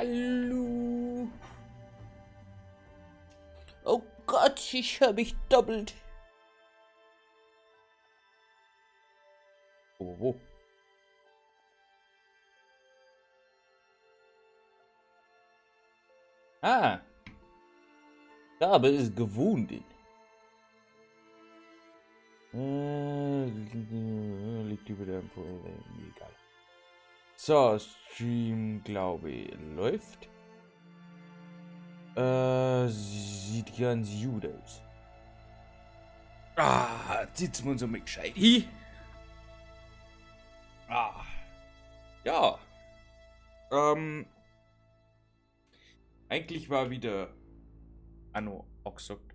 Hallo. Oh Gott, ich höre mich doppelt. Oh, wo? Ah. Gabe ist gewundet. Liegt über der Egal. So, Stream, glaube ich, läuft. Sieht ganz gut aus. Ah, jetzt sitzen wir uns einmal gescheit hin. Ah. Ja. Eigentlich war wieder Anno angesagt.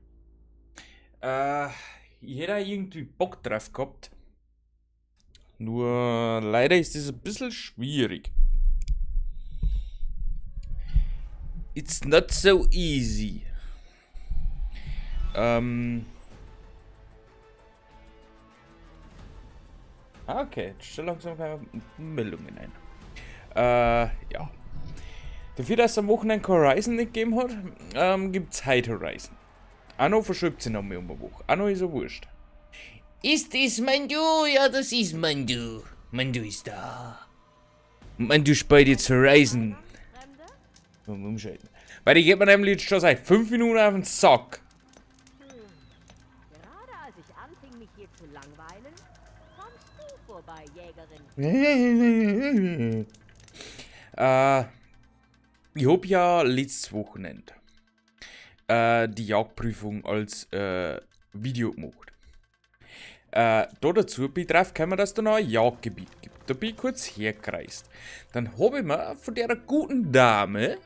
Ich hätte auch irgendwie Bock drauf gehabt. Nur leider ist das ein bisschen schwierig. It's not so easy. Okay, jetzt schon langsam keine Meldungen ein. Ja. Dafür, dass es am Wochenende Horizon nicht gegeben hat, gibt's heute Horizon. Anno verschiebt sich noch mehr um eine Woche. Anno ist ja wurscht. Ist das Mandu? Ja, das ist Mandu. Mandu ist da. Und Mandu spielt jetzt Horizon. Umschalten. Weil die geht mir nämlich jetzt schon seit 5 Minuten auf den Sack. Gerade als ich anfing, mich hier zu langweilen, kommst du vorbei, Jägerin. Ich hab ja letztes Wochenende die Jagdprüfung als Video gemacht. Da dazu bin ich drauf gekommen, dass da noch ein Jagdgebiet gibt. Da bin ich kurz hergereist. Dann hab ich mir von der guten Dame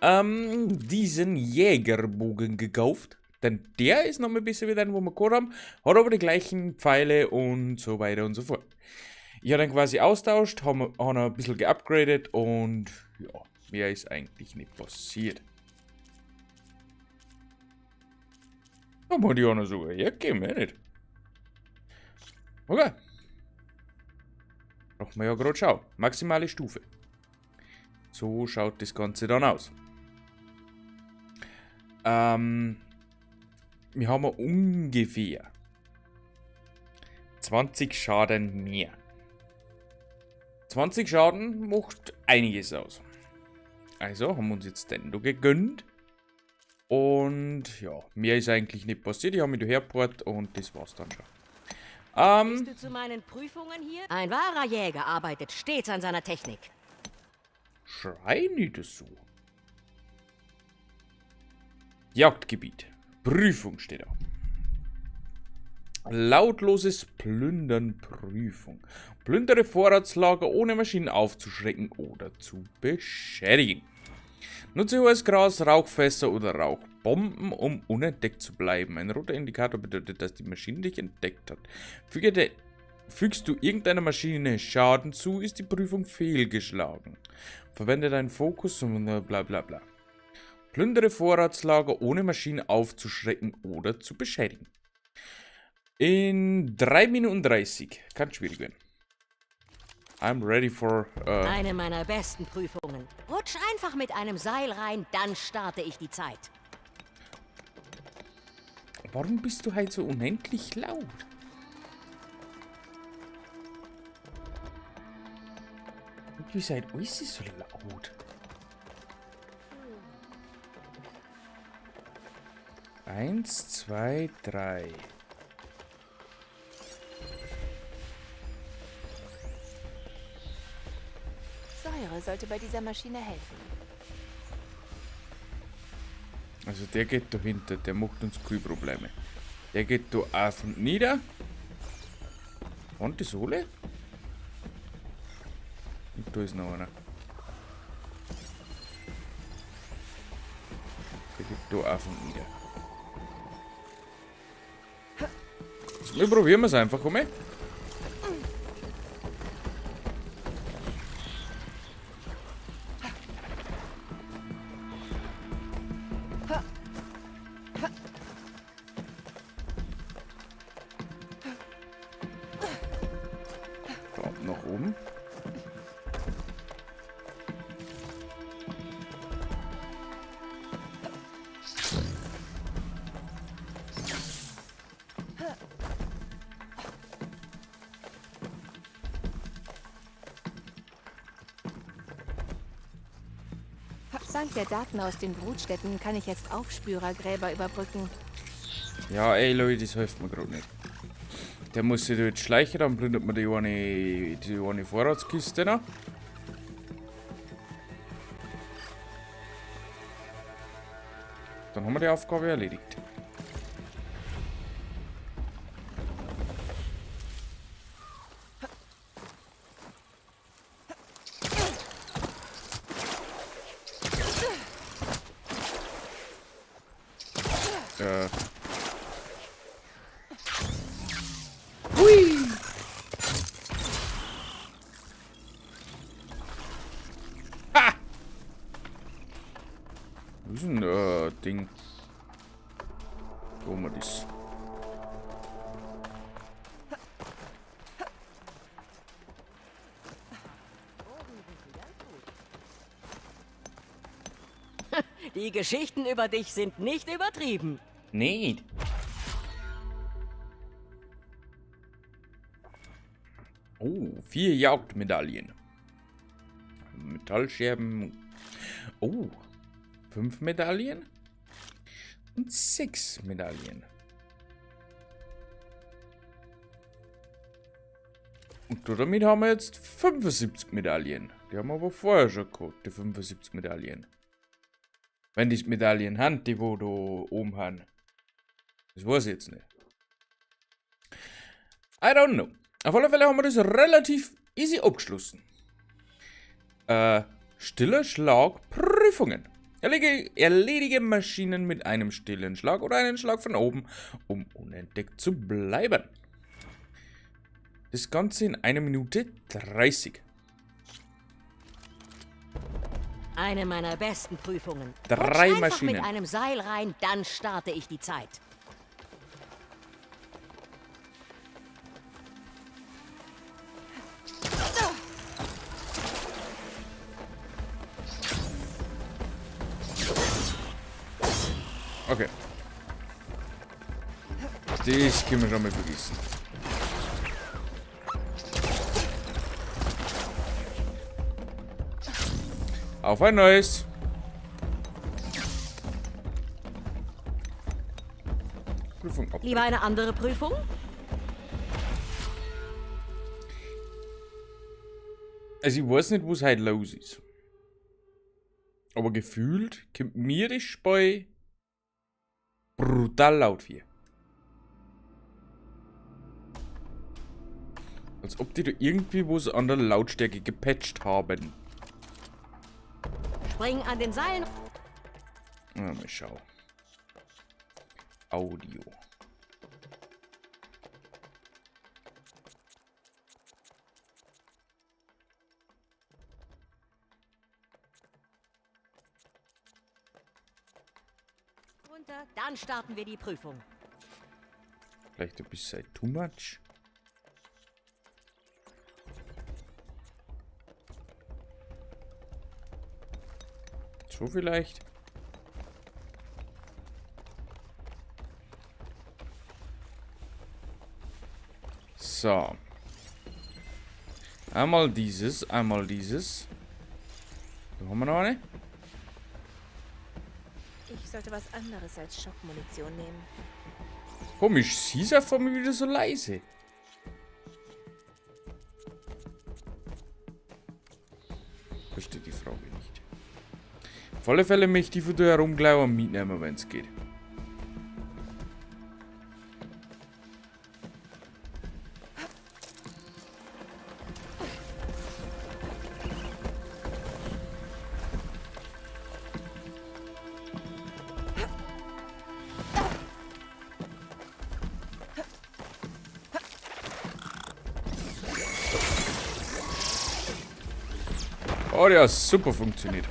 diesen Jägerbogen gekauft. Denn der ist noch mal ein bisschen wie den, wo wir gehabt haben, hat aber die gleichen Pfeile und so weiter und so fort. Ich hab dann quasi austauscht, hab noch ein bisschen geupgradet und ja, mehr ist eigentlich nicht passiert. Da muss ich auch noch sogar hergeben, mehr nicht. Okay. Brauchen wir ja grad schauen. Maximale Stufe. So schaut das Ganze dann aus. Wir haben ungefähr 20 Schaden mehr. 20 Schaden macht einiges aus. Also haben wir uns jetzt den da gegönnt. Und ja, mehr ist eigentlich nicht passiert. Ich habe mich da hergebracht und das war's dann schon. Bist du zu meinen Prüfungen hier? Ein wahrer Jäger arbeitet stets an seiner Technik. Schrei nicht so. Jagdgebiet. Prüfung steht da. Lautloses Plündern Prüfung. Plündere Vorratslager ohne Maschinen aufzuschrecken oder zu beschädigen. Nutze hohes Gras, Rauchfässer oder Rauchbomben, um unentdeckt zu bleiben. Ein roter Indikator bedeutet, dass die Maschine dich entdeckt hat. Fügst du irgendeiner Maschine Schaden zu, ist die Prüfung fehlgeschlagen. Verwende deinen Fokus und bla bla bla. Plündere Vorratslager ohne Maschinen aufzuschrecken oder zu beschädigen. In 3 Minuten 30. Kann schwierig werden. I'm ready for eine meiner besten Prüfungen. Rutsch einfach mit einem Seil rein, dann starte ich die Zeit. Warum bist du heute so unendlich laut? Und wie seid euch so laut? 1, 2, 3. Säure sollte bei dieser Maschine helfen. Also der geht da hinter, der macht uns keine Probleme. Der geht da auf und nieder. Und die Sohle? Und da ist noch einer. Der geht da auf und nieder. So, wir probieren es einfach einmal. Nach oben. Dank der Daten aus den Brutstätten kann ich jetzt Aufspürergräber überbrücken. Ja, ey Leute, das hilft mir gerade nicht. Der muss sich da jetzt schleichen, dann plündert man die eine Vorratskiste noch. Dann haben wir die Aufgabe erledigt. Hui! Ha! Was ist denn Ding? Wo wir das? Die Geschichten über dich sind nicht übertrieben. Nicht. Oh, 4 Jagdmedaillen. Metallscherben. Oh, 5 Medaillen. Und 6 Medaillen. Und damit haben wir jetzt 75 Medaillen. Die haben wir aber vorher schon gehabt, die 75 Medaillen. Wenn die Medaillen haben, die wo da oben haben. Das weiß ich jetzt nicht. I don't know. Auf alle Fälle haben wir das relativ easy abgeschlossen. Stiller Schlag Prüfungen. Erledige Maschinen mit einem stillen Schlag oder einem Schlag von oben, um unentdeckt zu bleiben. Das Ganze in 1 Minute 30. Eine meiner besten Prüfungen. 3 Rutsch einfach Maschinen. mit einem Seil rein, dann starte ich die Zeit. Okay. Das können wir schon mal vergessen. Auf ein neues. Prüfung ab. Lieber eine andere Prüfung? Also ich weiß nicht, was heute los ist. Aber gefühlt kommt mir das Spiel brutal laut vor. Als ob die da irgendwie was an der Lautstärke gepatcht haben. Spring an den Seilen. Na, mal schauen. Audio. Runter, dann starten wir die Prüfung. Vielleicht ein bisschen too much. So vielleicht. So. Einmal dieses, einmal dieses. Da haben wir noch eine. Ich sollte was anderes als Schockmunition nehmen. Komisch, sie ist auf einmal wieder so leise. Verstehe die Frage nicht. Auf alle Fälle möchte ich von da herum gleich auch mitnehmen, wenn's geht. Oh, der hat super funktioniert.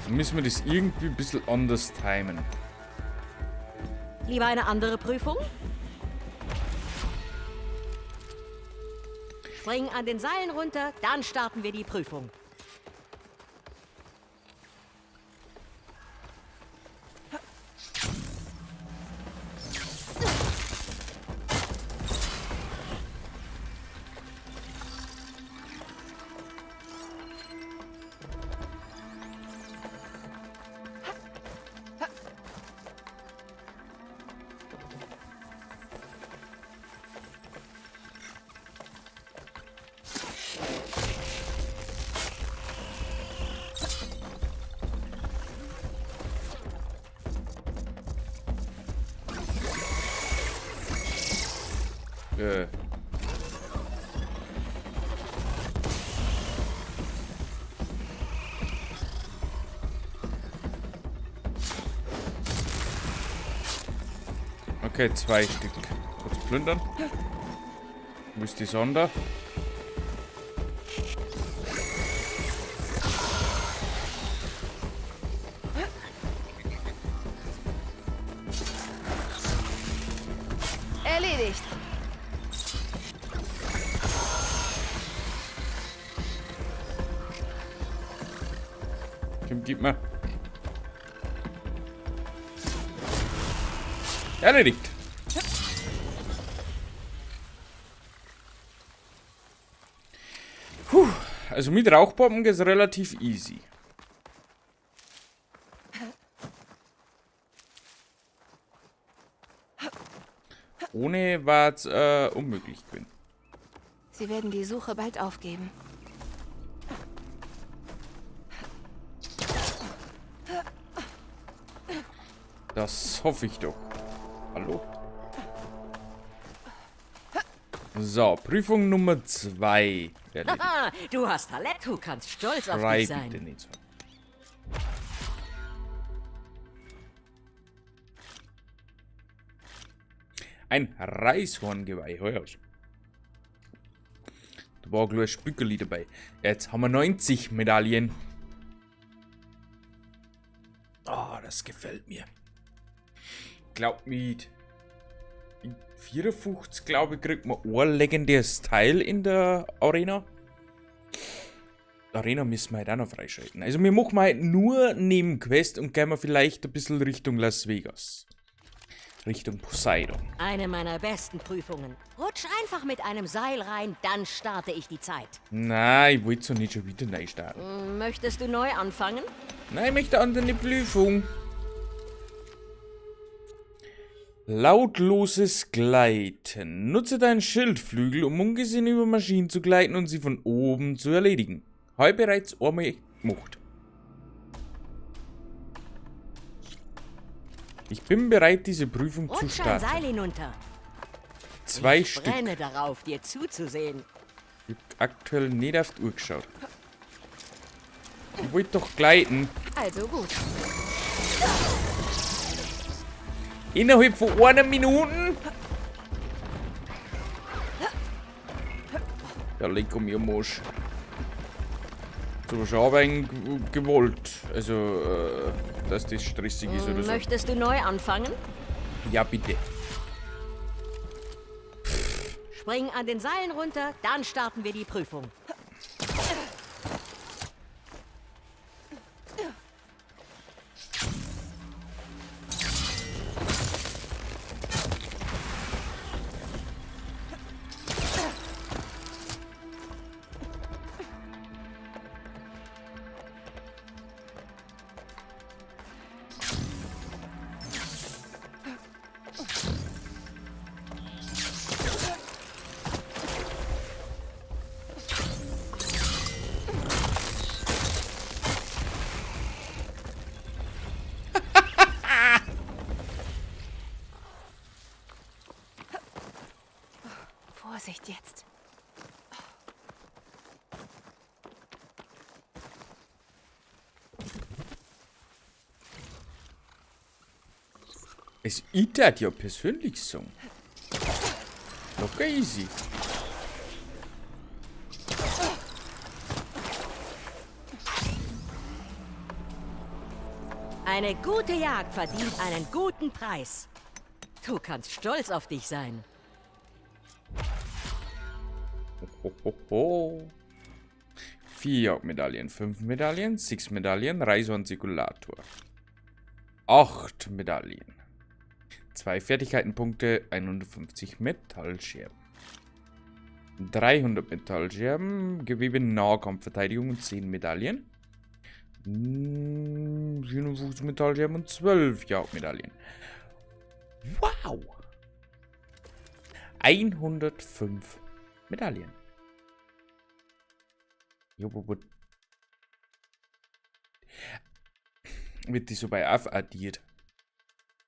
Dann müssen wir das irgendwie ein bisschen anders timen. Lieber eine andere Prüfung? Spring an den Seilen runter, dann starten wir die Prüfung. Okay, 2 Stück. Kurz plündern. Wo ist die Sonder? Erledigt. Komm, gib mir. Erledigt. Puh, also mit Rauchbomben geht's relativ easy. Ohne war's unmöglich gewesen. Sie werden die Suche bald aufgeben. Das hoffe ich doch. Hallo? So, Prüfung Nummer 2. Erledigt. Haha, du hast Talent, du kannst stolz auf Schrei dich sein. bitte nicht so. Ein Reishorngeweih, hör aus. Da war gleich ein Spückeli dabei. Jetzt haben wir 90 Medaillen. Ah, das gefällt mir. Glaubt mir, in 54, glaube ich, kriegt man ein legendäres Teil in der Arena. Die Arena müssen wir halt auch noch freischalten. Also wir machen halt nur Nebenquest und gehen wir vielleicht ein bisschen Richtung Las Vegas. Richtung Poseidon. Eine meiner besten Prüfungen. Rutsch einfach mit einem Seil rein, dann starte ich die Zeit. Nein, ich wollte so nicht schon wieder neu starten. Möchtest du neu anfangen? Nein, ich möchte an eine Prüfung. Lautloses Gleiten. Nutze deinen Schildflügel, um ungesehen über Maschinen zu gleiten und sie von oben zu erledigen. Habe ich bereits einmal gemacht. Ich bin bereit, diese Prüfung zu Rutsch ein starten. Seil hinunter. 2 Ich Stück. brenne darauf, dir zuzusehen. Ich hab aktuell nicht auf die Uhr geschaut. Ich wollte doch gleiten. Also gut. Innerhalb von einer Minute? Ja, leck um ihr Mosch. So, schon ein wenig gewollt. Also, dass das stressig ist oder so. Möchtest du neu anfangen? Ja, bitte. Spring an den Seilen runter, dann starten wir die Prüfung. Vorsicht jetzt. Es ist ja persönlich so. Locker easy. Eine gute Jagd verdient einen guten Preis. Du kannst stolz auf dich sein. Hohoho. 4 Jagdmedaillen, 5 Medaillen, 6 Medaillen, Reishorn-Zirkulator. 8 Medaillen. 2 Fertigkeitenpunkte, 150 Metallscherben. 300 Metallscherben, Gewebe Nahkampfverteidigung und 10 Medaillen. 57 Metallscherben und 12 Jagdmedaillen. Wow! 105 Medaillen. Jo, wo, wo. Wird die so bei aufaddiert.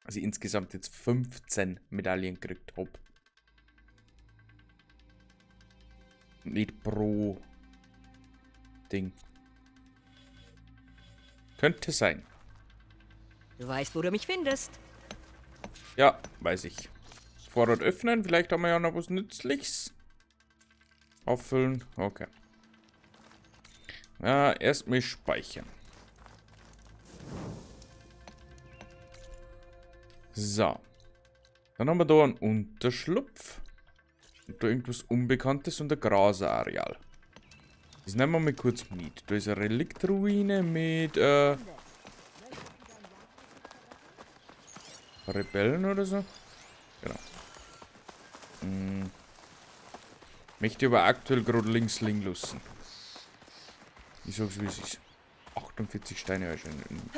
Also insgesamt jetzt 15 Medaillen gekriegt hab. Nicht pro Ding. Könnte sein. Du weißt, wo du mich findest. Ja, weiß ich. Vorrat öffnen, vielleicht haben wir ja noch was Nützliches. Auffüllen, okay. Ja, erstmal speichern. So. Dann haben wir da einen Unterschlupf. Und da irgendwas Unbekanntes und ein Grasareal. Das nehmen wir mal kurz mit. Da ist eine Reliktruine mit Rebellen oder so. Genau. Möchte aber aktuell gerade links liegen lassen. Ich sag's, wie es ist. 48 Steine habe ich schon im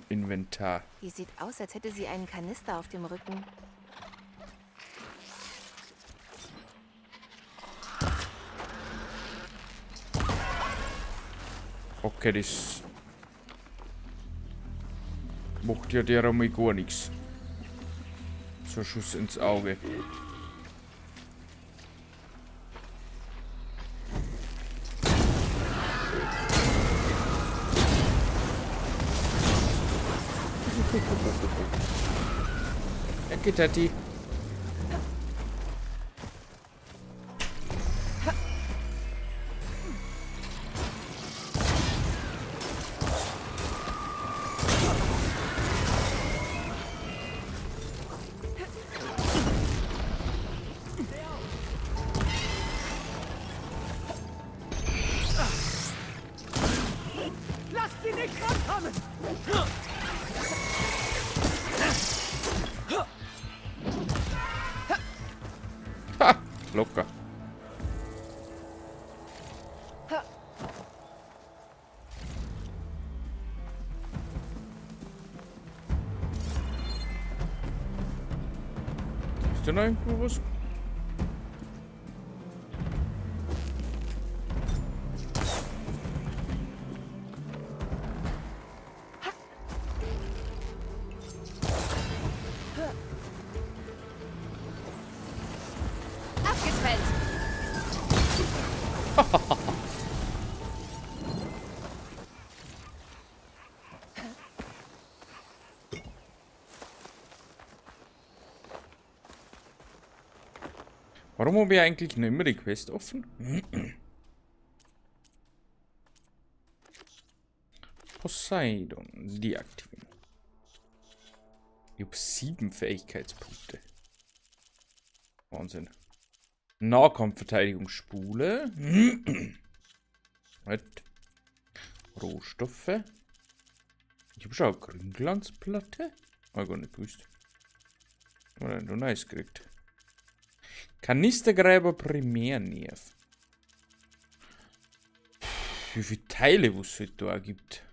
Inventar. Die sieht aus, als hätte sie einen Kanister auf dem Rücken. Okay, das macht ja der einmal gar nichts. So ein Schuss ins Auge. Danke, Tati. Lasst sie nicht rankommen! Ha! Locker. Ist da noch irgendwo was? Abgetrennt! Warum habe ich eigentlich noch immer die Quest offen? Poseidon deaktivieren. Ich hab 7 Fähigkeitspunkte. Wahnsinn. Nahkampfverteidigungsspule. Halt. Rohstoffe. Ich hab schon eine Grünglanzplatte. Hab ich gar nicht gewusst. Oder du nice gekriegt. Kanistergräber Primärnerv. Wie viele Teile, was es halt da auch gibt.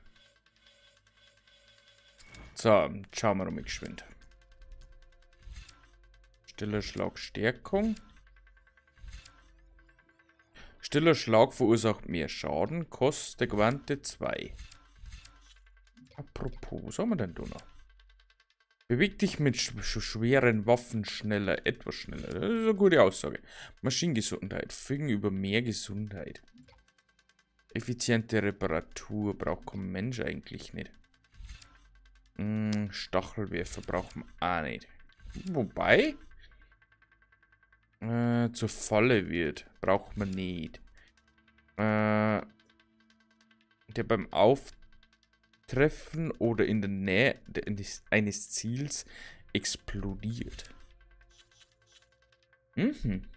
So, schauen wir mal geschwind. Stiller Schlag Stärkung. Stiller Schlag verursacht mehr Schaden. Kostet Quante 2. Apropos, was haben wir denn da noch? Beweg dich mit schweren Waffen schneller, etwas schneller. Das ist eine gute Aussage. Maschinengesundheit. Fügen über mehr Gesundheit. Effiziente Reparatur braucht kein Mensch eigentlich nicht. Stachelwerfer braucht man auch nicht. Wobei, zur Falle wird, braucht man nicht. Der beim Auftreffen oder in der Nähe eines Ziels explodiert. Dann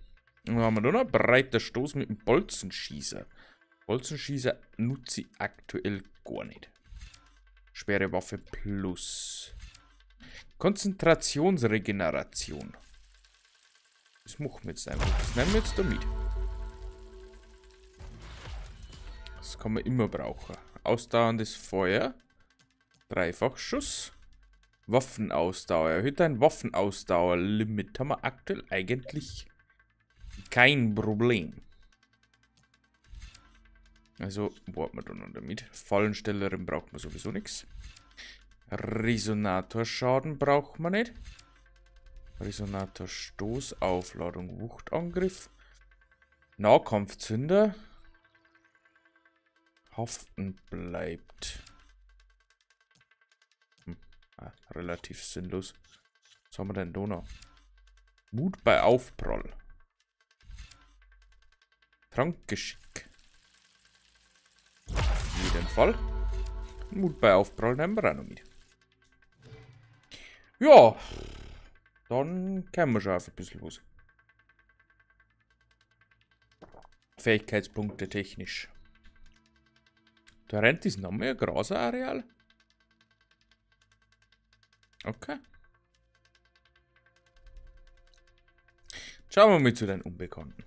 haben wir da noch einen breiter Stoß mit dem Bolzenschießer. Bolzenschießer nutze ich aktuell gar nicht. Schwere Waffe plus. Konzentrationsregeneration. Das machen wir jetzt einfach. Das nehmen wir jetzt da mit. Das kann man immer brauchen. Ausdauerndes Feuer. Dreifachschuss. Waffenausdauer. Erhöht dein Waffenausdauerlimit. Haben wir aktuell eigentlich kein Problem. Also, warten wir da noch damit. Fallenstellerin braucht man sowieso nix. Resonatorschaden braucht man nicht. Resonatorstoß, Aufladung, Wuchtangriff. Nahkampfzünder. Haften bleibt. Ah, relativ sinnlos. Was haben wir denn da noch? Mut bei Aufprall. Trankgeschick. Auf jeden Fall. Mut bei Aufprall nehmen wir auch noch mit. Ja. Dann kennen wir schon auf ein bisschen was. Fähigkeitspunkte technisch. Da rennt ist noch mehr Grasareal. Okay. Schauen wir mal zu den Unbekannten.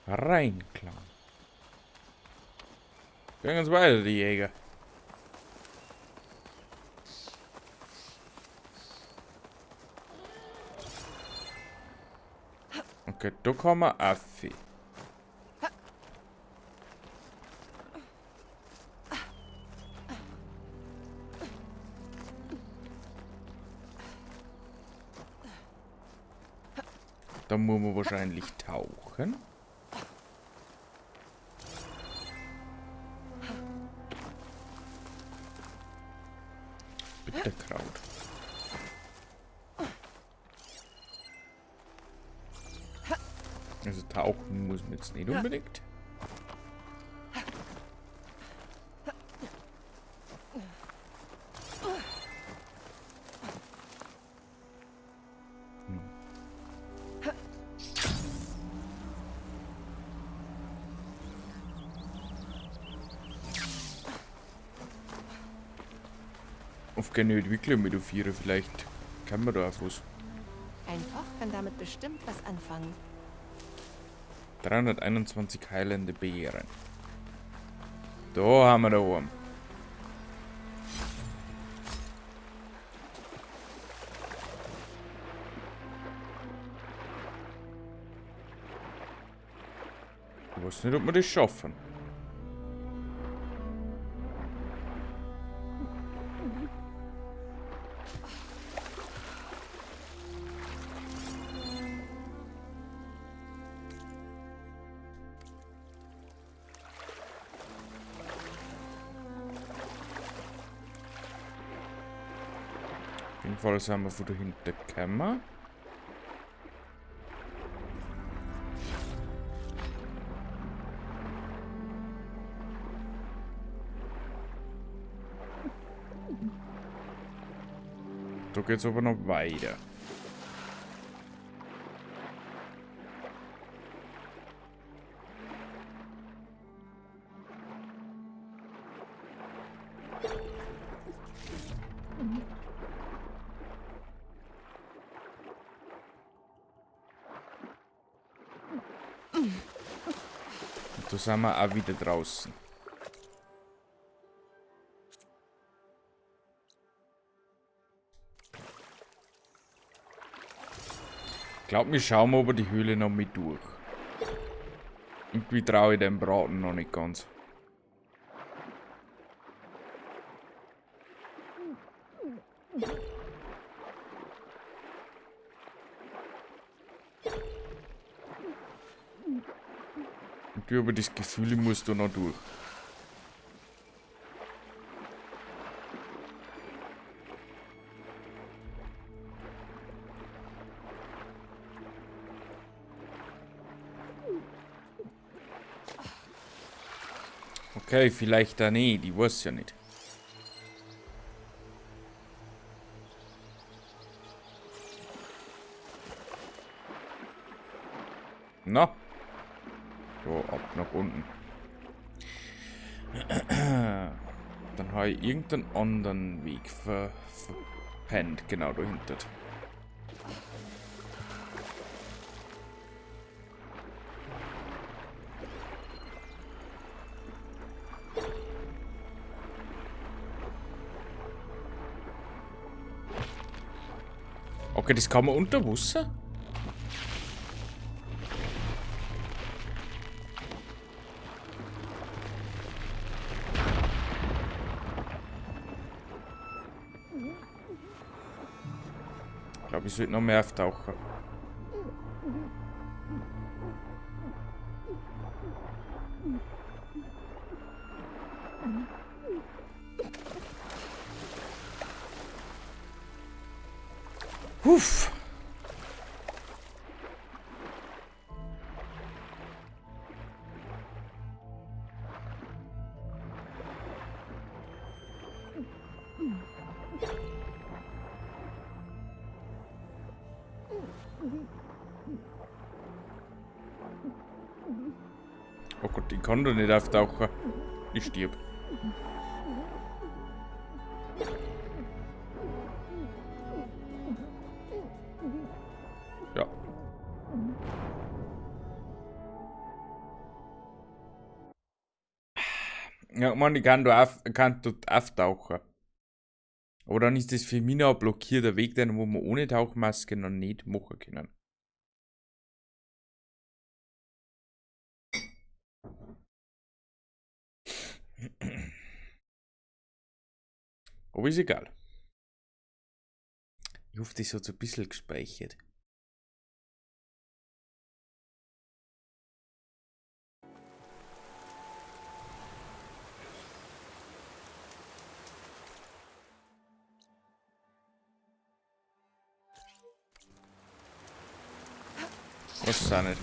Reinklang. Gehen uns weiter, die Jäger. Okay, da kann man Affe. Da muss man wahrscheinlich tauchen. Bitterkraut. Also tauchen muss man jetzt nicht unbedingt. Auf keine Entwicklung mit auf 4, vielleicht kann man da auch was. Ein Koch kann damit bestimmt was anfangen. 321 heilende Beeren. Da haben wir da oben. Ich weiß nicht, ob wir das schaffen. Auf jeden Fall sind wir von dahinter gekommen. Da geht's aber noch weiter. Und da sind wir auch wieder draußen. Ich glaub, wir schauen mal über die Höhle noch mit durch. Irgendwie traue ich dem Braten noch nicht ganz. Und ich habe das Gefühl, ich muss da noch durch. Okay, vielleicht da nicht, ich weiß ja nicht. Na? So, ab nach unten. Dann habe ich irgendeinen anderen Weg verpennt. Genau, dahinter. Okay, das kann man unter Wasser? Glaube, ich sollte noch mehr auftauchen. Huff. Oh Gott, ich kann doch nicht auftauchen. Ich stirb. Ja. Ja, man, ich kann dort auftauchen. Aber dann ist das für mich noch ein blockierter Weg, den wo wir ohne Tauchmaske noch nicht machen können. Aber ist egal. Ich hoffe, das hat so ein bisschen gespeichert. Was ist auch nicht.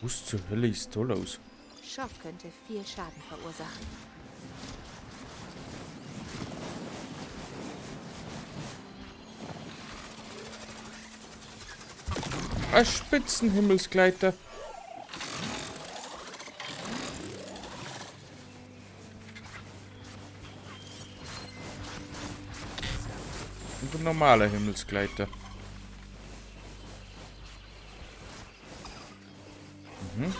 Was zur Hölle ist da los? Schock könnte viel Schaden verursachen. Ein Spitzenhimmelsgleiter. Und ein normaler Himmelsgleiter. Mhm.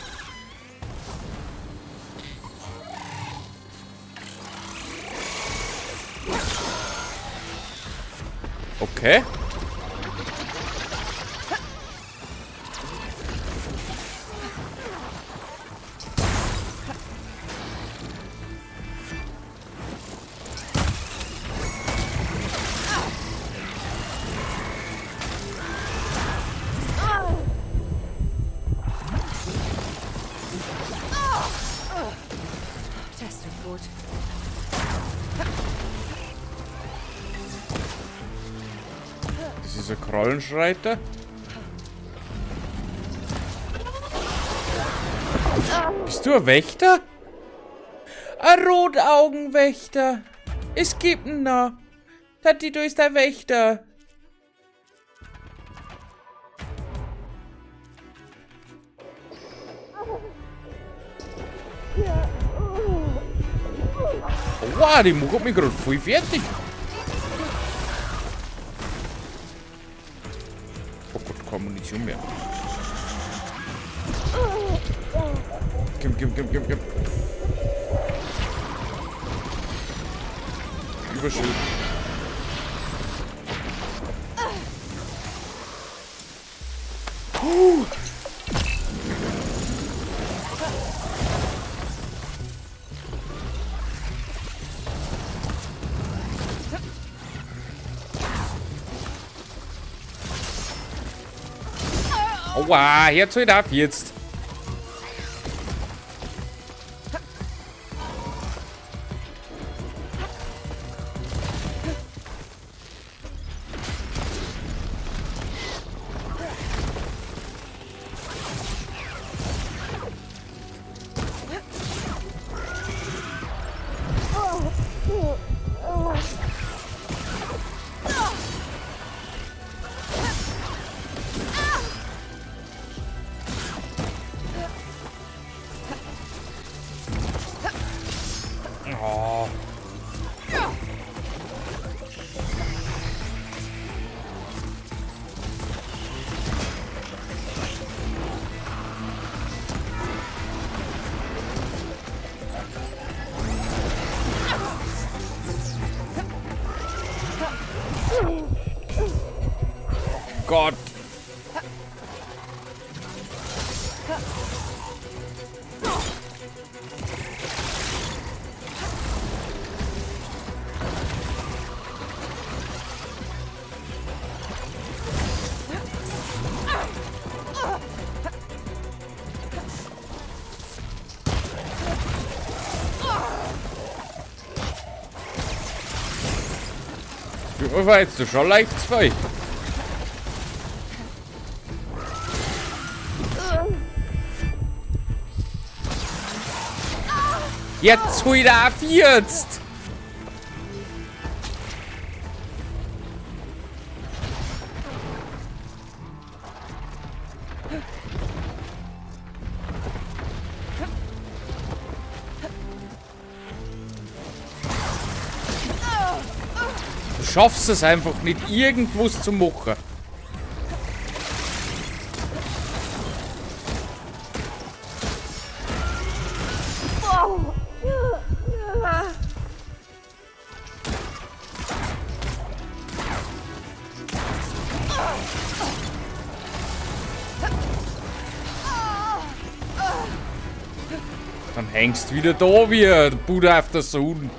Okay. Das tut gut. Das ist ein Krallenschreiter. Bist du ein Wächter? Ein Rotaugenwächter. Es gibt ihn noch. Tatito ist der Wächter. Wow, die macht mich gerade voll fertig. Oh Gott, keine Munition mehr. Komm, komm, komm, komm, komm. Überschild. Aua, Herz halt auf jetzt. Oh. Gott. Aber jetzt du schon leicht zwei. Jetzt hol da auf jetzt! Du schaffst es einfach nicht, irgendwas zu machen. Dann hängst wieder da wie der Buddha auf der Sonne.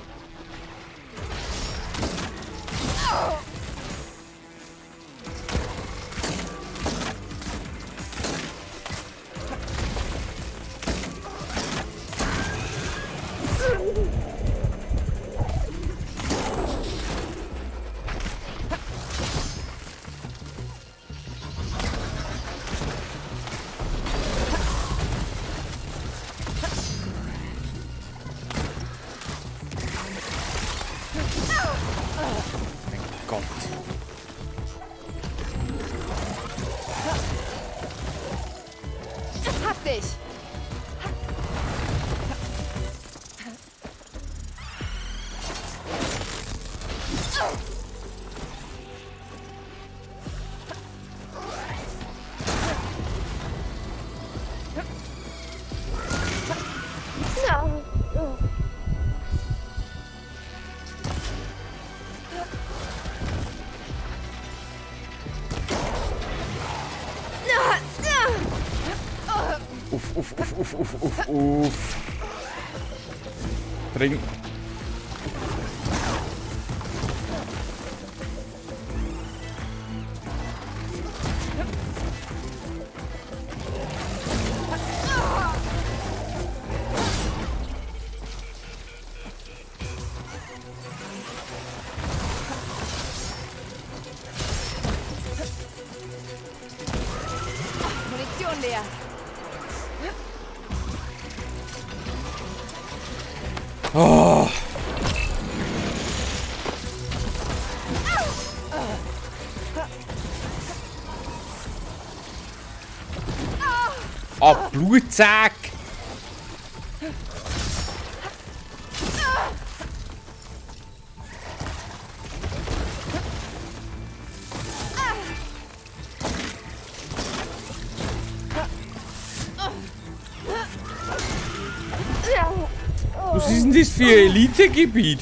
Mein Gott. Hab dich! Uff, uff, uff, uff, uff, uff, uff. Trink. Munition leer. Oh. Ah, Blutsack! Was ist denn das für ein Elitegebiet?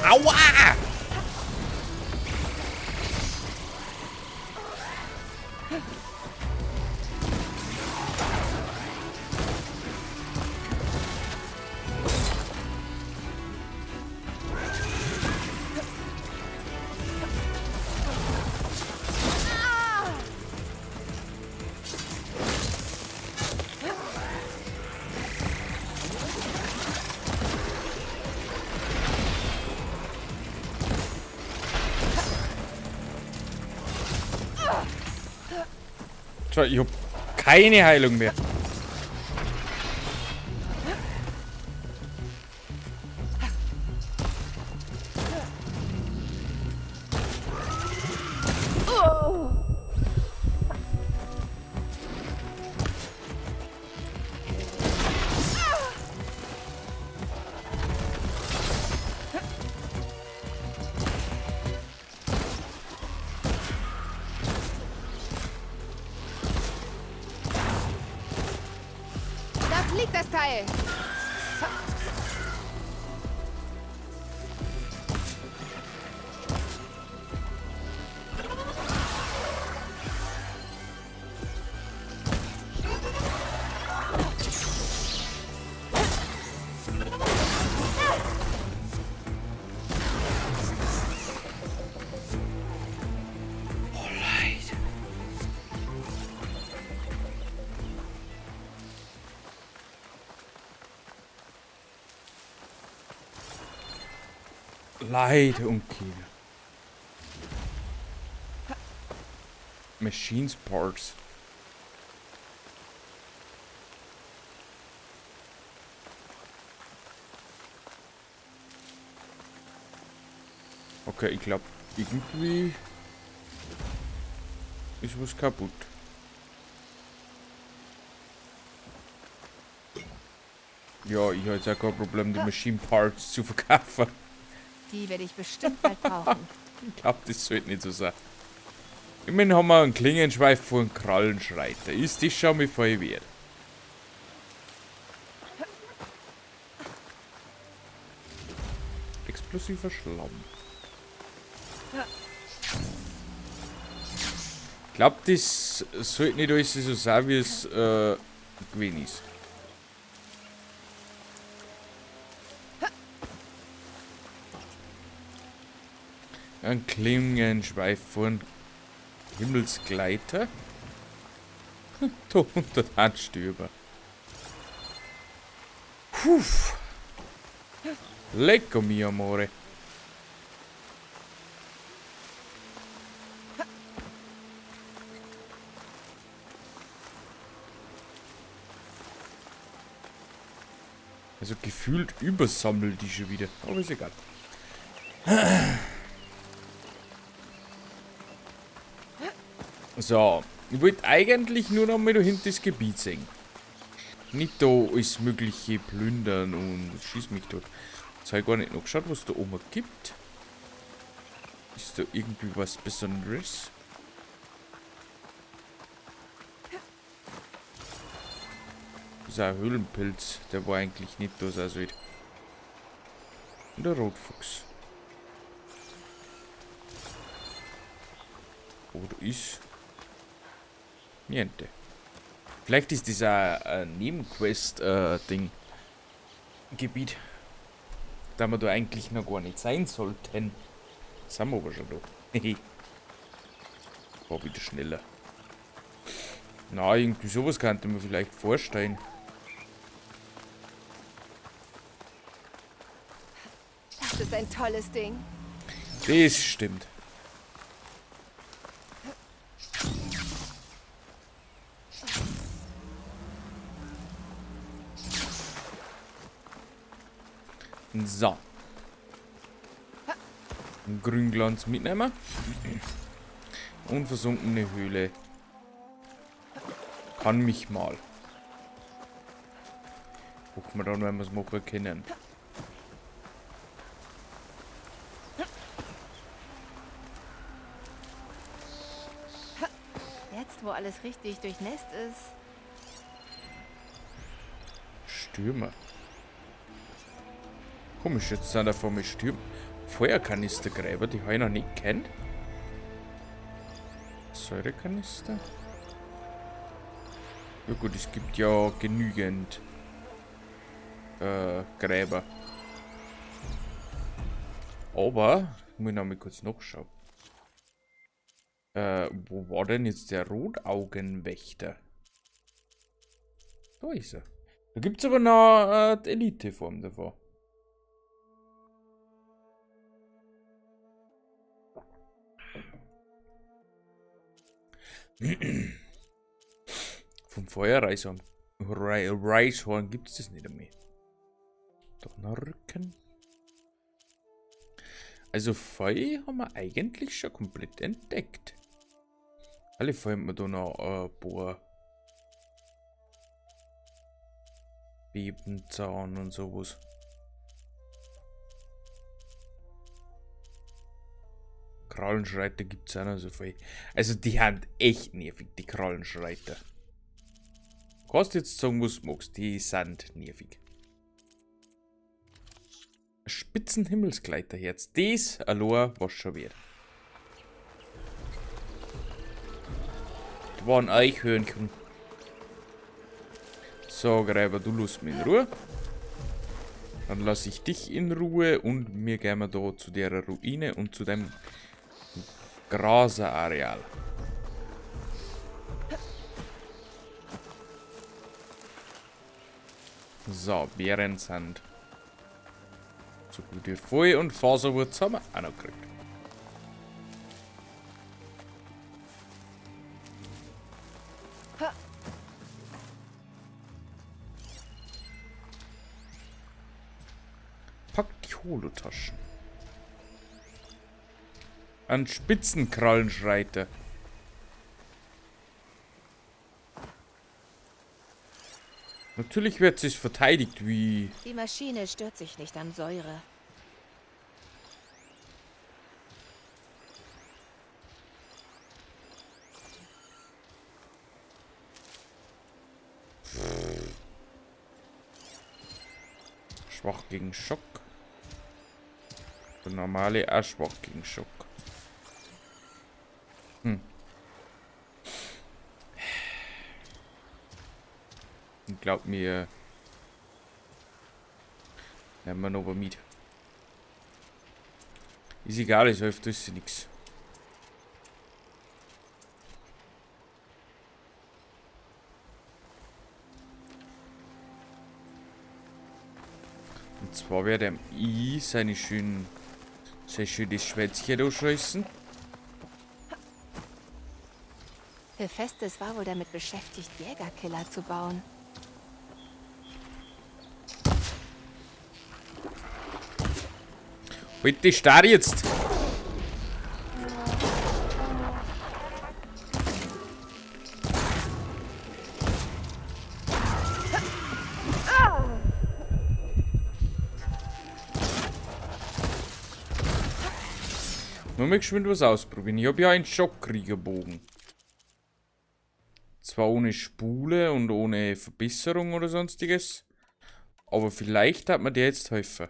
Aua! Schau, ich hab keine Heilung mehr. Da fliegt das Teil. Leute und Kinder. Machines Parts. Okay, ich glaube, irgendwie ist was kaputt. Ja, ich habe jetzt auch kein Problem, die Machine Parts zu verkaufen. Die werde ich bestimmt bald brauchen. Ich glaube, das sollte nicht so sein. Immerhin haben wir einen Klingenschweif von Krallenschreiter. Ist das schon mal voll wert? Explosiver Schlamm. Ich glaube, das sollte nicht alles so sein, wie es gewesen ist. Ein Klingenschweif von Himmelsgleiter. Da unter der Stüber. Puh. Lecco mio amore. Also gefühlt übersammelt die schon wieder. Aber ist egal. So, ich wollte eigentlich nur noch mal da hinten das Gebiet sehen. Nicht da alles mögliche plündern und schieß mich tot. Jetzt habe ich gar nicht noch geschaut, was da oben gibt. Ist da irgendwie was Besonderes? Das ist ein Höhlenpilz, der war eigentlich nicht da sein sollte. Und der Rotfuchs. Oder ist... Niente. Vielleicht ist das auch ein Nebenquest-Ding. Gebiet. Da wir da eigentlich noch gar nicht sein sollten. Sind wir aber schon da. War wieder schneller. Na, irgendwie sowas könnte man vielleicht vorstellen. Das ist ein tolles Ding. Das stimmt. So. Grünglanz mitnehmen. Unversunkene Höhle. Kann mich mal. Gucken wir dann, wenn wir es machen können. Jetzt, wo alles richtig durchnässt ist. Stürmer. Komisch, jetzt sind da vor mir Stürmer. Feuerkanistergräber, die habe ich noch nicht kennt. Säurekanister? Ja gut, es gibt ja genügend Gräber. Aber, ich muss noch mal kurz nachschauen. Wo war denn jetzt der Rotaugenwächter? Da ist er. Da gibt's aber noch die Elite-Form davon. Vom Feuerreishorn Reishorn gibt's das nicht mehr. Doch noch Rücken. Also Feu haben wir eigentlich schon komplett entdeckt. Alle fallen mir da noch ein paar Bebenzahn und sowas. Krallenschreiter gibt's auch noch so viel. Also die sind echt nervig, die Krallenschreiter. Kannst jetzt sagen, was du magst, die sind nervig. Spitzenhimmelsgleiterherz. Das allein was schon wird. Das waren Eichhörnchen. So, Gräber, du lässt mich in Ruhe. Dann lass ich dich in Ruhe und wir gehen da zu der Ruine und zu dem Graserareal. So, Bärensand. So gut wie voll und Faserwurz haben wir auch noch gekriegt. Pack die Holotaschen. An Spitzenkrallenschreiter. Natürlich wird es verteidigt wie... Die Maschine stört sich nicht an Säure. Schwach gegen Schock. Der normale auch schwach gegen Schock. Hm. Und glaub mir, nehmen wir noch aber mit. Ist egal, es hilft uns nichts. Und zwar werde ich seine schönen, sein schönes Schwänzchen da schießen. Hephaestus war wohl damit beschäftigt, Jägerkiller zu bauen. Halt die Starr jetzt! Nur mal geschwind was ausprobieren. Ich habe ja einen Schockkriegerbogen. Zwar ohne Spule und ohne Verbesserung oder sonstiges. Aber vielleicht hat man der jetzt helfen.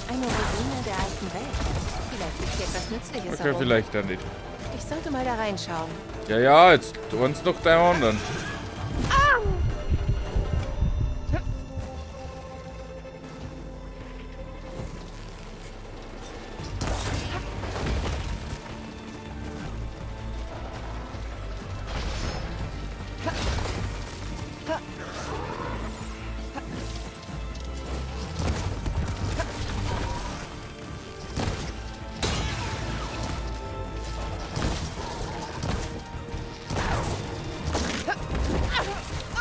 Eine Ruine der alten Welt. Vielleicht liegt hier etwas Nützliches Okay, herum. vielleicht auch nicht. Ich sollte mal da reinschauen. Ja, ja, jetzt eins noch dem anderen.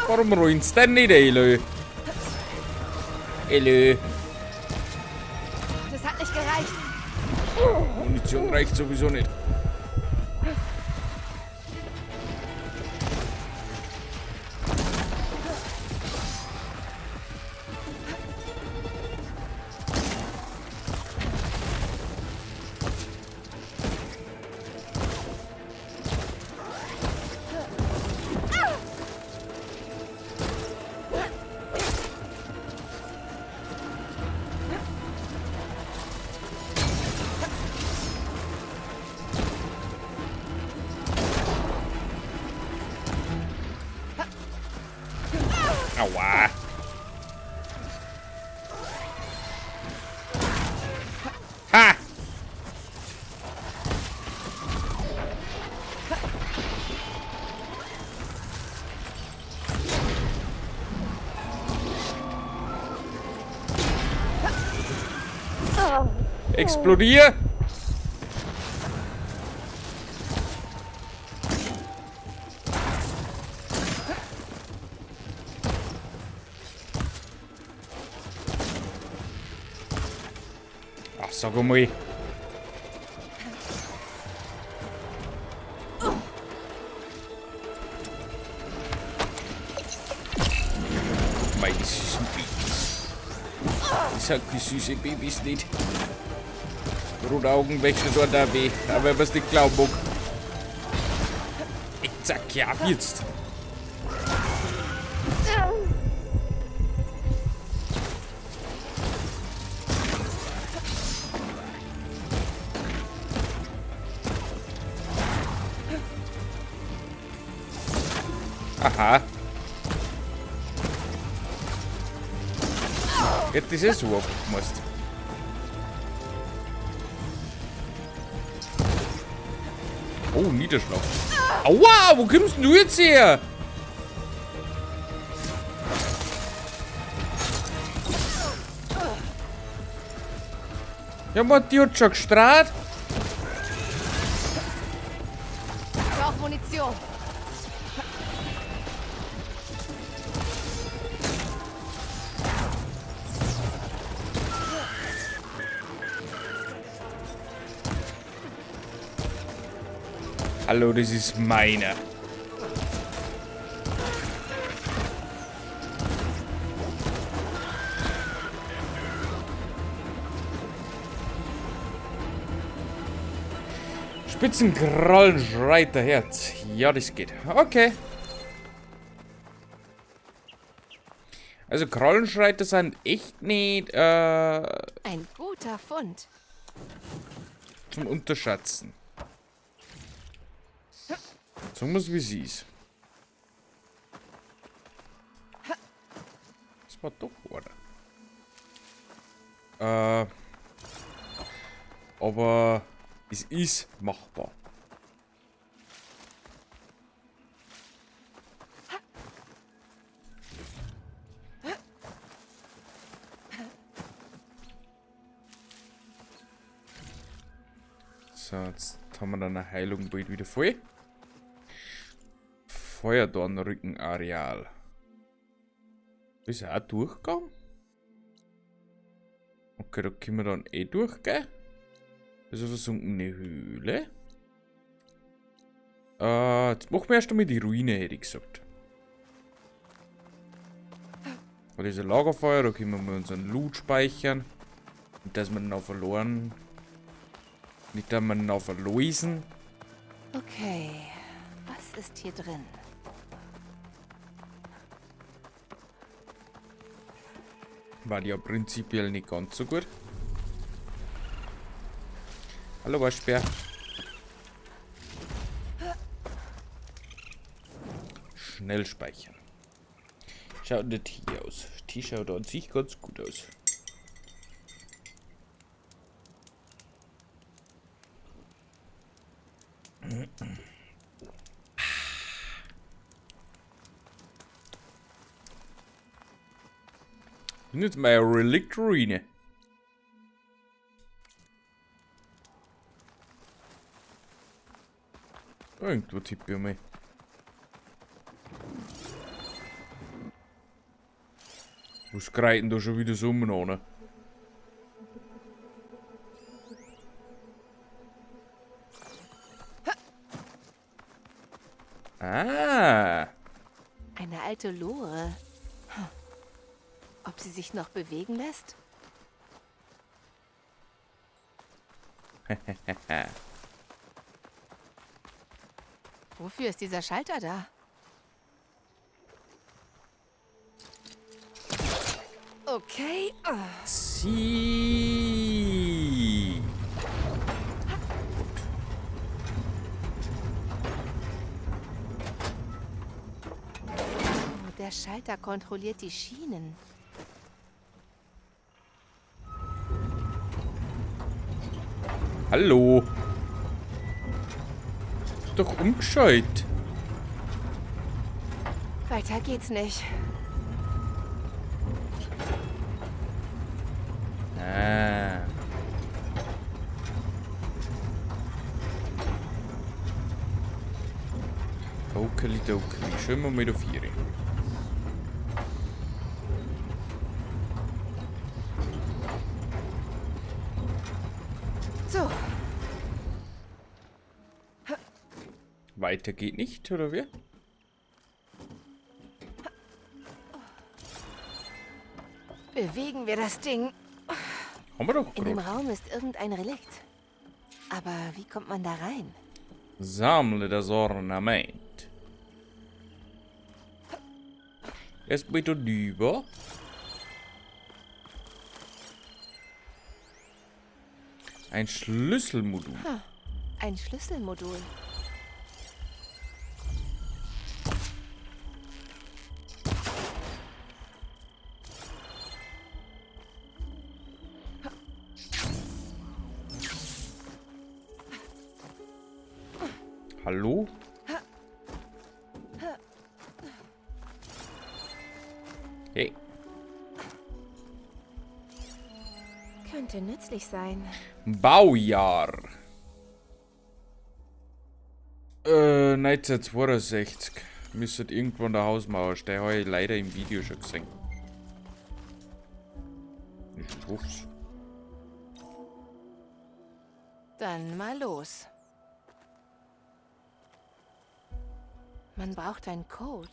Warum ruinst denn nicht, Elo? Elo. Das hat nicht gereicht. Munition reicht sowieso nicht. Aua. Ha! Explodier! Ach, sag einmal. Meine süßen Babys. Ich sag die süße Babys nicht. Rotaugenwächter dort da weh. Aber wenn man's nicht glauben mag. Ich zack, ja, jetzt. Aha. Ja, das ist so aufgemacht. Oh, Niederschlag. Aua, wo kommst denn du jetzt her? Ja, man, die hat schon gestrahlt. Ich brauche Munition. Hallo, das ist meiner. Spitzenkrallen schreit der Herz. Ja, das geht. Okay. Also Krallenschreiter sind echt nicht Ein guter Fund. zum Unterschätzen. Sagen wir's, wie es ist. Das war doch einer. Aber es ist machbar. So, jetzt haben wir dann eine Heilung bald wieder voll. Feuerdornrückenareal. Ist er auch durchgegangen? Okay, da können wir dann eh durchgehen. Das ist eine versunkene Höhle. Jetzt machen wir erst einmal die Ruine, hätte ich gesagt. Da ist ein Lagerfeuer, da können wir mal unseren Loot speichern. Nicht, dass wir ihn auch verloren. Nicht, dass wir ihn auch verlosen. Okay, was ist hier drin? War ja prinzipiell nicht ganz so gut. Hallo Waschbär. Schnell speichern. Schaut der Tee aus. Tee schaut an sich ganz gut aus. Und jetzt meine Relikt-Ruine. Irgendwo tippe ich mal. Was kreiten da schon wieder so umeinander? Ah. Eine alte Lore. Ob sie sich noch bewegen lässt? Wofür ist dieser Schalter da? Okay. Sie. Oh, der Schalter kontrolliert die Schienen. Hallo. Doch umgeschaltet. Weiter geht's nicht. Ah. Okeli dokeli. Schön mal mit auf 4. So. Weiter geht nicht, oder wie? Bewegen wir das Ding. Haben wir doch In dem gerade. Raum ist irgendein Relikt. Aber wie kommt man da rein? Sammle das Ornament. Erst bitte rüber. Ein Schlüsselmodul. Ein Schlüsselmodul. Hallo? Hey. Könnte nützlich sein. Baujahr. 1962. Müsste irgendwo an der Hausmauer stehen. Habe ich leider im Video schon gesehen. Ich hoff's. Dann mal los. Man braucht einen Code.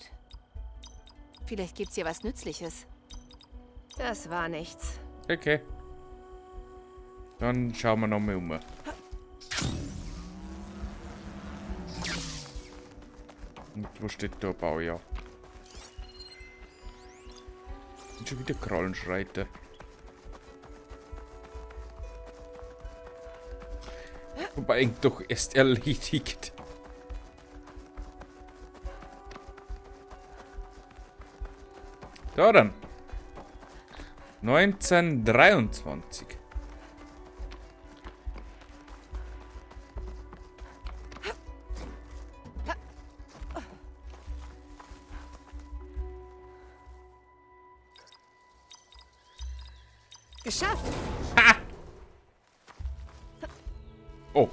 Vielleicht gibt's hier was Nützliches. Das war nichts. Okay. Dann schauen wir nochmal um. Und wo steht da Baujahr? Und schon wieder Krallenschreiter. Wobei doch erst erledigt. Da dann. 1923. Geschafft! Ha! Oh.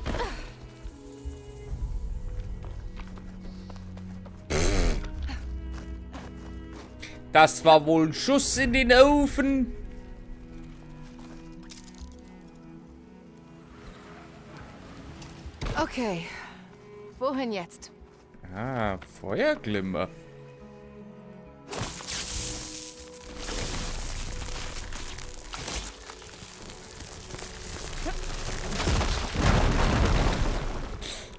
Das war wohl ein Schuss in den Ofen. Okay. Wohin jetzt? Ah, Feuerglimmer.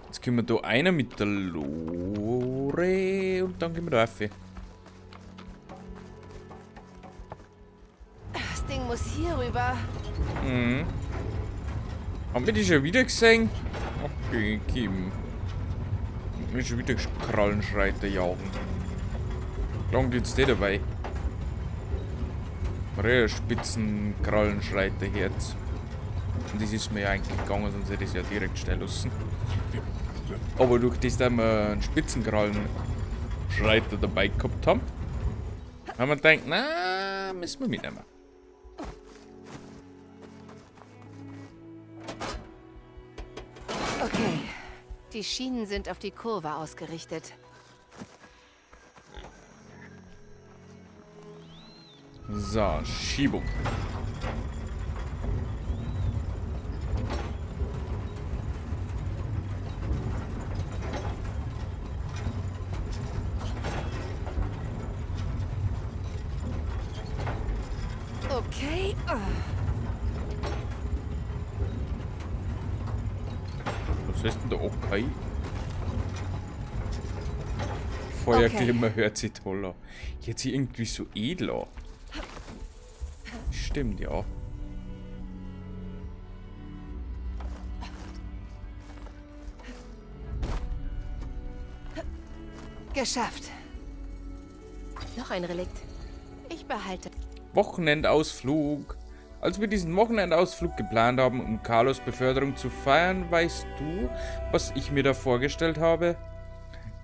Jetzt können wir da einer mit der Lore und dann gehen wir da rauf. Das Ding muss hier rüber. Mhm. Haben wir die schon wieder gesehen? Okay, Kim. Wir schon wieder Krallenschreiter jagen. Langt jetzt der dabei. Spitzen Krallenschreiterherz. Und das ist mir ja eigentlich gegangen, sonst hätte ich es ja direkt stellen lassen. Aber durch das, dass wir einen Spitzenkrallenschreiter dabei gehabt haben, haben wir gedacht, na, müssen wir mitnehmen. Okay. Die Schienen sind auf die Kurve ausgerichtet. So, Schiebung. Okay. Was heißt denn da okay? Feuerglimmer hört sich toll an. Jetzt sich irgendwie so edel an. Stimmt, ja. Geschafft. Noch ein Relikt. Ich behalte. Wochenendausflug. Als wir diesen Wochenendausflug geplant haben, um Carlos Beförderung zu feiern, weißt du, was ich mir da vorgestellt habe?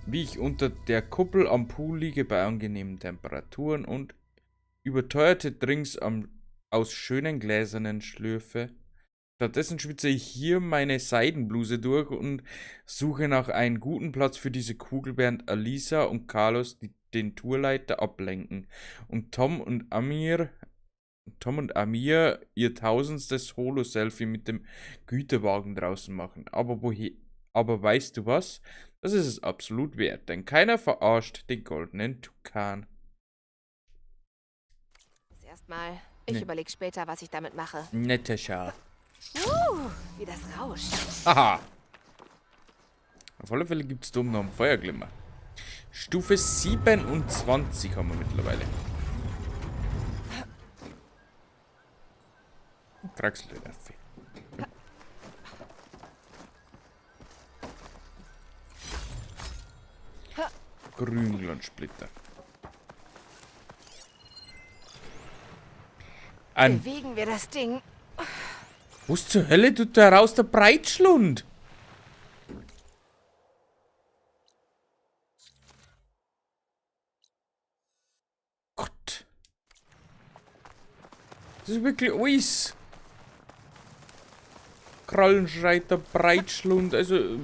Wie ich unter der Kuppel am Pool liege bei angenehmen Temperaturen und überteuerte Drinks aus schönen gläsernen schlürfe. Stattdessen schwitze ich hier meine Seidenbluse durch und suche nach einem guten Platz für diese Kugel, während Alisa und Carlos den Tourleiter ablenken und Tom und Amir ihr tausendstes Holo-Selfie mit dem Güterwagen draußen machen. Aber weißt du was? Das ist es absolut wert, denn keiner verarscht den goldenen Tukan. Erstmal. Ich Nee. überlege später, was ich damit mache. Nette Schar. Wie das rauscht. Haha. Auf alle Fälle gibt es da oben noch einen Feuerglimmer. Stufe 27 haben wir mittlerweile. Kraxel den Affe. Grünglanzsplitter. Ein Bewegen wir das Ding. Was zur Hölle tut da raus der Breitschlund? Das ist wirklich alles. Krallenschreiter, Breitschlund, also...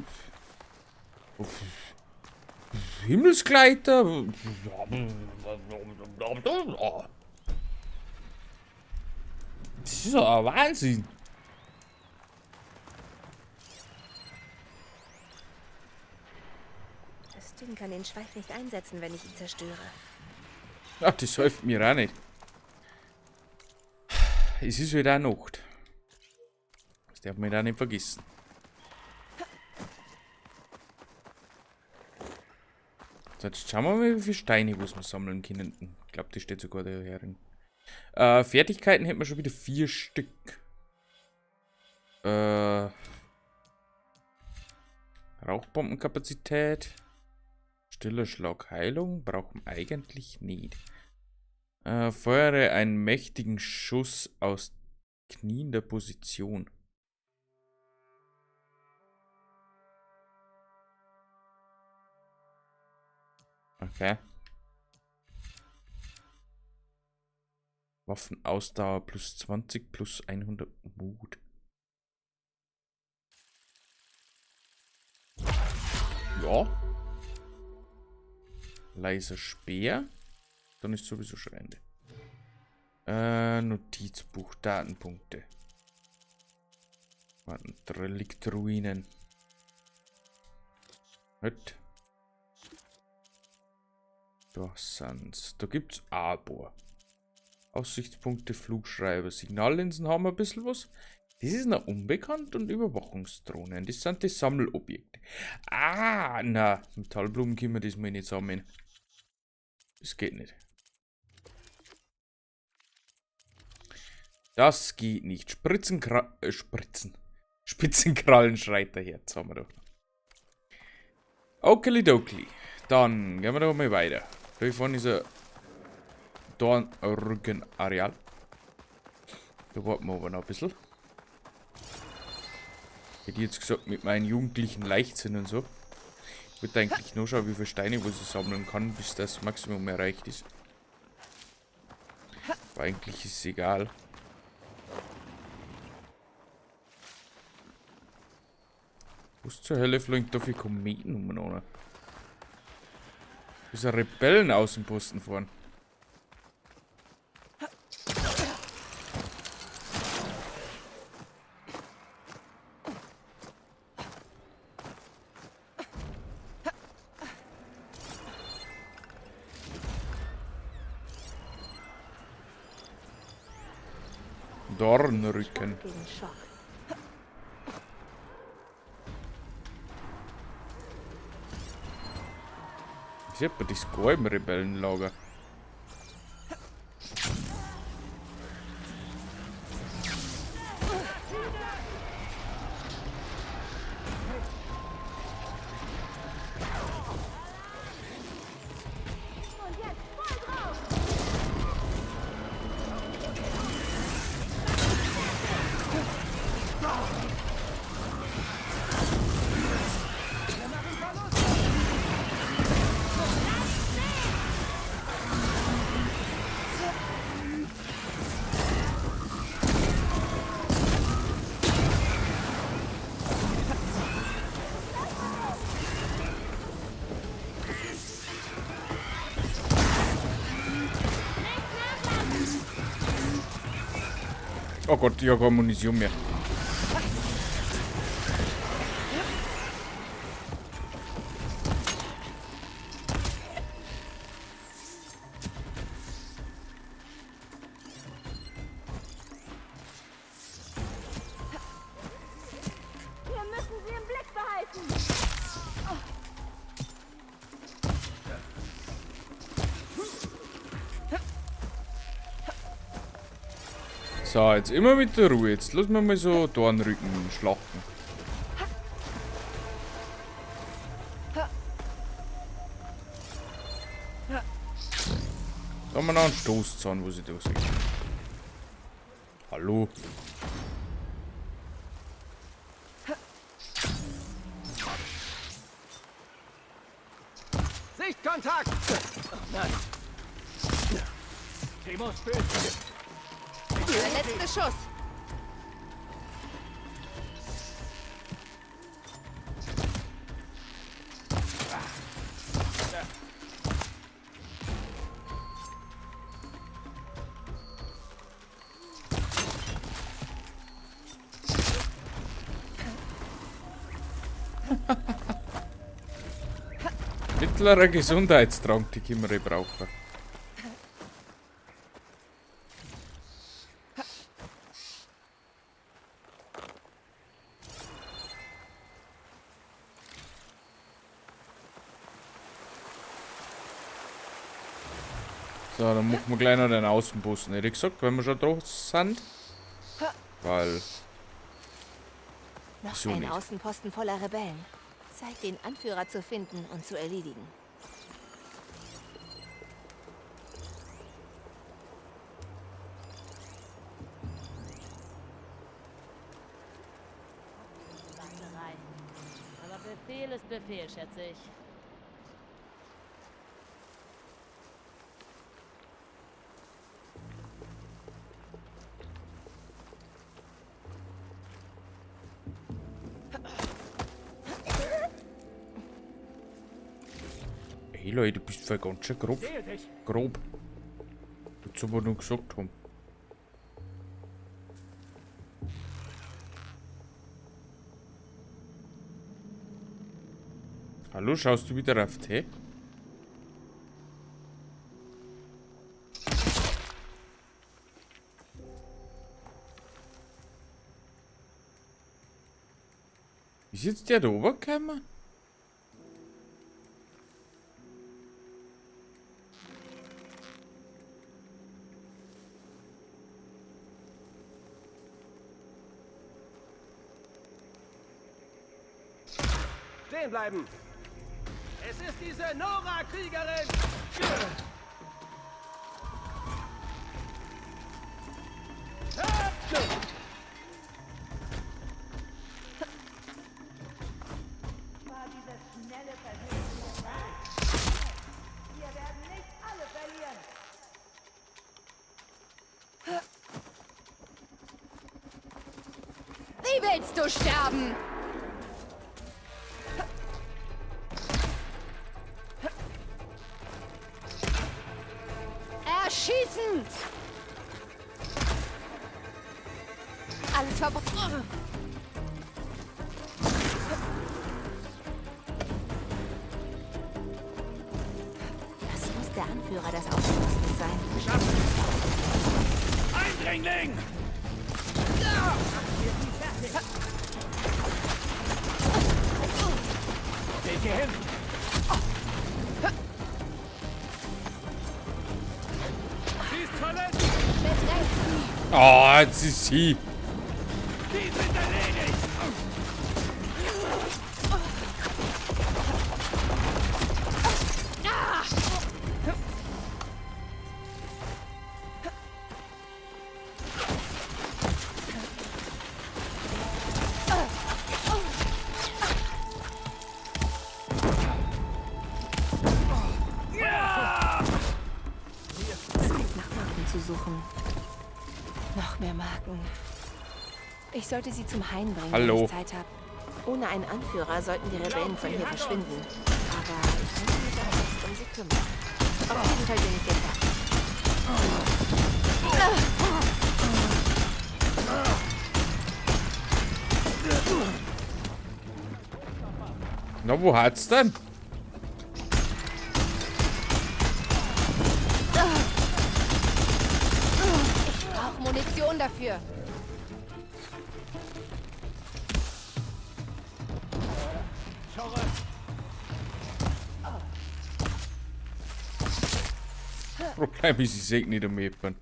Himmelsgleiter. Das ist ja ein Wahnsinn. Das Ding kann den Schweif nicht einsetzen, wenn ich ihn zerstöre. Ach, das hilft mir auch nicht. Es ist wieder Nacht. Das darf man auch nicht vergessen. So, jetzt schauen wir mal, wie viele Steine was wir sammeln können. Ich glaube, die steht sogar da herin. Fertigkeiten hätten wir schon wieder 4 Stück. Rauchbombenkapazität. Stiller Schlag Heilung brauchen wir eigentlich nicht. Feuere einen mächtigen Schuss aus kniender Position. Okay. Waffenausdauer plus 20 plus 100 Mut. Ja. Leiser Speer. Dann ist sowieso schon Ende. Notizbuch, Datenpunkte. Warten, Reliktruinen. Halt. Da sind's. Da gibt's Arbor. Aussichtspunkte, Flugschreiber, Signallinsen haben wir ein bisschen was. Das ist noch unbekannt und Überwachungsdrohnen. Das sind die Sammelobjekte. Ah, na, Metallblumen können wir das mal nicht sammeln. Das geht nicht. Das geht nicht. Spritzen. Spitzenkrallenschreiterherz haben wir doch noch. Okelidoki. Dann gehen wir doch mal weiter. Da vorne ist ein Dornrückenareal. Da warten wir aber noch ein bisschen. Hätte ich jetzt gesagt, mit meinen jugendlichen Leichtsinn und so. Ich würde eigentlich nur schauen, wie viele Steine wo ich sammeln kann, bis das Maximum erreicht ist. Aber eigentlich ist es egal. Was zur Hölle fliegen da für Kometen umeinander? Das ist ein Rebellenaußenposten fahren. Dornrücken. Gegen Schock. Ich hab das gar im Rebellenlager. Oh Gott, ich hab keine Munition mehr. Wir müssen sie im Blick behalten. So, jetzt immer mit der Ruhe. Jetzt lassen wir mal so Dornrücken schlachten. Da haben wir noch einen Stoßzahn, wo sie da sind. Hallo. Sichtkontakt! Oh nein. Der letzte Schuss. Mittlerer Gesundheitstrank, die können wir brauchen. So, dann machen wir gleich noch den Außenposten, hätte ich gesagt, wenn wir schon da sind. Weil. Noch Wieso ein nicht? Außenposten voller Rebellen. Zeit, den Anführer zu finden und zu erledigen. Bastelei. Aber Befehl ist Befehl, schätze ich. Hey Leute, du bist voll ganz schön grob. Grob. Wozu wir nur gesagt haben. Hallo, schaust du wieder auf Tee? Ist jetzt der da runtergekommen? Stehen bleiben! Es ist diese Nora-Kriegerin! Wir werden nicht alle verlieren. Wie willst du sterben? Erschießen! Alles verbrannt. Das muss der Anführer des Außenpostens sein. Eindringling! Geht hier hin! Sie ist verletzt! Bedrängt sie! Ah, jetzt ist sie. Die sind erledigt! Zeit, nach Marken zu suchen. Noch mehr Marken. Ich sollte sie zum Hain bringen, Hallo. wenn ich Zeit habe. Ohne einen Anführer sollten die Rebellen von hier verschwinden. Aber ich muss mich auch selbst um sie kümmern. Auf jeden Fall bin ich jetzt da. Na, wo hat's denn? Ich brauche Munition dafür. Problem ist, ich seh nicht am Jepern.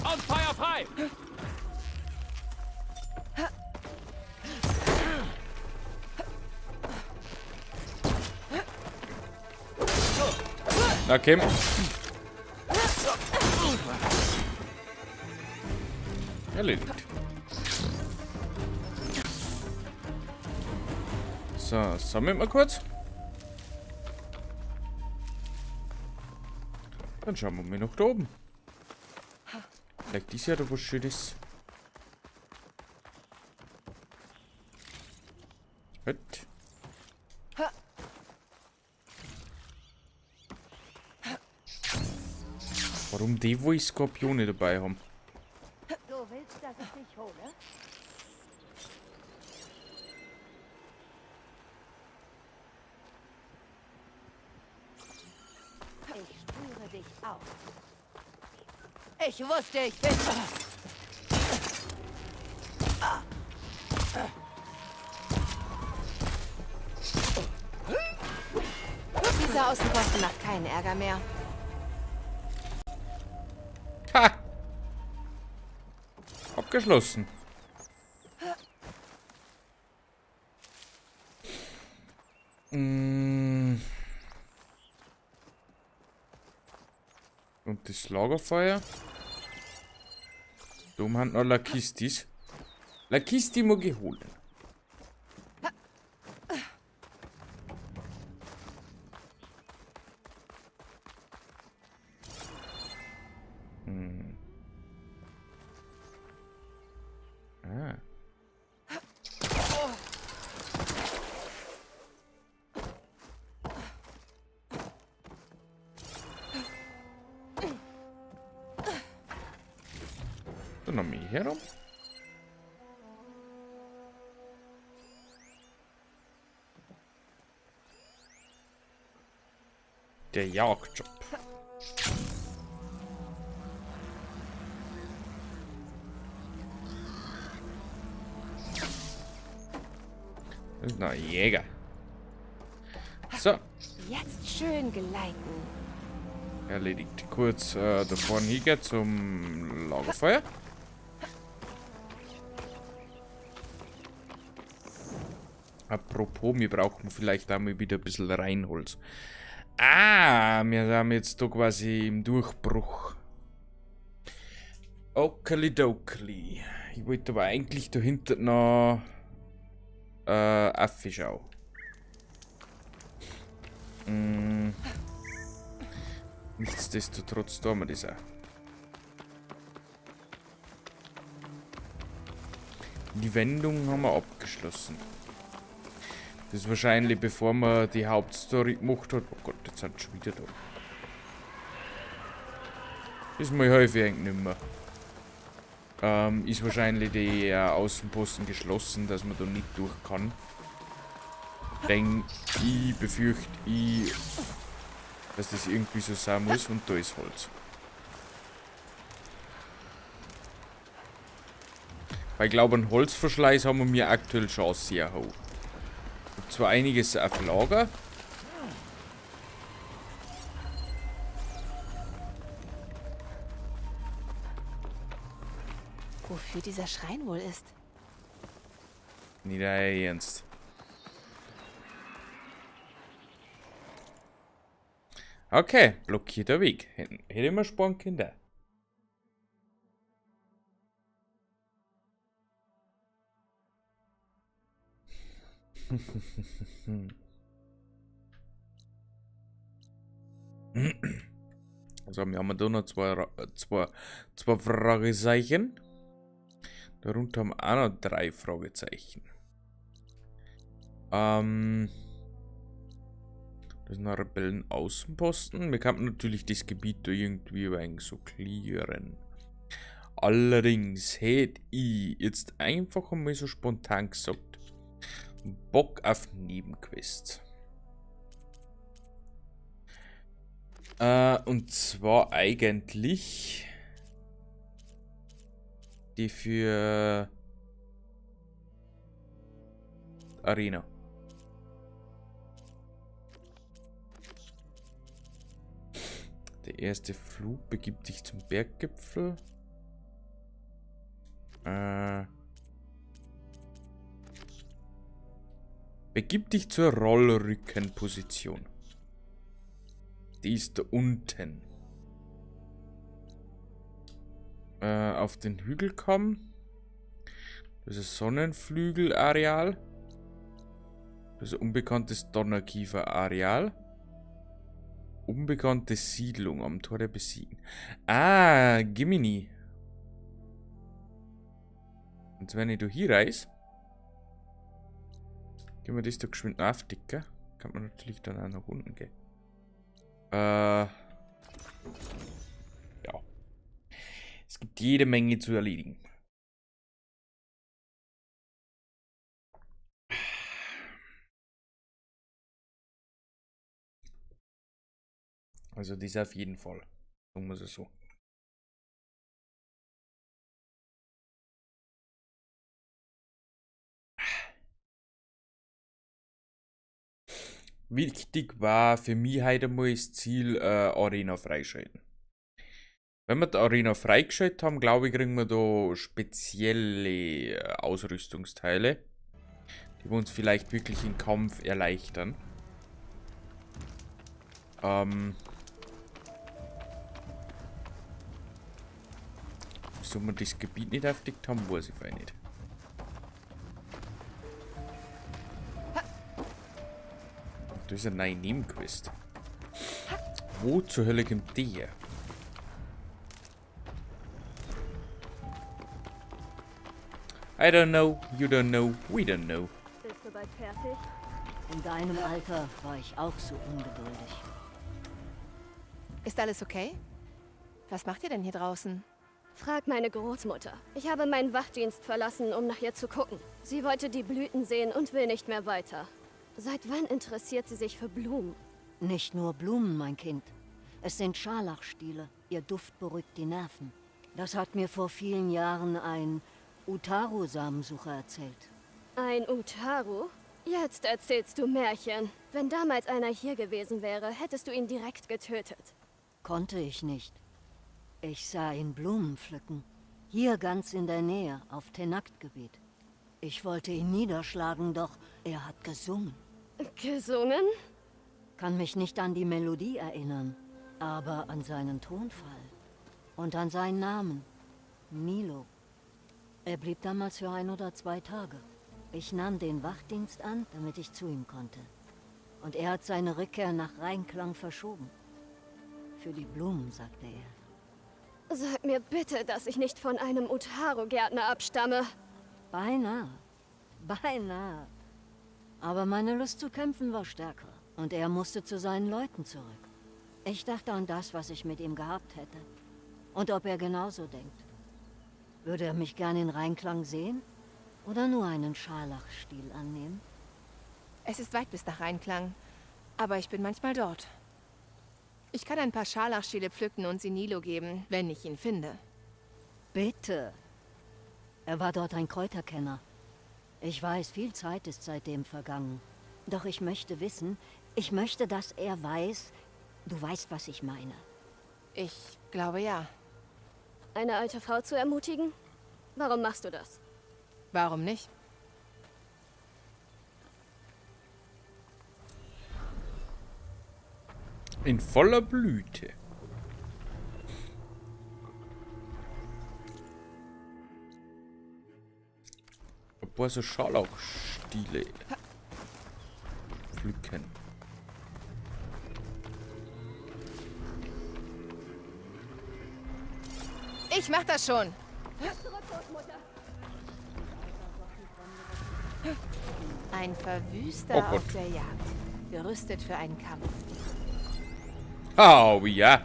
Und Feuer frei! Na, komm. Erledigt. So, sammeln wir kurz. Dann schauen wir mal noch da oben. Vielleicht ist ja da was Schönes. Gut. Warum die wohl Skorpione dabei haben? Du willst, dass ich dich hole? Ich spüre dich auf. Ich wusste, ich bin... Dieser Außenposten macht keinen Ärger mehr. Ha! Abgeschlossen. Mm. Und das Lagerfeuer. Da haben noch Lakistis. Lakisti mag ich holen. Hm. Ah. Dann noch mehr herum. Der Jagdjob. Das ist ein Jäger. So. Jetzt schön gleiten. Erledigt. Kurz da vorne hingehen zum Lagerfeuer. Apropos, wir brauchen vielleicht auch mal wieder ein bisschen Reinholz. Ah, wir sind jetzt da quasi im Durchbruch. Okeli-dokeli. Ich wollte aber eigentlich da hinten noch Affischau. Nichtsdestotrotz tun wir das auch. Die Wendung haben wir abgeschlossen. Das ist wahrscheinlich, bevor man die Hauptstory gemacht hat. Oh Gott, jetzt sind sie schon wieder da. Das mal häufig eigentlich nicht mehr. Ist wahrscheinlich die Außenposten geschlossen, dass man da nicht durch kann. Denn ich befürchte, dass das irgendwie so sein muss und da ist Holz. Weil ich glaube, einen Holzverschleiß haben wir mir aktuell schon sehr hoch. Ich hab zwar einiges auf Lager. Wofür dieser Schrein wohl ist? Nicht euer Ernst. Okay, blockierter Weg. Hätte ich mir sparen können. Also, wir haben da noch zwei Fragezeichen. Darunter haben wir auch noch 3 Fragezeichen. Das ist ein Rebellenaußenposten. Wir könnten natürlich das Gebiet da irgendwie ein wenig so clearen. Allerdings hätte ich jetzt einfach einmal so spontan gesagt, Bock auf Nebenquests. Und zwar eigentlich die für Arena. Der erste Flug begibt sich zum Berggipfel. Begib dich zur Rollrückenposition. Die ist da unten. Auf den Hügel kommen. Das ist Sonnenflügel-Areal. Das ist ein unbekanntes Donnerkiefer-Areal. Unbekannte Siedlung am Tor der Besiegten. Ah, Gimini. Und wenn ich da hier reis, gehen wir das da geschwind aufdicken. Kann man natürlich dann auch nach unten gehen. Ja. Es gibt jede Menge zu erledigen. Also das auf jeden Fall. Sagen wir es so. Wichtig war für mich heute mal das Ziel, Arena freischalten. Wenn wir die Arena freigeschaltet haben, glaube ich, kriegen wir da spezielle Ausrüstungsteile, die wir uns vielleicht wirklich den Kampf erleichtern. Wieso wir das Gebiet nicht aufgedeckt haben, weiß ich vielleicht nicht. Das ist eine neue Nebenquest. Wo zur Hölle kommt die her? I don't know, you don't know, we don't know. Bist du bald fertig? In deinem Alter war ich auch so ungeduldig. Ist alles okay? Was macht ihr denn hier draußen? Frag meine Großmutter. Ich habe meinen Wachdienst verlassen, um nach ihr zu gucken. Sie wollte die Blüten sehen und will nicht mehr weiter. Seit wann interessiert sie sich für Blumen? Nicht nur Blumen, mein Kind. Es sind Scharlachstiele. Ihr Duft beruhigt die Nerven. Das hat mir vor vielen Jahren ein Utaru-Samensucher erzählt. Ein Utaru? Jetzt erzählst du Märchen. Wenn damals einer hier gewesen wäre, hättest du ihn direkt getötet. Konnte ich nicht. Ich sah ihn Blumen pflücken. Hier ganz in der Nähe, auf Tenakt-Gebiet. Ich wollte ihn niederschlagen, doch er hat gesungen. Gesungen? Kann mich nicht an die Melodie erinnern, aber an seinen Tonfall. Und an seinen Namen. Nilo. Er blieb damals für 1 oder 2 Tage. Ich nahm den Wachdienst an, damit ich zu ihm konnte. Und er hat seine Rückkehr nach Reinklang verschoben. Für die Blumen, sagte er. Sag mir bitte, dass ich nicht von einem Utaru-Gärtner abstamme. Beinahe. Beinahe. Aber meine Lust zu kämpfen war stärker. Und er musste zu seinen Leuten zurück. Ich dachte an das, was ich mit ihm gehabt hätte. Und ob er genauso denkt. Würde er mich gern in Reinklang sehen? Oder nur einen Scharlachstiel annehmen? Es ist weit bis nach Reinklang. Aber ich bin manchmal dort. Ich kann ein paar Scharlachstiele pflücken und sie Nilo geben, wenn ich ihn finde. Bitte. Er war dort ein Kräuterkenner. Ich weiß, viel Zeit ist seitdem vergangen. Doch ich möchte wissen, ich möchte, dass er weiß, du weißt, was ich meine. Ich glaube ja. Eine alte Frau zu ermutigen? Warum machst du das? Warum nicht? In voller Blüte. Ein paar so Scharlachstiele pflücken. Ich mach das schon. Ein Verwüster Oh Gott. auf der Jagd, gerüstet für einen Kampf. Oh ja.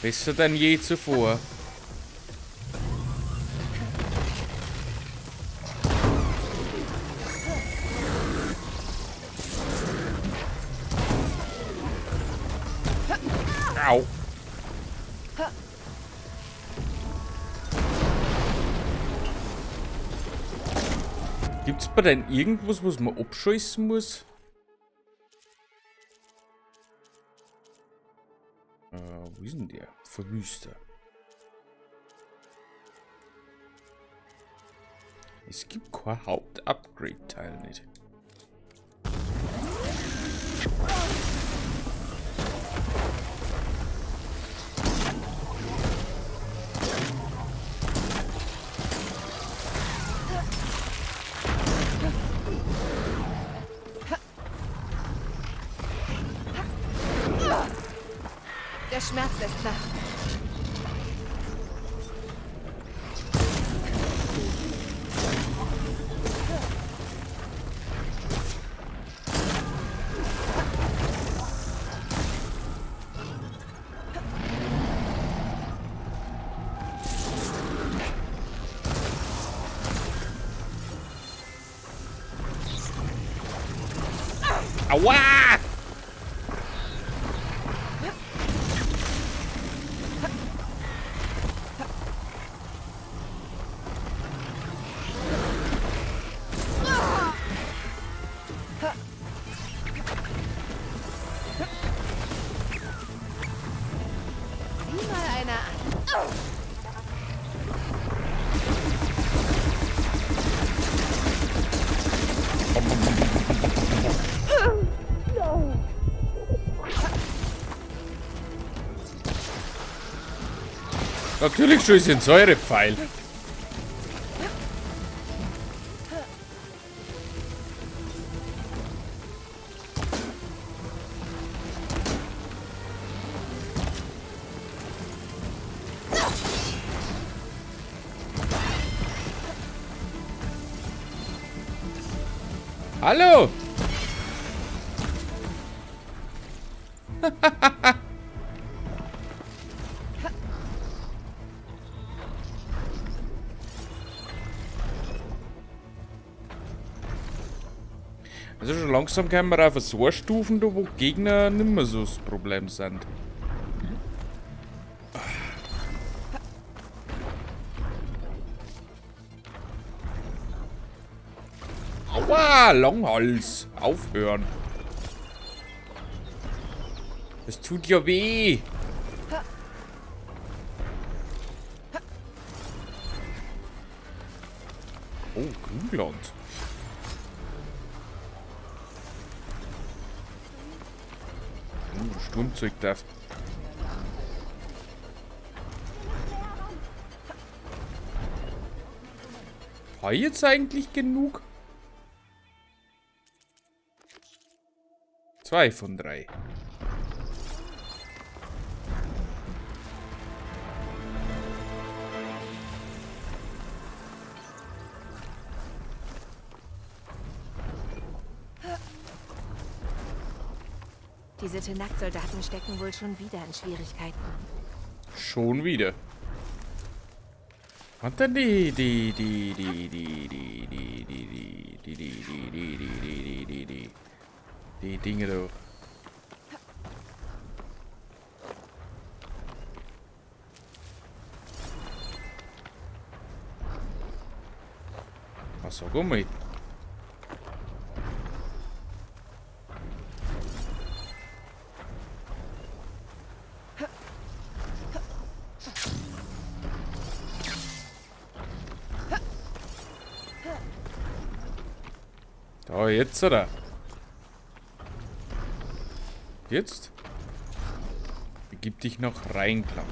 Besser denn je zuvor. Au. Gibt's bei denn irgendwas, was man abschießen muss? Wo ist denn der? Verwüster. Es gibt kein Haupt-Upgrade-Teil nicht. Der Schmerz lässt nach. Aua! Sieh mal einer an. Natürlich schieße ich einen Säurepfeil. Hallo! Also schon langsam kommen wir auf so Stufen, da wo Gegner nimmer so das Problem sind. Aua, Langhals. Aufhören. Das tut ja weh. Oh, Grünland. Sturmzeug darf. Habe ich jetzt eigentlich genug? 2 von 3. Diese Tenakth-Soldaten stecken wohl schon wieder in Schwierigkeiten. Schon wieder. Was denn die Dinge da? Was sag mal. Da, jetzt, oder? Jetzt? Begib dich noch Reinklang.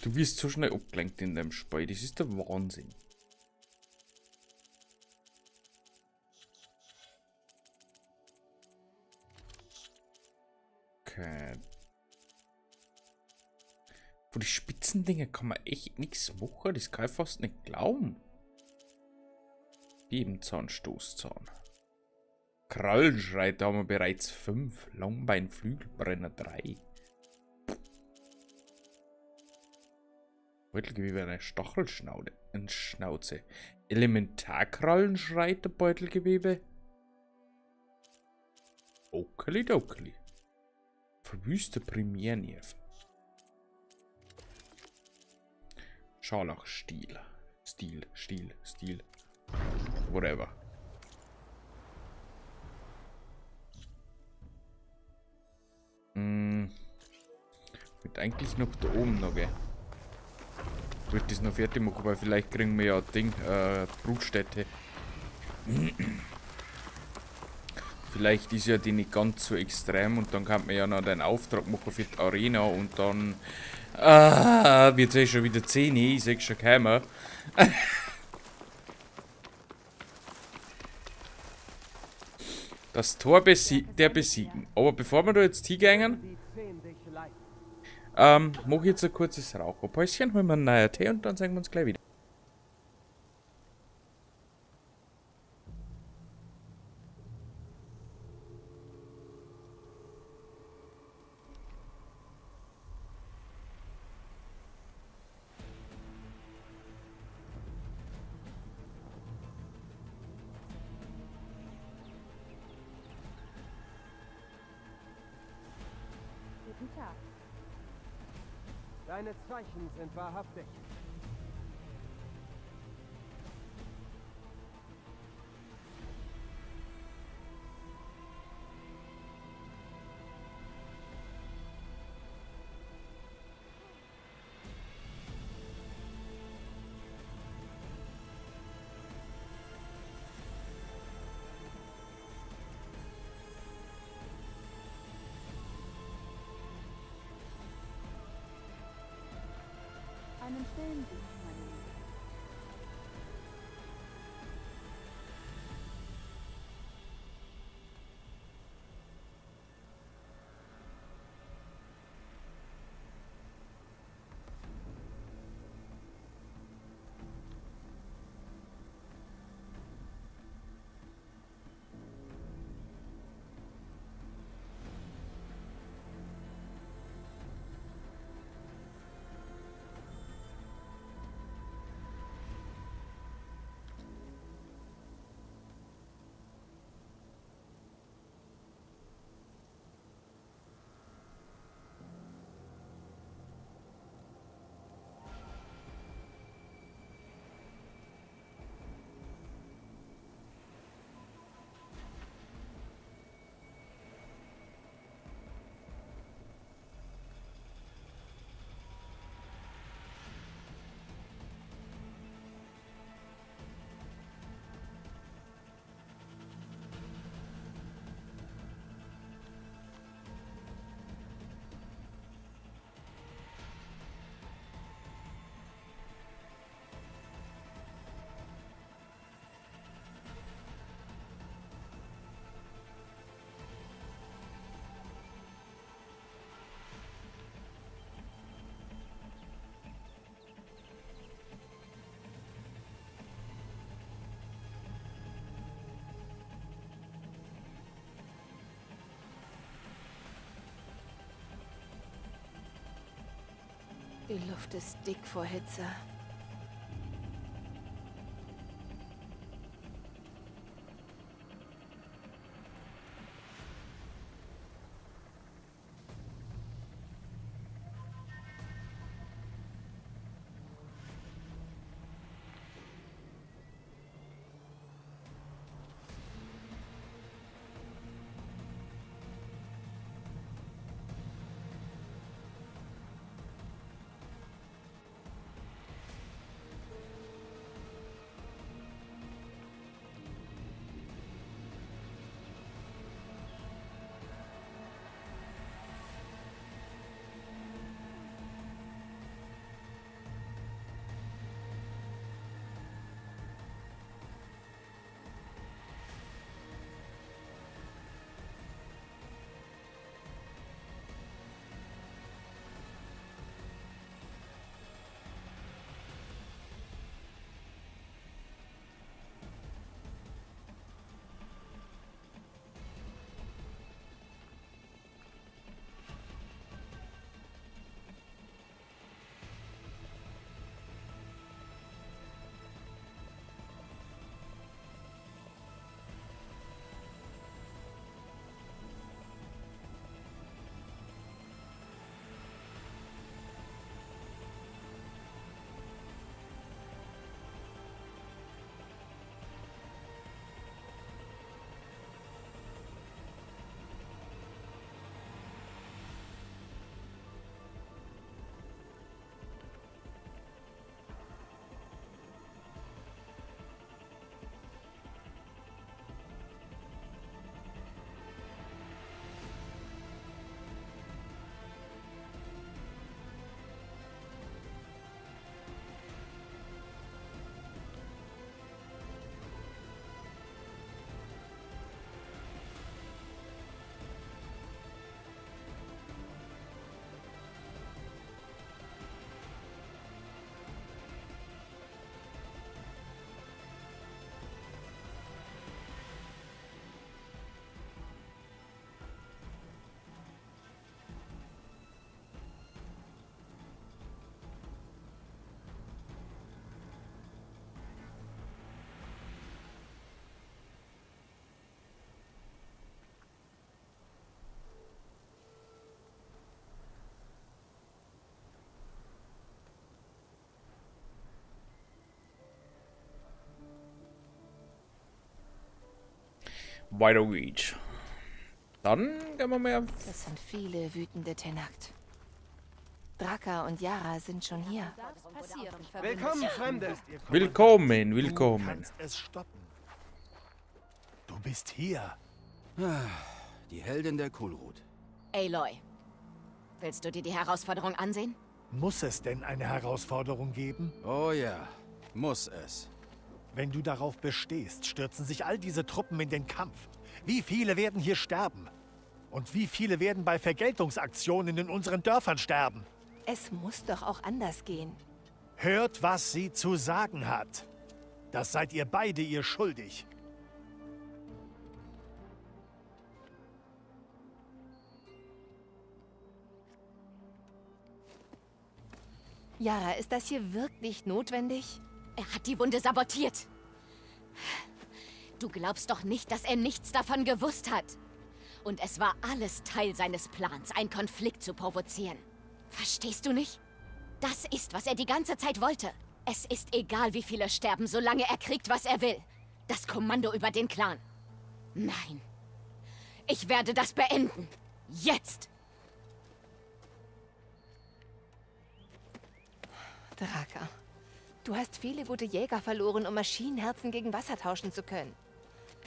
Du wirst so schnell abgelenkt in deinem Spiel. Das ist der Wahnsinn. Okay. Von den Spitzendinger kann man echt nichts machen. Das kann ich fast nicht glauben. Bebenzahn, Stoßzahn. Krallenschreiter haben wir bereits 5. Langbein, Flügelbrenner 3. Beutelgewebe eine Stachelschnauze. Eine Schnauze. Elementarkrallenschreiter, Beutelgewebe. Okeli-dokeli. Verwüster Primärnerv. Scharlachstiel. Stil, Stil, Stil. Whatever. Wollte eigentlich noch da oben noch gehen. Wollte das noch fertig machen, weil vielleicht kriegen wir ja Ding, Brutstätte. Vielleicht ist ja die nicht ganz so extrem und dann kann man ja noch den Auftrag machen für die Arena und dann wird es eh schon wieder 10, ich seh schon kommen. Das Tor der besiegen. Aber bevor wir da jetzt hingehen, mach ich jetzt ein kurzes Raucherpäuschen, holen wir einen neuen Tee und dann sehen wir uns gleich wieder. Guten Tag. Deine Zeichen sind wahrhaftig. Einen schnellen Weg, meine Liebe. Die Luft ist dick vor Hitze. Weiter geht's. Dann gehen wir mal auf. Das sind viele wütende Tenakt. Draka und Yara sind schon hier. Willkommen, Fremde! Willkommen, Du willkommen. kannst es stoppen. Du bist hier. Die Heldin der Kulrut. Aloy, willst du dir die Herausforderung ansehen? Muss es denn eine Herausforderung geben? Oh ja, muss es. Wenn du darauf bestehst, stürzen sich all diese Truppen in den Kampf. Wie viele werden hier sterben? Und wie viele werden bei Vergeltungsaktionen in unseren Dörfern sterben? Es muss doch auch anders gehen. Hört, was sie zu sagen hat. Das seid ihr beide ihr schuldig. Yara, ist das hier wirklich notwendig? Er hat die Wunde sabotiert. Du glaubst doch nicht, dass er nichts davon gewusst hat. Und es war alles Teil seines Plans, einen Konflikt zu provozieren. Verstehst du nicht? Das ist, was er die ganze Zeit wollte. Es ist egal, wie viele sterben, solange er kriegt, was er will. Das Kommando über den Clan. Nein. Ich werde das beenden. Jetzt! Draka, du hast viele gute Jäger verloren, um Maschinenherzen gegen Wasser tauschen zu können.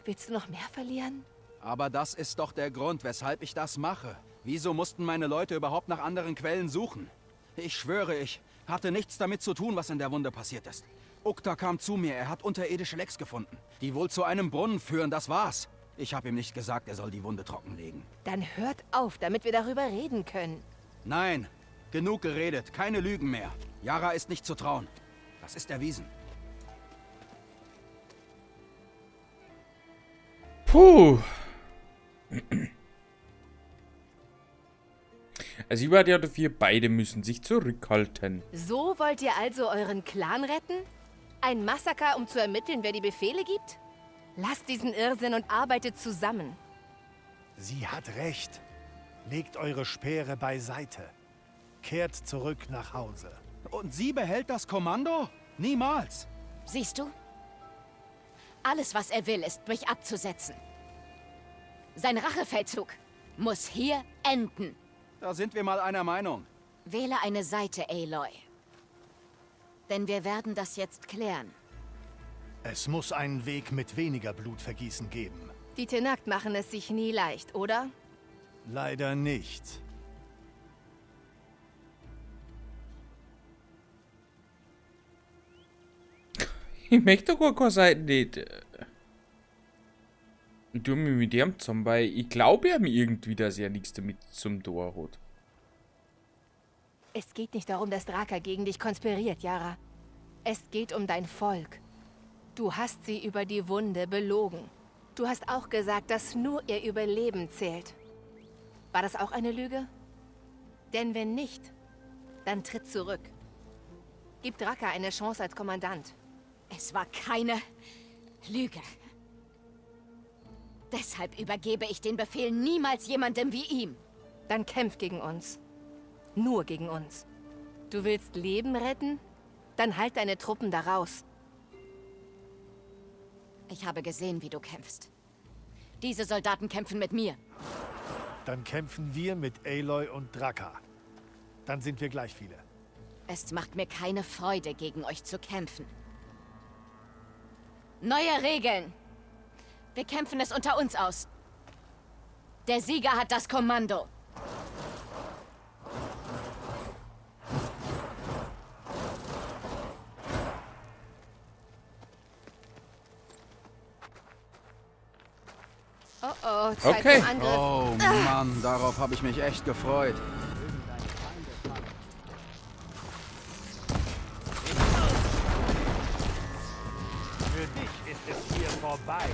Willst du noch mehr verlieren? Aber das ist doch der Grund, weshalb ich das mache. Wieso mussten meine Leute überhaupt nach anderen Quellen suchen? Ich schwöre, ich hatte nichts damit zu tun, was in der Wunde passiert ist. Ukta kam zu mir, er hat unterirdische Lecks gefunden, die wohl zu einem Brunnen führen, das war's. Ich habe ihm nicht gesagt, er soll die Wunde trockenlegen. Dann hört auf, damit wir darüber reden können. Nein, genug geredet, keine Lügen mehr. Yara ist nicht zu trauen. Das ist erwiesen. Puh. Also ich war ja dafür, beide müssen sich zurückhalten. So wollt ihr also euren Clan retten? Ein Massaker, um zu ermitteln, wer die Befehle gibt? Lasst diesen Irrsinn und arbeitet zusammen. Sie hat recht. Legt eure Speere beiseite. Kehrt zurück nach Hause. Und sie behält das Kommando? Niemals! Siehst du? Alles, was er will, ist, mich abzusetzen. Sein Rachefeldzug muss hier enden. Da sind wir mal einer Meinung. Wähle eine Seite, Aloy. Denn wir werden das jetzt klären. Es muss einen Weg mit weniger Blutvergießen geben. Die Tenakt machen es sich nie leicht, oder? Leider nicht. Ich möchte doch gar keine Seite nicht. Ich tue mich mit ihm zusammen, weil ich glaube ihm irgendwie, dass er nichts damit zum Tor hat. Es geht nicht darum, dass Draka gegen dich konspiriert, Yara. Es geht um dein Volk. Du hast sie über die Wunde belogen. Du hast auch gesagt, dass nur ihr Überleben zählt. War das auch eine Lüge? Denn wenn nicht, dann tritt zurück. Gib Draka eine Chance als Kommandant. Es war keine Lüge. Deshalb übergebe ich den Befehl niemals jemandem wie ihm. Dann kämpf gegen uns. Nur gegen uns. Du willst Leben retten? Dann halt deine Truppen da raus. Ich habe gesehen, wie du kämpfst. Diese Soldaten kämpfen mit mir. Dann kämpfen wir mit Aloy und Draka. Dann sind wir gleich viele. Es macht mir keine Freude, gegen euch zu kämpfen. Neue Regeln. Wir kämpfen es unter uns aus. Der Sieger hat das Kommando. Oh oh, Zeit Okay. zum Angriff. Oh Mann, darauf habe ich mich echt gefreut. Für dich ist es hier vorbei.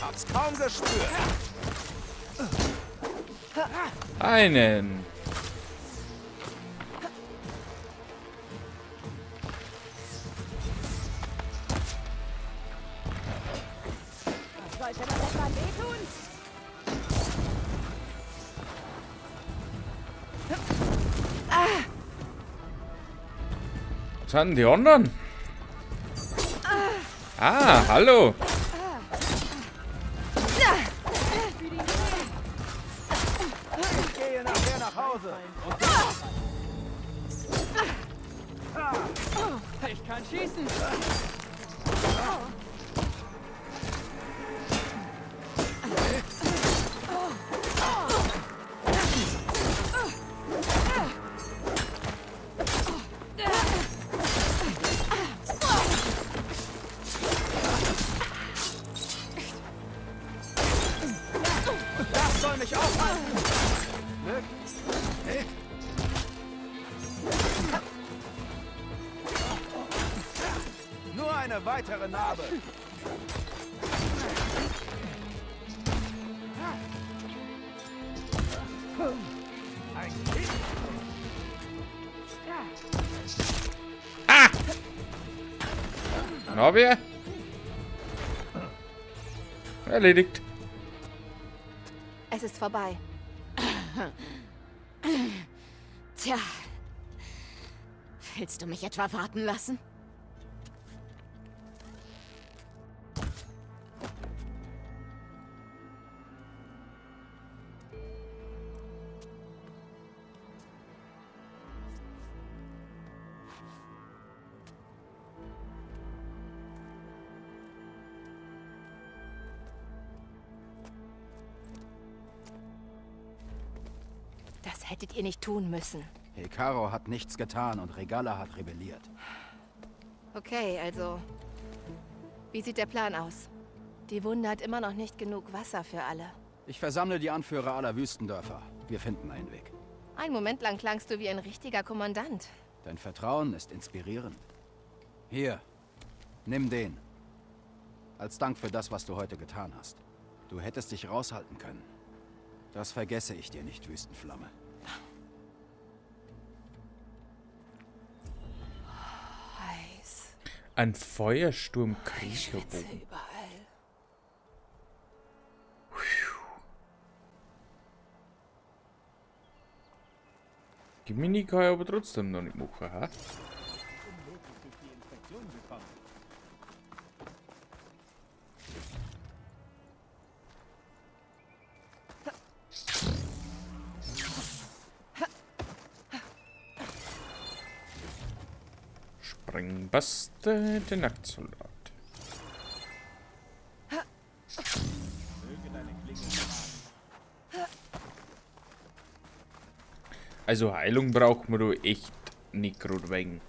Hab's kaum gespürt. Einen. Was sind denn die anderen? Ah, hallo. Ich gehe nachher nach Hause. Und ich kann schießen. Das soll mich aufhalten. Nur eine weitere Narbe. Dann hab ich. Erledigt. Es ist vorbei. Tja. Willst du mich etwa warten lassen? Das hättet ihr nicht tun müssen. Hekaro hat nichts getan und Regalla hat rebelliert. Okay, also. Wie sieht der Plan aus? Die Wunde hat immer noch nicht genug Wasser für alle. Ich versammle die Anführer aller Wüstendörfer. Wir finden einen Weg. Einen Moment lang klangst du wie ein richtiger Kommandant. Dein Vertrauen ist inspirierend. Hier, nimm den. Als Dank für das, was du heute getan hast. Du hättest dich raushalten können. Das vergesse ich dir nicht, Wüstenflamme. Heiß. Ein Ich schwitze Feuersturm-Kriegerbogen. überall. Die Mini kann ich aber trotzdem noch nicht machen, hä? Sprengbuster, der Nacktsoldat. Also Heilung braucht man da echt nicht gerade wegen.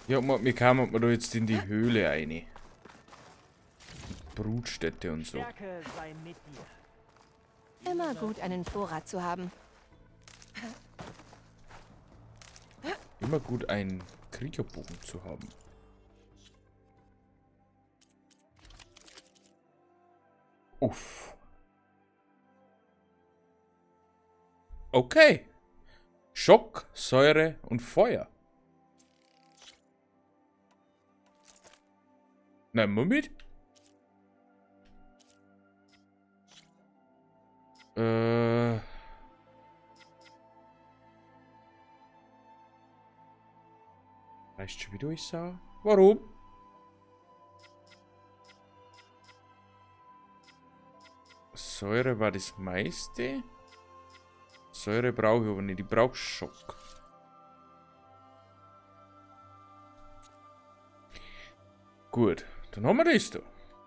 Ja, wir kamen da jetzt in die Höhle rein. Brutstätte und so. Stärke sei mit dir. Immer gut, einen Vorrat zu haben. Immer gut, einen Kriegerbogen zu haben. Uff. Okay. Schock, Säure und Feuer. Nehmen wir mit. Weißt du, wie du ich sah? Warum? Säure war das meiste. Säure brauche ich aber nicht. Ich brauche Schock. Gut, dann haben wir das da.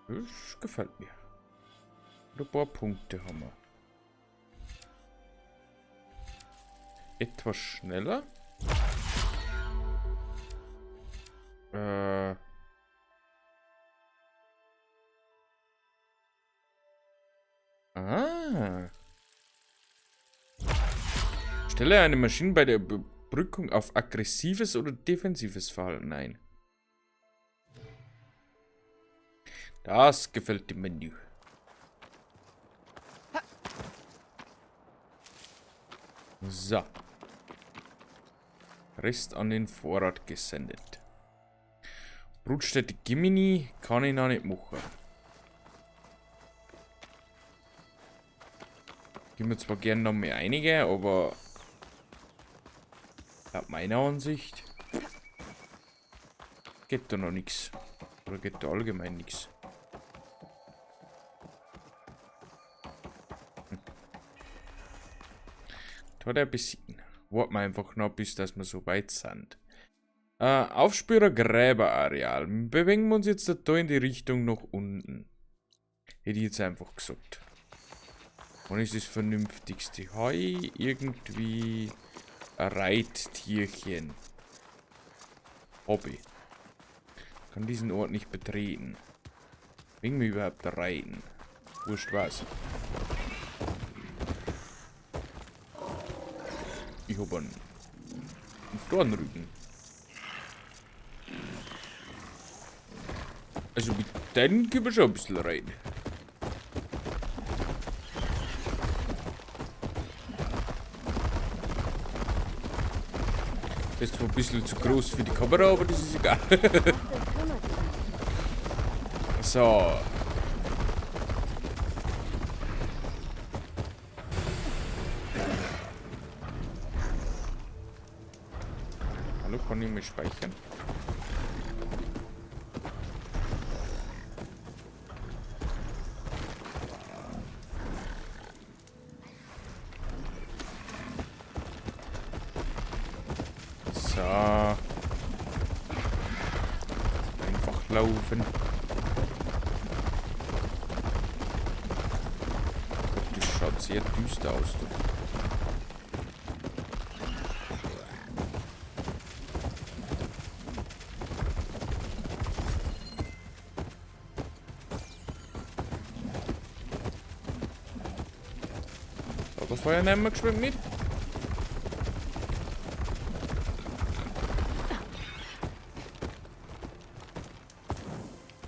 Das gefällt mir. Und ein paar Punkte haben wir. Etwas schneller. Ah. Stelle eine Maschine bei der Überbrückung auf aggressives oder defensives Verhalten ein. Das gefällt dem Menü. So. Rest an den Vorrat gesendet. Brutstätte Gemini kann ich noch nicht machen. Gehen wir zwar gerne noch mehr einige, aber laut meiner Ansicht geht da noch nichts. Oder geht da allgemein nichts. Da hat er besiegen. Warten wir einfach noch, bis dass wir so weit sind. Aufspürer Gräberareal. Bewegen wir uns jetzt da in die Richtung nach unten. Hätte ich jetzt einfach gesagt. Und ist das Vernünftigste? Heu, irgendwie ein Reittierchen. Hobby. Kann diesen Ort nicht betreten. Wegen mir überhaupt reiten. Wurscht was. Ich hab einen Dornrücken. Also mit denen können wir schon ein bisschen rein. Das ist zwar ein bisschen zu groß für die Kamera, aber das ist egal. So. Hallo, kann ich mich speichern? So. Einfach laufen. Das schaut sehr düster aus, du. Lagerfeuer nehmen wir geschwind mit.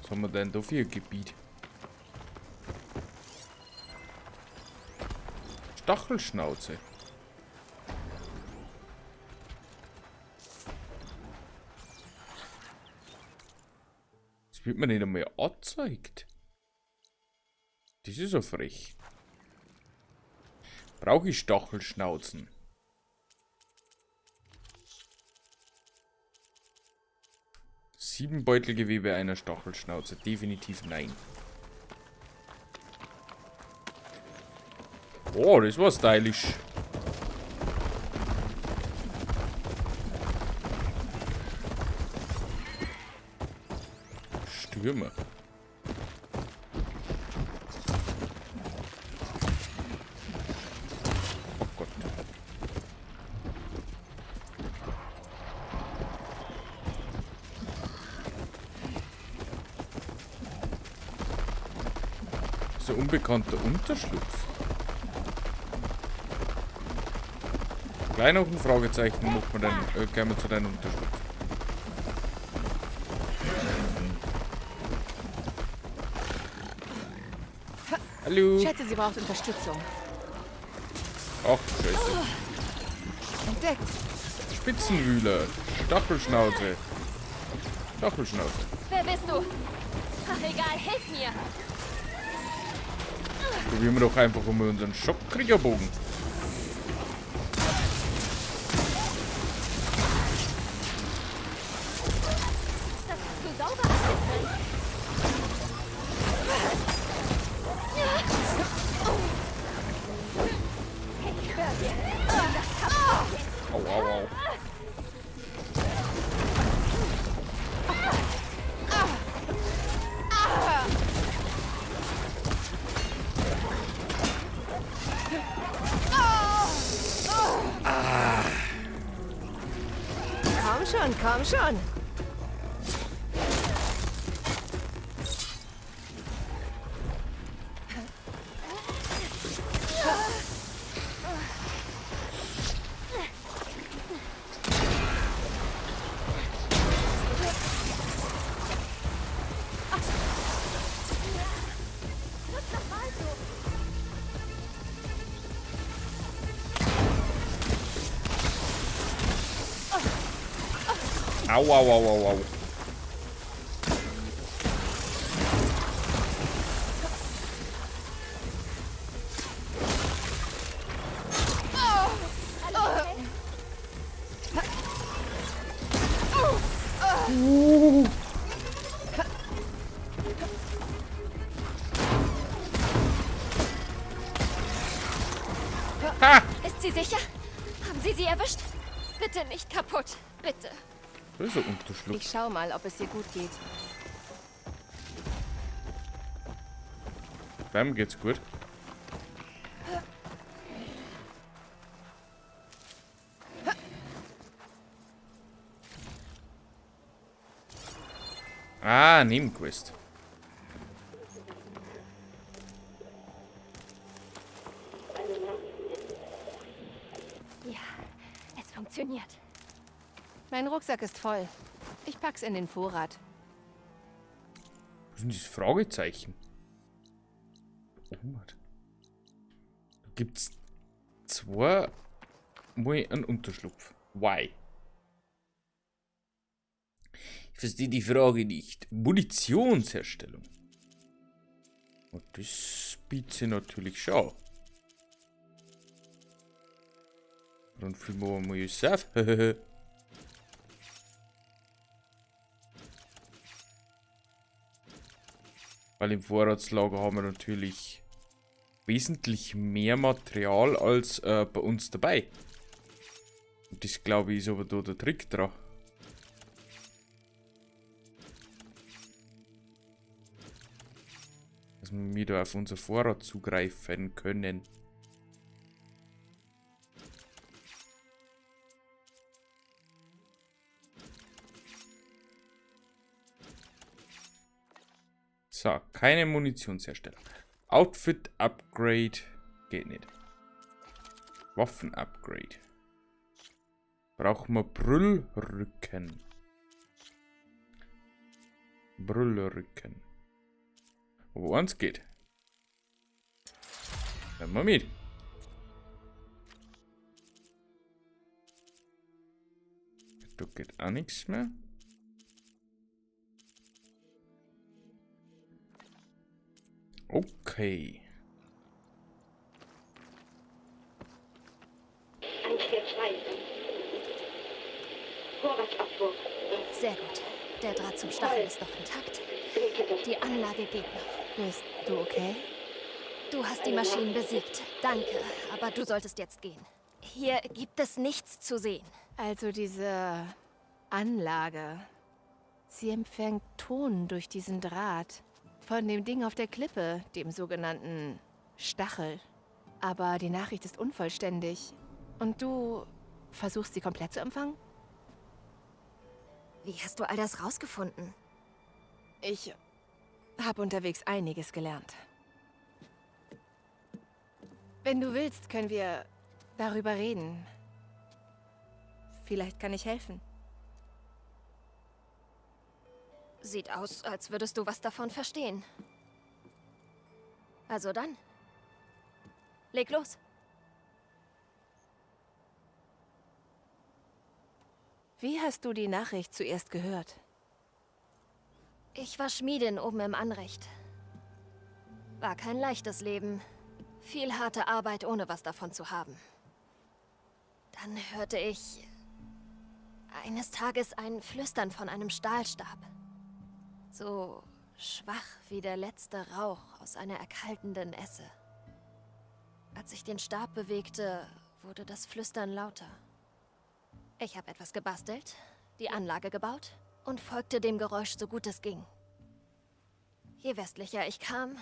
Was haben wir denn da für ein Gebiet? Stachelschnauze. Das wird mir nicht einmal angezeigt. Das ist so frech. Brauche ich Stachelschnauzen? 7 Beutelgewebe einer Stachelschnauze. Definitiv nein. Oh, das war stylisch. Stürmer. Oh Gott. So unbekannter Unterschlupf. Gleich noch ein Fragezeichen macht man dann, gehen wir zu deinem Unterschlupf. Hallo. Ich schätze, sie braucht Unterstützung. Ach, Scheiße. Entdeckt. Spitzenwühler. Stachelschnauze. Stachelschnauze. Wer bist du? Ach, egal, hilf mir. Probieren wir doch einfach mal unseren Schockkriegerbogen. Das hast du sauber abgetrennt. Ich schwör dir. Au, au, au. Komm schon, komm schon. Au, au, au, au, au. sie sicher? Haben Sie sie erwischt? Bitte nicht kaputt. Bitte. Das ist ein Unterschlupf. Ich schau mal, ob es ihr gut geht. Beim geht's gut. Ah, Nebenquest. Ja, es funktioniert. Mein Rucksack ist voll. Ich pack's in den Vorrat. Was ist denn dieses Fragezeichen? Oh, Mann. Da gibt's zweimal einen Unterschlupf. Why? Ich verstehe die Frage nicht. Munitionsherstellung. Und das bietet sie natürlich schon. Dann füllen wir mal yourself. Weil im Vorratslager haben wir natürlich wesentlich mehr Material als bei uns dabei. Und das, glaube ich, ist aber da der Trick dran. Dass wir wieder auf unser Vorrat zugreifen können. So, keine Munitionsherstellung. Outfit Upgrade geht nicht. Waffen Upgrade. Brauchen wir Brüllrücken. Brüllrücken. Aber eins geht. Nehmen wir mit. Da geht auch nichts mehr. Okay. Sehr gut. Der Draht zum Stachel ist noch intakt. Die Anlage geht noch. Bist du okay? Du hast die Maschinen besiegt. Danke, aber du solltest jetzt gehen. Hier gibt es nichts zu sehen. Also diese Anlage. Sie empfängt Ton durch diesen Draht. Von dem Ding auf der Klippe, dem sogenannten Stachel. Aber die Nachricht ist unvollständig. Und du versuchst, sie komplett zu empfangen? Wie hast du all das rausgefunden? Ich habe unterwegs einiges gelernt. Wenn du willst, können wir darüber reden. Vielleicht kann ich helfen. Sieht aus, als würdest du was davon verstehen. Also dann. Leg los. Wie hast du die Nachricht zuerst gehört? Ich war Schmiedin oben im Anrecht. War kein leichtes Leben. Viel harte Arbeit, ohne was davon zu haben. Dann hörte ich eines Tages ein Flüstern von einem Stahlstab. So schwach wie der letzte Rauch aus einer erkaltenden Esse. Als ich den Stab bewegte, wurde das Flüstern lauter. Ich habe etwas gebastelt, die Anlage gebaut und folgte dem Geräusch so gut es ging. Je westlicher ich kam,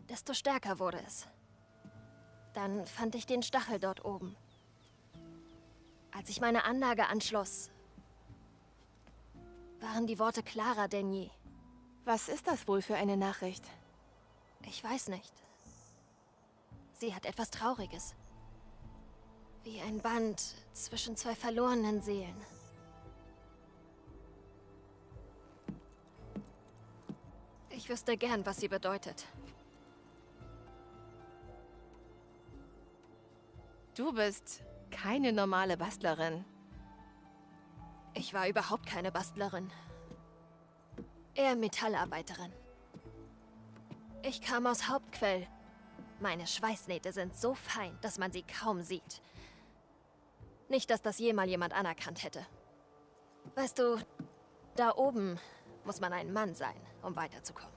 desto stärker wurde es. Dann fand ich den Stachel dort oben. Als ich meine Anlage anschloss, waren die Worte klarer denn je. Was ist das wohl für eine Nachricht? Ich weiß nicht. Sie hat etwas Trauriges. Wie ein Band zwischen zwei verlorenen Seelen. Ich wüsste gern, was sie bedeutet. Du bist keine normale Bastlerin. Ich war überhaupt keine Bastlerin. Eher Metallarbeiterin. Ich kam aus Hauptquell. Meine Schweißnähte sind so fein, dass man sie kaum sieht. Nicht, dass das jemals jemand anerkannt hätte. Weißt du, da oben muss man ein Mann sein, um weiterzukommen.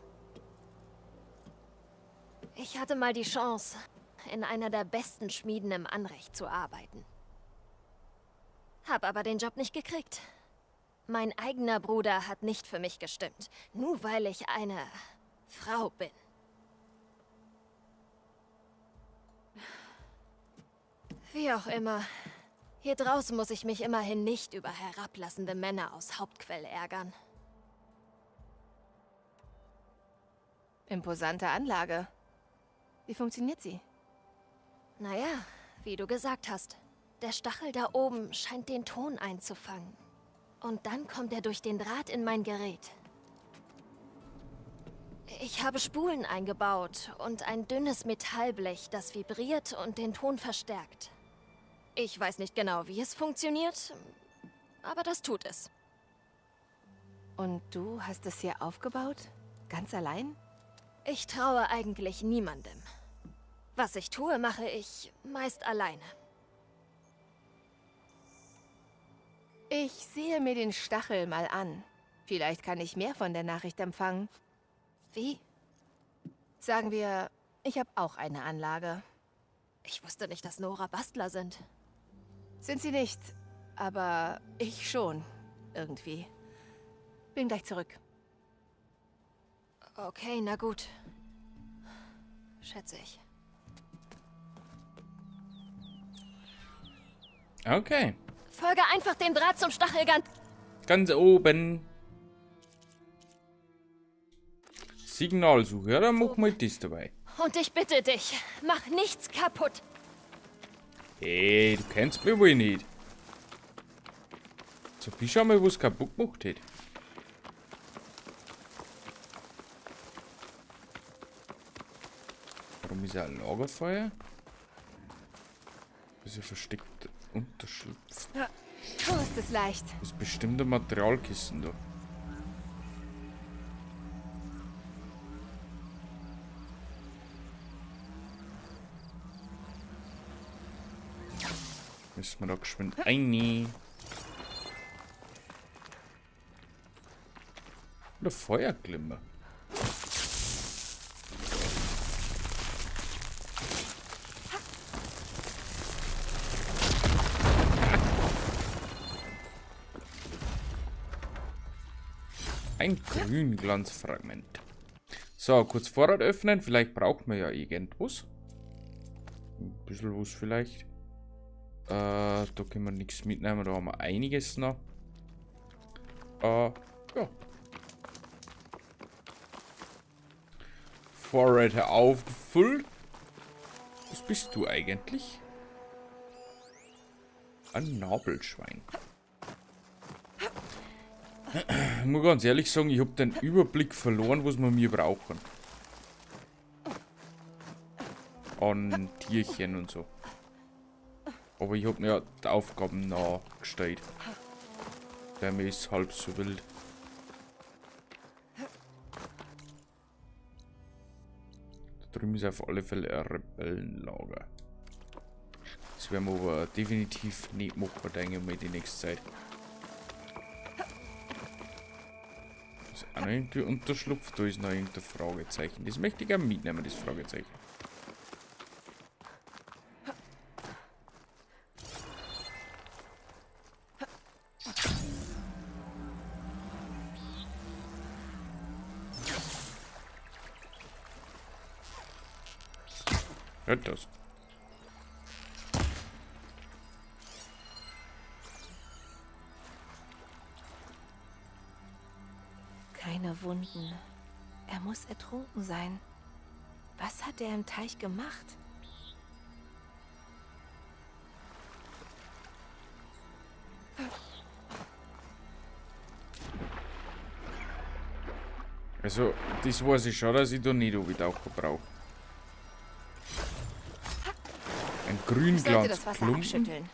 Ich hatte mal die Chance, in einer der besten Schmieden im Anrecht zu arbeiten. Hab aber den Job nicht gekriegt. Mein eigener Bruder hat nicht für mich gestimmt, nur weil ich eine Frau bin. Wie auch immer. Hier draußen muss ich mich immerhin nicht über herablassende Männer aus Hauptquell ärgern. Imposante Anlage. Wie funktioniert sie? Naja, wie du gesagt hast. Der Stachel da oben scheint den Ton einzufangen. Und dann kommt er durch den Draht in mein Gerät. Ich habe Spulen eingebaut und ein dünnes Metallblech, das vibriert und den Ton verstärkt. Ich weiß nicht genau, wie es funktioniert, aber das tut es. Und du hast es hier aufgebaut? Ganz allein? Ich traue eigentlich niemandem. Was ich tue, mache ich meist alleine. Ich sehe mir den Stachel mal an. Vielleicht kann ich mehr von der Nachricht empfangen. Wie? Sagen wir, ich habe auch eine Anlage. Ich wusste nicht, dass Nora Bastler sind. Sind sie nicht, aber ich schon. Irgendwie. Bin gleich zurück. Okay, na gut. Schätze ich. Okay. Folge einfach dem Draht zum Stachel ganz. Ganz oben. Signalsuche. Ja, dann machen wir das dabei. Und ich bitte dich, mach nichts kaputt. Hey, du kennst mich wohl nicht. So, ich schau mal, was kaputt gemacht hat. Warum ist er ein Lagerfeuer? Das ist ja versteckt Unterschlupf. So ist es leicht. Das ist bestimmt ein Materialkissen da. Müssen wir da geschwind rein. Oder Feuerglimmer. Ein Grünglanzfragment. So, kurz Vorrat öffnen. Vielleicht braucht man ja irgendwas. Ein bisschen was vielleicht. Da können wir nichts mitnehmen. Da haben wir einiges noch. Ja. Vorräte aufgefüllt. Was bist du eigentlich? Ein Nabelschwein. Ich muss ganz ehrlich sagen, ich hab den Überblick verloren, was wir mir brauchen. An Tierchen und so. Aber ich hab mir ja die Aufgaben nachgestellt. Der mir ist halb so wild. Da drüben ist auf alle Fälle ein Rebellenlager. Das werden wir aber definitiv nicht machen, denke ich mal, die nächste Zeit. Ist auch noch irgendwie Unterschlupf, da ist noch irgendein Fragezeichen. Das möchte ich gerne mitnehmen, das Fragezeichen. Hört das. Keine Wunden. Er muss ertrunken sein. Was hat er im Teich gemacht? Also, das weiß ich schon, dass ich da nicht tauchen brauche. Ein Ich sollte das Wasser Grünglanzklumpen. abschütteln.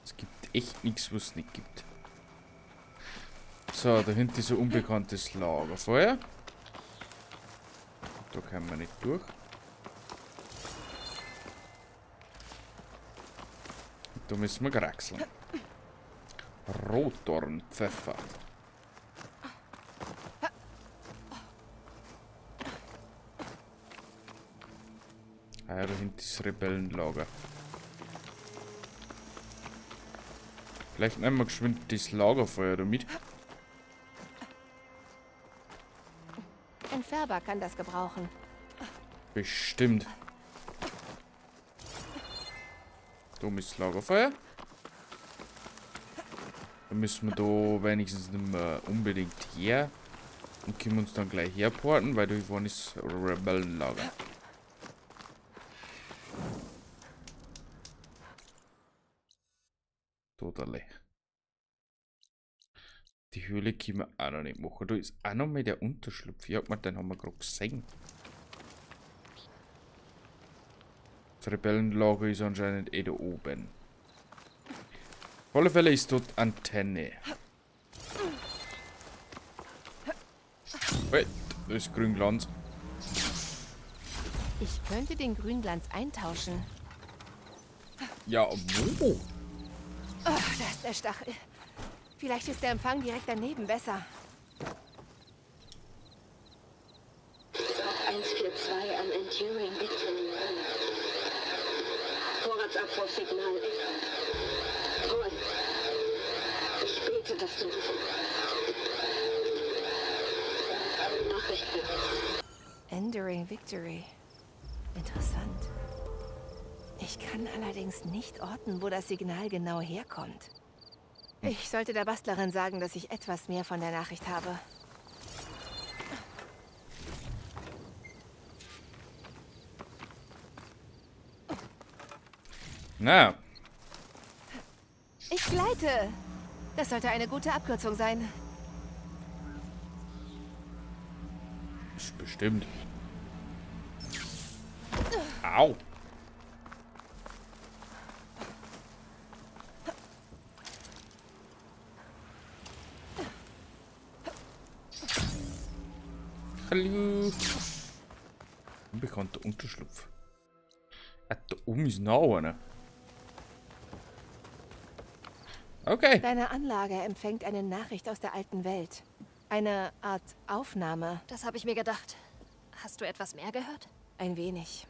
Es gibt echt nichts, was es nicht gibt. So, da hinten ist ein unbekanntes Lagerfeuer. Da können wir nicht durch. Da müssen wir kraxeln. Rotdornpfeffer. Ah ja, da hinten ist Rebellenlager. Vielleicht nehmen wir geschwind das Lagerfeuer da mit. Ein Färber kann das gebrauchen. Bestimmt. Da ist das Lagerfeuer. Da müssen wir da wenigstens nicht mehr unbedingt her. Und können uns dann gleich herporten, weil da vorne ist Rebellenlager. Totally. Die Höhle können wir auch noch nicht machen. Da ist auch noch mal der Unterschlupf. Ja, den haben wir gerade gesehen. Das Rebellenlager ist anscheinend eh da oben. Auf alle Fälle ist dort Antenne. Wait, da ist Grünglanz. Ich könnte den Grünglanz eintauschen. Ja, wo? Oh, da ist der Stachel. Vielleicht ist der Empfang direkt daneben besser. Log 142 am Enduring Victory. Vorratsabwurfsignal. Toll. Ich bete, dass du diese Nachricht bekommst. Enduring Victory. Interessant. Ich kann allerdings nicht orten, wo das Signal genau herkommt. Ich sollte der Bastlerin sagen, dass ich etwas mehr von der Nachricht habe. Na. Ich gleite. Das sollte eine gute Abkürzung sein. Ist bestimmt. Au. Hallo. Unbekannter Unterschlupf. Ah, da oben ist noch einer. Okay. Deine Anlage empfängt eine Nachricht aus der alten Welt. Eine Art Aufnahme. Das habe ich mir gedacht. Hast du etwas mehr gehört? Ein wenig.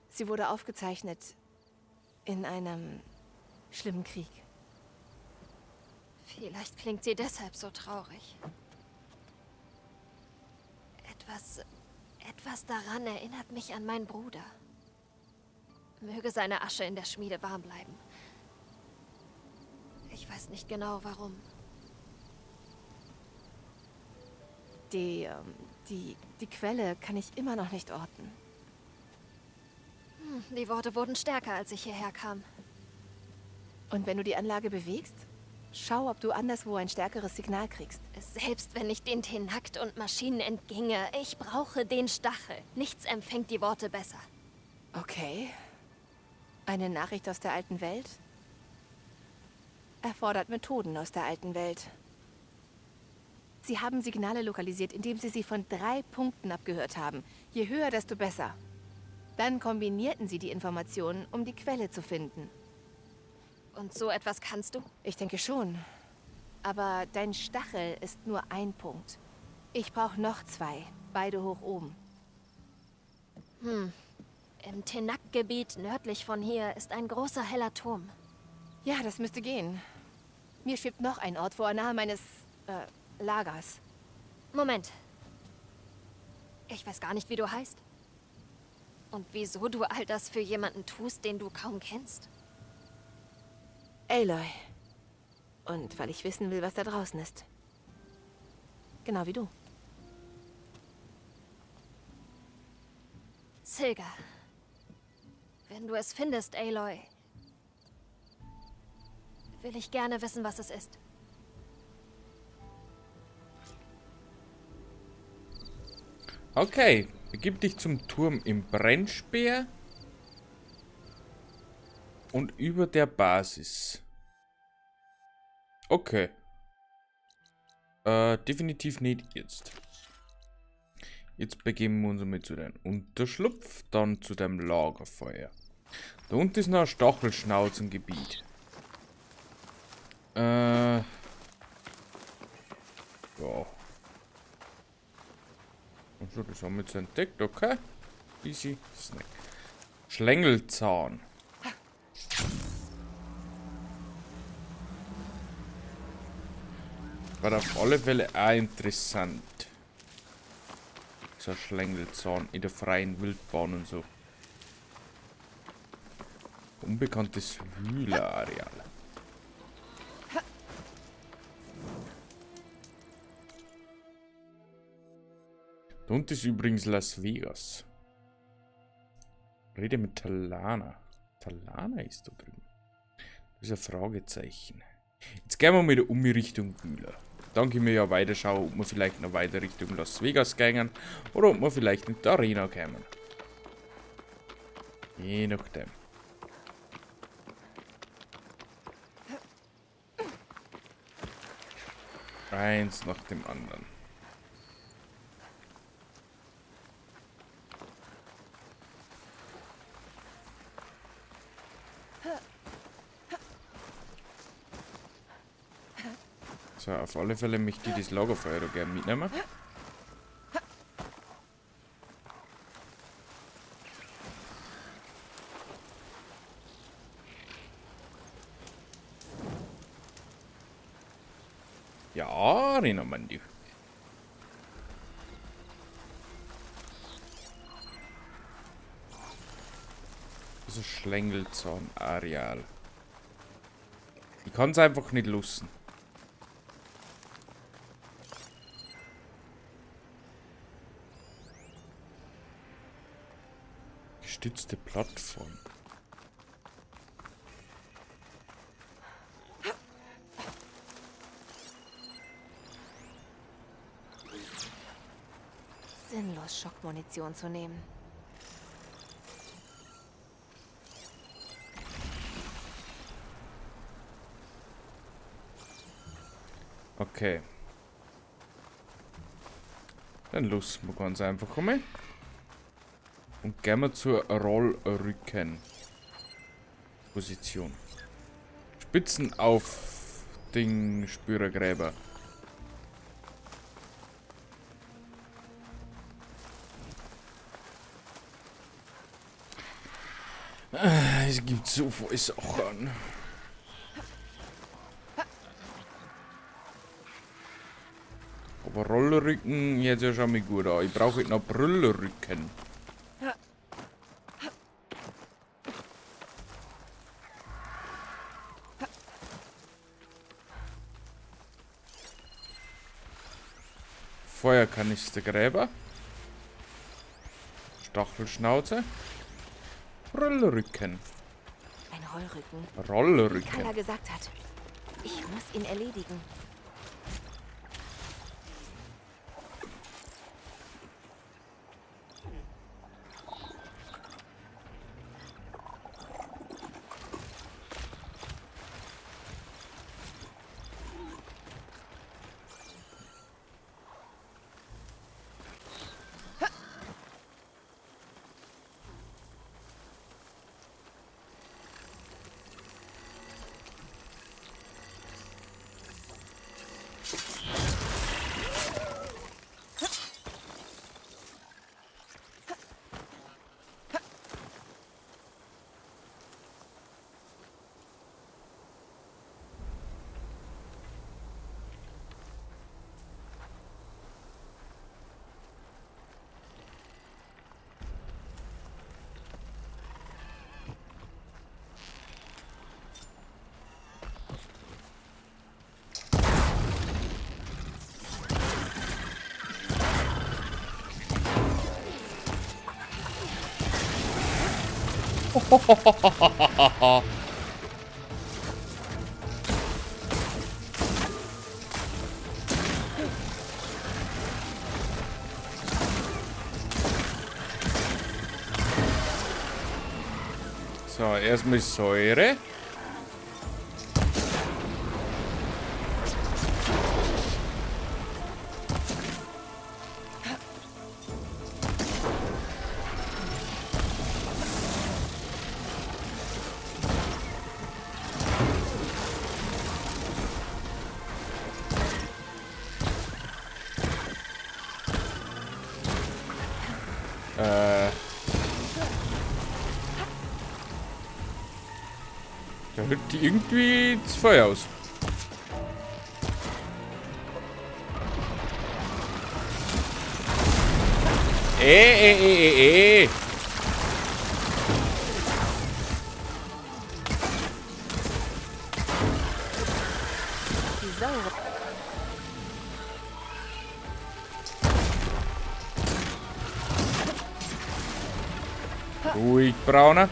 Sie wurde aufgezeichnet in einem schlimmen Krieg. Vielleicht klingt sie deshalb so traurig. Etwas daran erinnert mich an meinen Bruder. Möge seine Asche in der Schmiede warm bleiben. Ich weiß nicht genau, warum. Die Quelle kann ich immer noch nicht orten. Die Worte wurden stärker, als ich hierher kam. Und wenn du die Anlage bewegst, schau, ob du anderswo ein stärkeres Signal kriegst. Selbst wenn ich den Tenakt und Maschinen entginge, ich brauche den Stachel. Nichts empfängt die Worte besser. Okay. Eine Nachricht aus der alten Welt? Erfordert Methoden aus der alten Welt. Sie haben Signale lokalisiert, indem sie sie von 3 Punkten abgehört haben. Je höher, desto besser. Dann kombinierten sie die Informationen, um die Quelle zu finden. Und so etwas kannst du? Ich denke schon. Aber dein Stachel ist nur ein Punkt. Ich brauche noch 2, beide hoch oben. Im Tenakt-Gebiet nördlich von hier ist ein großer heller Turm. Ja, das müsste gehen. Mir schwebt noch ein Ort vor, nahe meines Lagers. Moment. Ich weiß gar nicht, wie du heißt. Und wieso du all das für jemanden tust, den du kaum kennst. Aloy. Und weil ich wissen will, was da draußen ist. Genau wie du. Silga. Wenn du es findest, Aloy, will ich gerne wissen, was es ist. Okay, begib dich zum Turm im Brennspeer und über der Basis. Okay. Definitiv nicht jetzt. Jetzt begeben wir uns einmal zu deinem Unterschlupf, dann zu deinem Lagerfeuer. Da unten ist noch ein Stachelschnauzengebiet. Ja. Also, das haben wir jetzt entdeckt, okay. Easy Snack. Schlängelzahn. War auf alle Fälle auch interessant. So ein Schlängelzahn in der freien Wildbahn und so. Unbekanntes Wühlerareal. Da unten ist übrigens Las Vegas. Rede mit Talana. Talana ist da drüben. Das ist ein Fragezeichen. Jetzt gehen wir mal wieder um die Richtung Wühler. Dann können wir ja weiterschauen, ob wir vielleicht noch weiter Richtung Las Vegas gehen oder ob wir vielleicht in die Arena kommen. Je nachdem. Eins nach dem anderen. So, auf alle Fälle möchte ich das Lagerfeuer da gerne mitnehmen. Ja, Arena Mandi. Das ist Schlängelzahn-Areal. Ich kann es einfach nicht lassen. Gestützte Plattform. Sinnlos, Schockmunition zu nehmen. Okay. Dann los, wir ganz einfach einmal. Und gehen wir zur Rollrücken-Position. Spitzen auf den Spürergräber. Es gibt so viele Sachen. Aber Rollrücken jetzt ja schon mal gut an. Ich brauche noch Brüllrücken. Feuerkanistergräber. Stachelschnauze. Rollrücken. Ein Rollrücken. Rollrücken. Wie Kala gesagt hat. Ich muss ihn erledigen. So, erstmal Säure. Hört die irgendwie das Feuer aus. Ey. Die Säure. Ruhig, Brauner.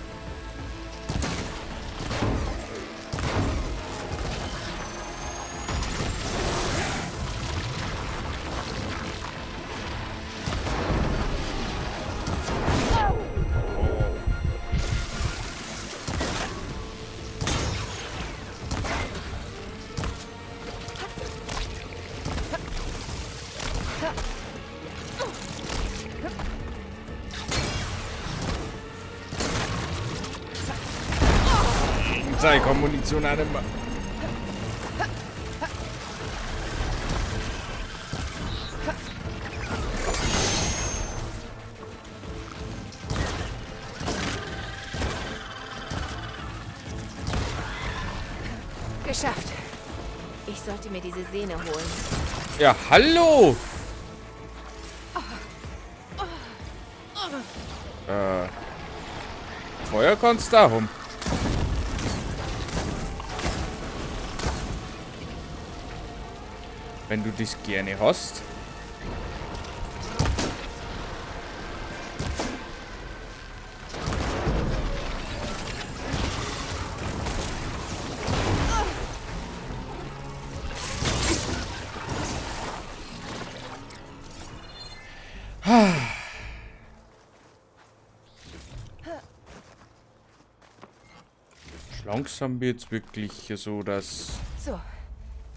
Sei Munition auch nicht mehr. Geschafft. Ich sollte mir diese Sehne holen. Ja, hallo! Feuer kannst du da haben. Wenn du das gerne hast. Langsam wird's wirklich so, dass... So,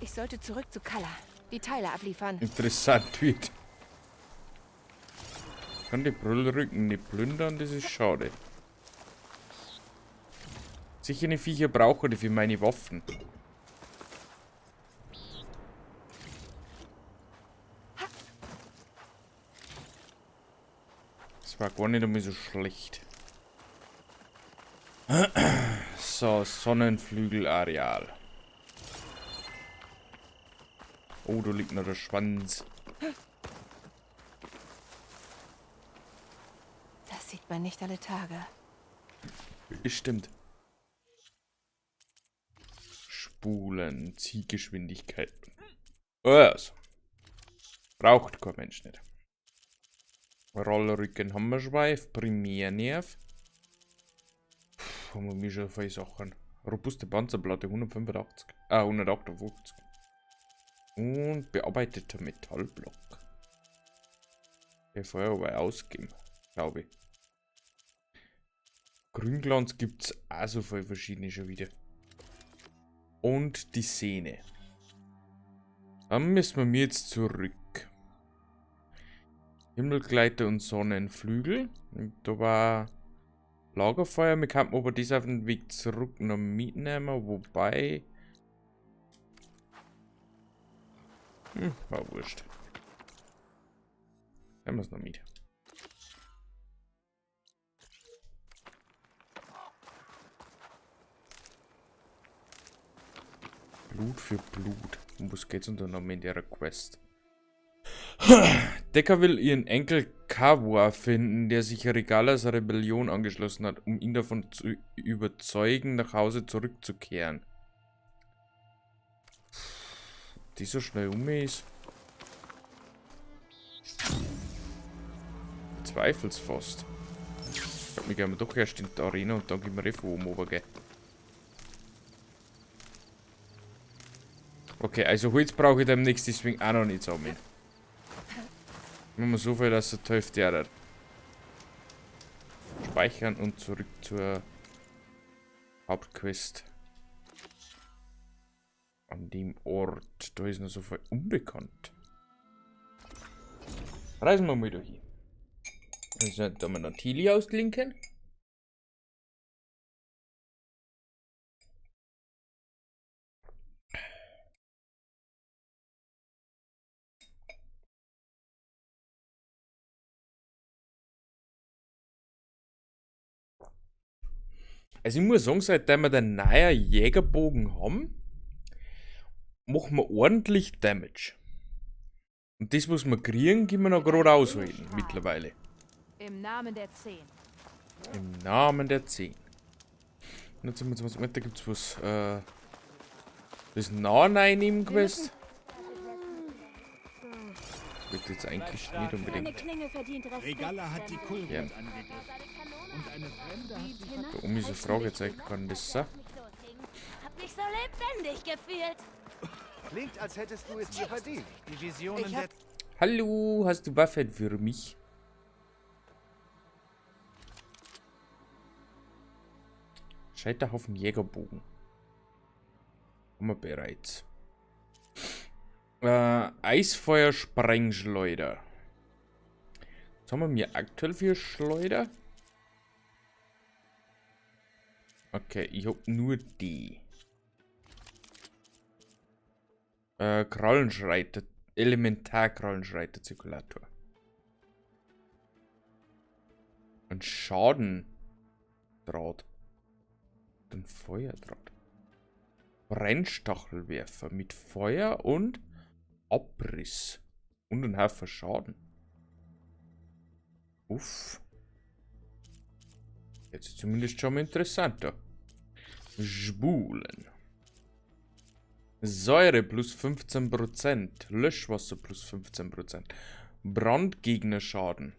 ich sollte zurück zu Kalla. Die Teile abliefern. Interessant wird. Ich kann die Brüllrücken nicht plündern, das ist schade. Sicher eine Viecher brauche ich für meine Waffen. Das war gar nicht einmal so schlecht. So, Sonnenflügelareal. Oh, da liegt noch der Schwanz. Das sieht man nicht alle Tage. Stimmt. Spulen, Ziehgeschwindigkeit. Also. Braucht kein Mensch nicht. Rollrücken Hammerschweif, Primärnerv. Puh, haben wir schon viele Sachen. Robuste Panzerplatte 185. 158. Und bearbeiteter Metallblock. Der vorher aber ausgeben, glaube ich. Grünglanz gibt es auch so viele verschiedene schon wieder. Und die Sehne. Dann müssen wir jetzt zurück. Himmelgleiter und Sonnenflügel. Und da war Lagerfeuer. Wir könnten aber das auf den Weg zurück noch mitnehmen. Wobei. War wurscht. Nehmen wir es noch mit. Blut für Blut. Um was geht's denn da noch in der Quest? Decker will ihren Enkel Kawa finden, der sich Regalas Rebellion angeschlossen hat, um ihn davon zu überzeugen, nach Hause zurückzukehren. Die so schnell um ist. Zweifels fast. Ich glaube, wir gehen doch erst in die Arena und dann gehen wir eh von oben runter. Okay, also Holz brauche ich demnächst deswegen auch noch nicht sammeln. Machen wir so viel, dass der Teufel der hat. Speichern und zurück zur Hauptquest. An dem Ort. Da ist noch so viel unbekannt. Reisen wir mal da hin. Also, da wir noch Tili auslinken. Also ich muss sagen, seitdem wir den neuen Jägerbogen haben, machen wir ordentlich Damage. Und das, was wir kriegen, können wir noch gerade aushalten, mittlerweile. Im Namen der 10. Im Namen der 10. 19, da gibt es was. Das nah Quest. Das wird jetzt eigentlich nicht unbedingt. Regalla hat die Kulrut Ja. angegriffen. Und eine Fremde hat sie Da oben ist ein Fragezeichen, kann das sein? Hab mich so lebendig gefühlt. Klingt, als hättest du es dir verdient. Die Visionen der Hallo, hast du Waffen für mich? Scheiterhaufen Jägerbogen. Haben wir bereits. Eisfeuer-Sprengschleuder. Was haben wir aktuell für Schleuder? Okay, ich hab nur die. Krallenschreiter. Elementar-Krallenschreiter-Zirkulator. Und Schadendraht. Ein Feuerdraht. Brennstachelwerfer mit Feuer und Abriss. Und ein Haufen Schaden. Uff. Jetzt zumindest schon mal interessanter. Spulen. Säure plus 15%. Löschwasser plus 15%. Brandgegnerschaden.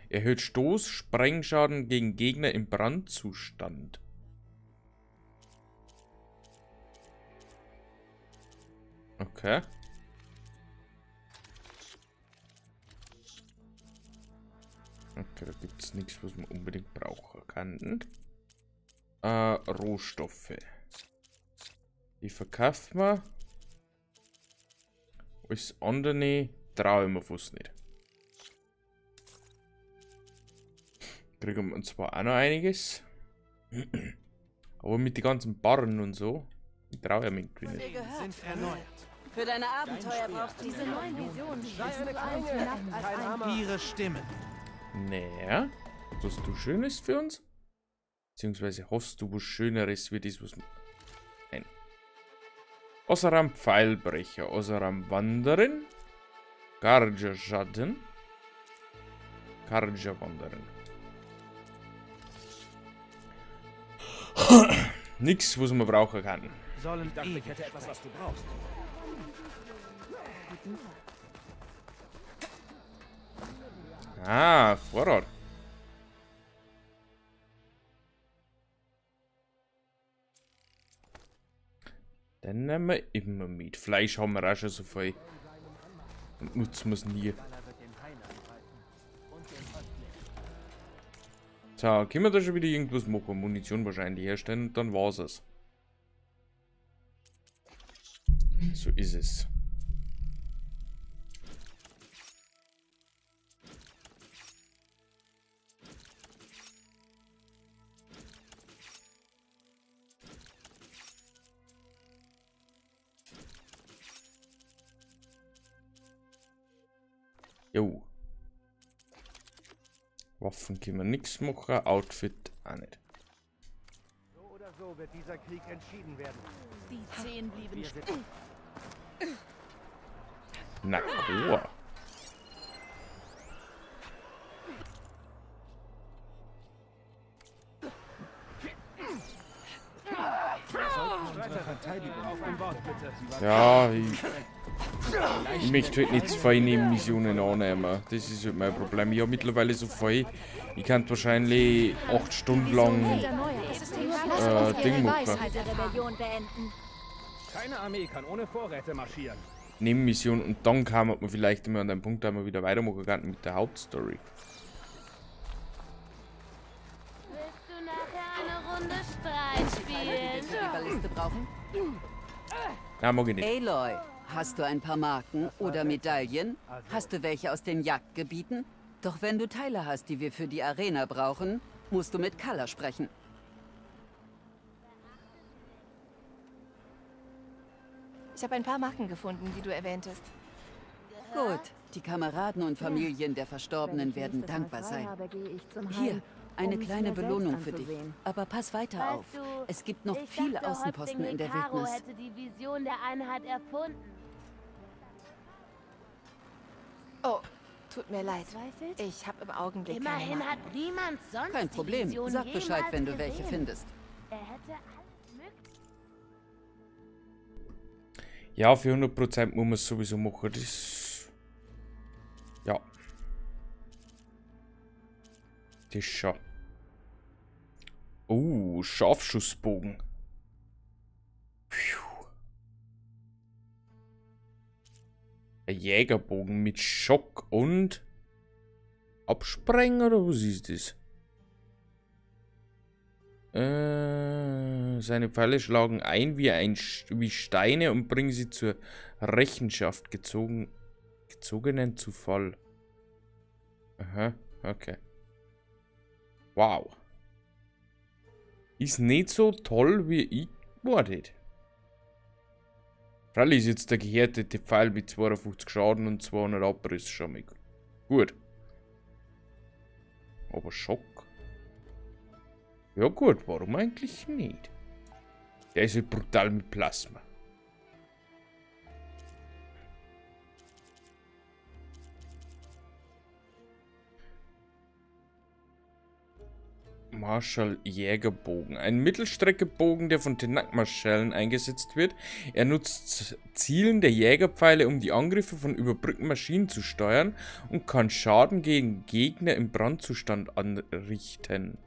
Erhöht Stoß, Sprengschaden gegen Gegner im Brandzustand. Okay. Okay, da gibt es nichts, was man unbedingt brauchen kann. Rohstoffe. Die verkaufen wir. Alles andere traue ich mir fast nicht. Kriegen wir zwar auch noch einiges. Aber mit den ganzen Barren und so, ich traue ich mir irgendwie nicht. Sind erneuert. Für deine Abenteuer brauchst du diese neuen Visionen. Ihre Stimmen. Naja, was hast du Schönes für uns? Beziehungsweise hast du was Schöneres wie das, was... Nein. Oseram Pfeilbrecher, Oseram Wanderin, Karja Schatten, Karja Wanderin. Nix, was man brauchen kann. Sollen Ich dachte, ich hätte etwas, was du brauchst. Ah, Vorrat. Dann nehmen wir immer mit. Fleisch haben wir auch schon so viel. Und nutzen wir es nie. So, können wir da schon wieder irgendwas machen? Munition wahrscheinlich herstellen und dann war's es. So ist es. Jo. Waffen können wir nichts machen, Outfit auch nicht. So oder so wird dieser Krieg entschieden werden. Die 10 blieben Wir sind Na, cool. Unsere Verteidigung auf ein Wort, bitte. Ja, ich möchte halt nicht zu viel Nebenmissionen annehmen. Das ist halt mein Problem. Ich habe mittlerweile so viel. Ich kann wahrscheinlich 8 Stunden lang Ding machen. Keine Armee kann ohne Vorräte marschieren. Nebenmission und dann kam man vielleicht immer an den Punkt, da man wieder weitermachen kann mit der Hauptstory. Willst du nachher eine Runde Streit spielen? Für die Balliste brauchen? Na, mag ich nicht. Aloy, hast du ein paar Marken oder Medaillen? Hast du welche aus den Jagdgebieten? Doch wenn du Teile hast, die wir für die Arena brauchen, musst du mit Kalla sprechen. Ich habe ein paar Marken gefunden, die du erwähntest. Gut, die Kameraden und Familien der Verstorbenen werden dankbar sein. Hier, Eine Um's kleine mir selbst Belohnung für dich. anzusehen. Aber pass weiter Weißt auf. du, Es gibt noch ich viele dachte, Außenposten Häuptling in der Hikaru Wildnis. hätte die Vision der Einheit erfunden. Oh, tut mir leid. Ich habe im Augenblick keine Immerhin Marken. hat niemand sonst Kein die Problem. Vision Sag Bescheid, jemals wenn du welche gesehen. findest. Er hätte alles mögliche. Ja, für 100% muss man es sowieso machen. Das. Ja. Das schon. Oh, Scharfschussbogen. Phew. Ein Jägerbogen mit Schock und Absprengen oder was ist das? Seine Pfeile schlagen ein wie Steine und bringen sie zur Rechenschaft gezogenen zu Fall. Aha, okay. Wow. Ist nicht so toll, wie ich gewartet. Freilich ist jetzt der gehärtete Pfeil mit 52 Schaden und 200 Abriss schon mal gut. Aber Schock. Ja gut, warum eigentlich nicht? Der ist halt brutal mit Plasma. Marschall Jägerbogen. Ein Mittelstreckebogen, der von Tenakth-Marschallen eingesetzt wird. Er nutzt Zielen der Jägerpfeile, um die Angriffe von überbrückten Maschinen zu steuern und kann Schaden gegen Gegner im Brandzustand anrichten.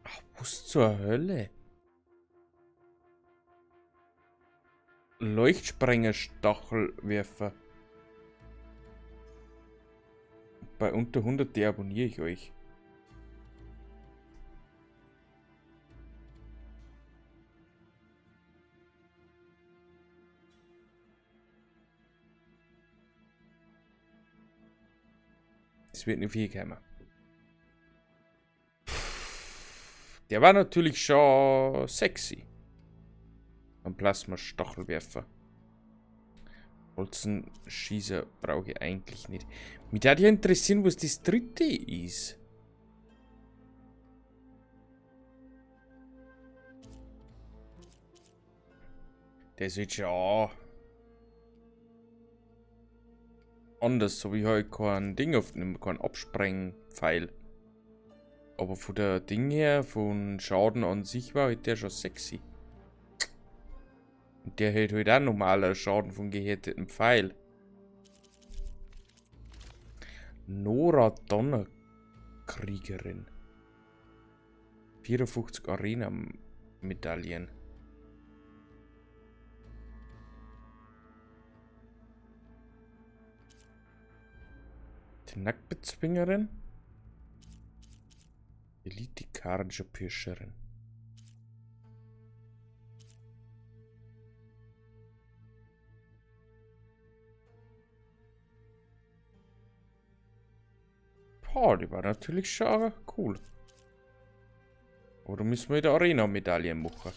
Ach, was zur Hölle? Leuchtsprenger-Stachelwerfer. Bei unter 100 deabonniere ich euch. Es wird nicht viel kommen. Der war natürlich schon sexy. Ein Plasma-Stachelwerfer. Bolzenschießer brauche ich eigentlich nicht. Mich würde ja interessieren, was das dritte ist. Der ist jetzt schon anders, so wie halt kein Ding auf dem, kein Absprengpfeil. Aber von der Ding her, von Schaden an sich war halt der schon sexy. Und der hält halt auch normaler Schaden von gehärteten Pfeil. Nora Donnerkriegerin. 54 Arena-Medaillen. Die Nacktbezwingerin. Elite-Karja-Pirscherin. Boah, die war natürlich schon cool. Oder müssen wir wieder Arena-Medaillen machen?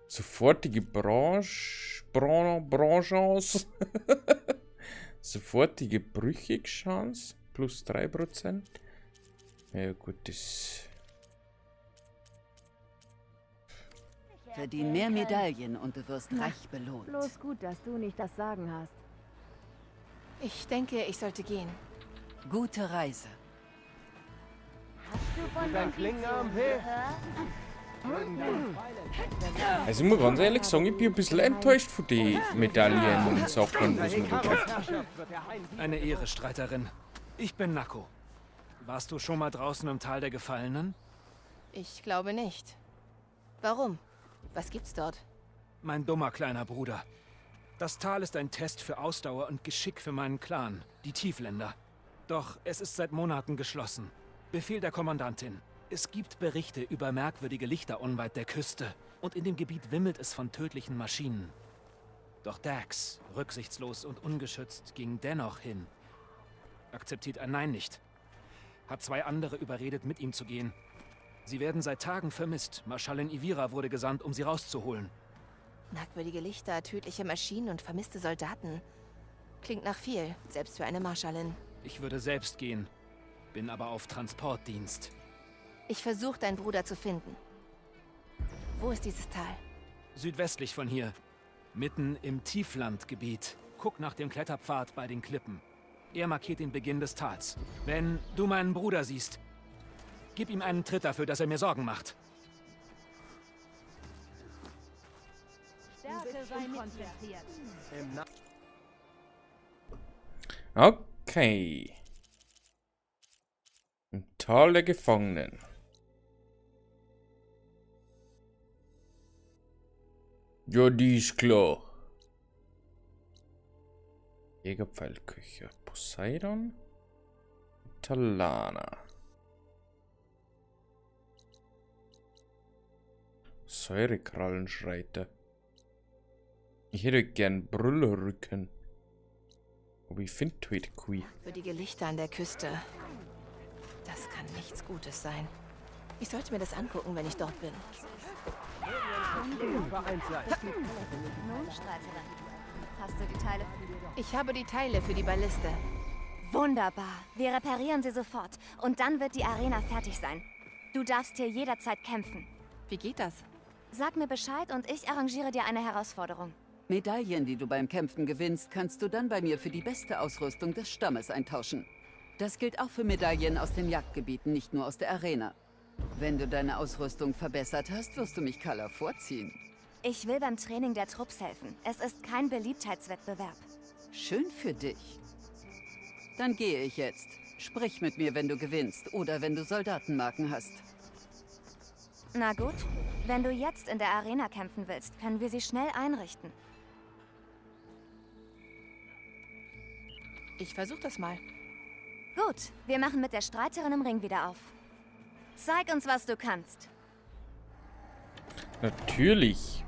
Sofortige Branchance. Sofortige Brüchig-Chance. Plus 3%. Ja gut, das... Verdien mehr Medaillen und du wirst Na, reich belohnt. Bloß gut, dass du nicht das Sagen hast. Ich denke, ich sollte gehen. Gute Reise. Hast du von Dein der Klingenarm, Vision hey? gehört? Also ich muss ganz ehrlich sagen, ich bin ein bisschen enttäuscht von den Medaillen und Sachen, was man da kriegt. Eine Ehre, Streiterin. Ich bin Nako. Warst du schon mal draußen im Tal der Gefallenen? Ich glaube nicht. Warum? Was gibt's dort? Mein dummer kleiner Bruder. Das Tal ist ein Test für Ausdauer und Geschick für meinen Clan, die Tiefländer. Doch es ist seit Monaten geschlossen. Befehl der Kommandantin. Es gibt Berichte über merkwürdige Lichter unweit der Küste. Und in dem Gebiet wimmelt es von tödlichen Maschinen. Doch Dax, rücksichtslos und ungeschützt, ging dennoch hin. Akzeptiert ein Nein nicht. Hat zwei andere überredet, mit ihm zu gehen. Sie werden seit Tagen vermisst. Marschallin Ivira wurde gesandt, um sie rauszuholen. Merkwürdige Lichter, tödliche Maschinen und vermisste Soldaten. Klingt nach viel, selbst für eine Marschallin. Ich würde selbst gehen, bin aber auf Transportdienst. Ich versuche, deinen Bruder zu finden. Wo ist dieses Tal? Südwestlich von hier, mitten im Tieflandgebiet. Guck nach dem Kletterpfad bei den Klippen. Er markiert den Beginn des Tals. Wenn du meinen Bruder siehst, gib ihm einen Tritt dafür, dass er mir Sorgen macht. Stärke sei mit dir. Okay. Im Tal der Gefangenen. Ja, die ist klar. Jägerpfeilköcher. Poseidon. Talana. Säurekrallenschreiter. Ich hätte gern Brüllrücken. Aber ich finde heute keinen. Merkwürdige Lichter an der Küste. Das kann nichts Gutes sein. Ich sollte mir das angucken, wenn ich dort bin. Nun, Streiterin, hast du die Teile für die... Ich habe die Teile für die Balliste. Wunderbar. Wir reparieren sie sofort. Und dann wird die Arena fertig sein. Du darfst hier jederzeit kämpfen. Wie geht das? Sag mir Bescheid und ich arrangiere dir eine Herausforderung. Medaillen, die du beim Kämpfen gewinnst, kannst du dann bei mir für die beste Ausrüstung des Stammes eintauschen. Das gilt auch für Medaillen aus den Jagdgebieten, nicht nur aus der Arena. Wenn du deine Ausrüstung verbessert hast, wirst du mich Kala vorziehen. Ich will beim Training der Trupps helfen. Es ist kein Beliebtheitswettbewerb. Schön für dich. Dann gehe ich jetzt. Sprich mit mir, wenn du gewinnst oder wenn du Soldatenmarken hast. Na gut, wenn du jetzt in der Arena kämpfen willst, können wir sie schnell einrichten. Ich versuche das mal. Gut, wir machen mit der Streiterin im Ring wieder auf. Zeig uns, was du kannst. Natürlich.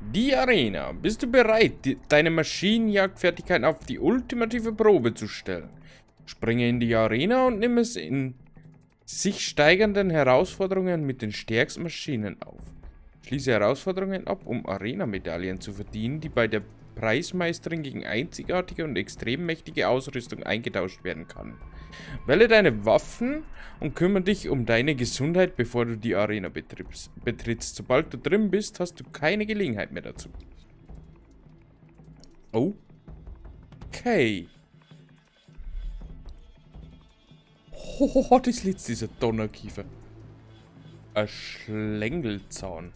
Die Arena. Bist du bereit, deine Maschinenjagdfertigkeiten auf die ultimative Probe zu stellen? Springe in die Arena und nimm es in sich steigernden Herausforderungen mit den stärksten Maschinen auf. Schließe Herausforderungen ab, um Arena-Medaillen zu verdienen, die bei der Preismeisterin gegen einzigartige und extrem mächtige Ausrüstung eingetauscht werden kann. Wähle deine Waffen und kümmere dich um deine Gesundheit, bevor du die Arena betrittst. Sobald du drin bist, hast du keine Gelegenheit mehr dazu. Okay. Hohoho, das letzte ist ein Donnerkiefer. Ein Schlängelzahn.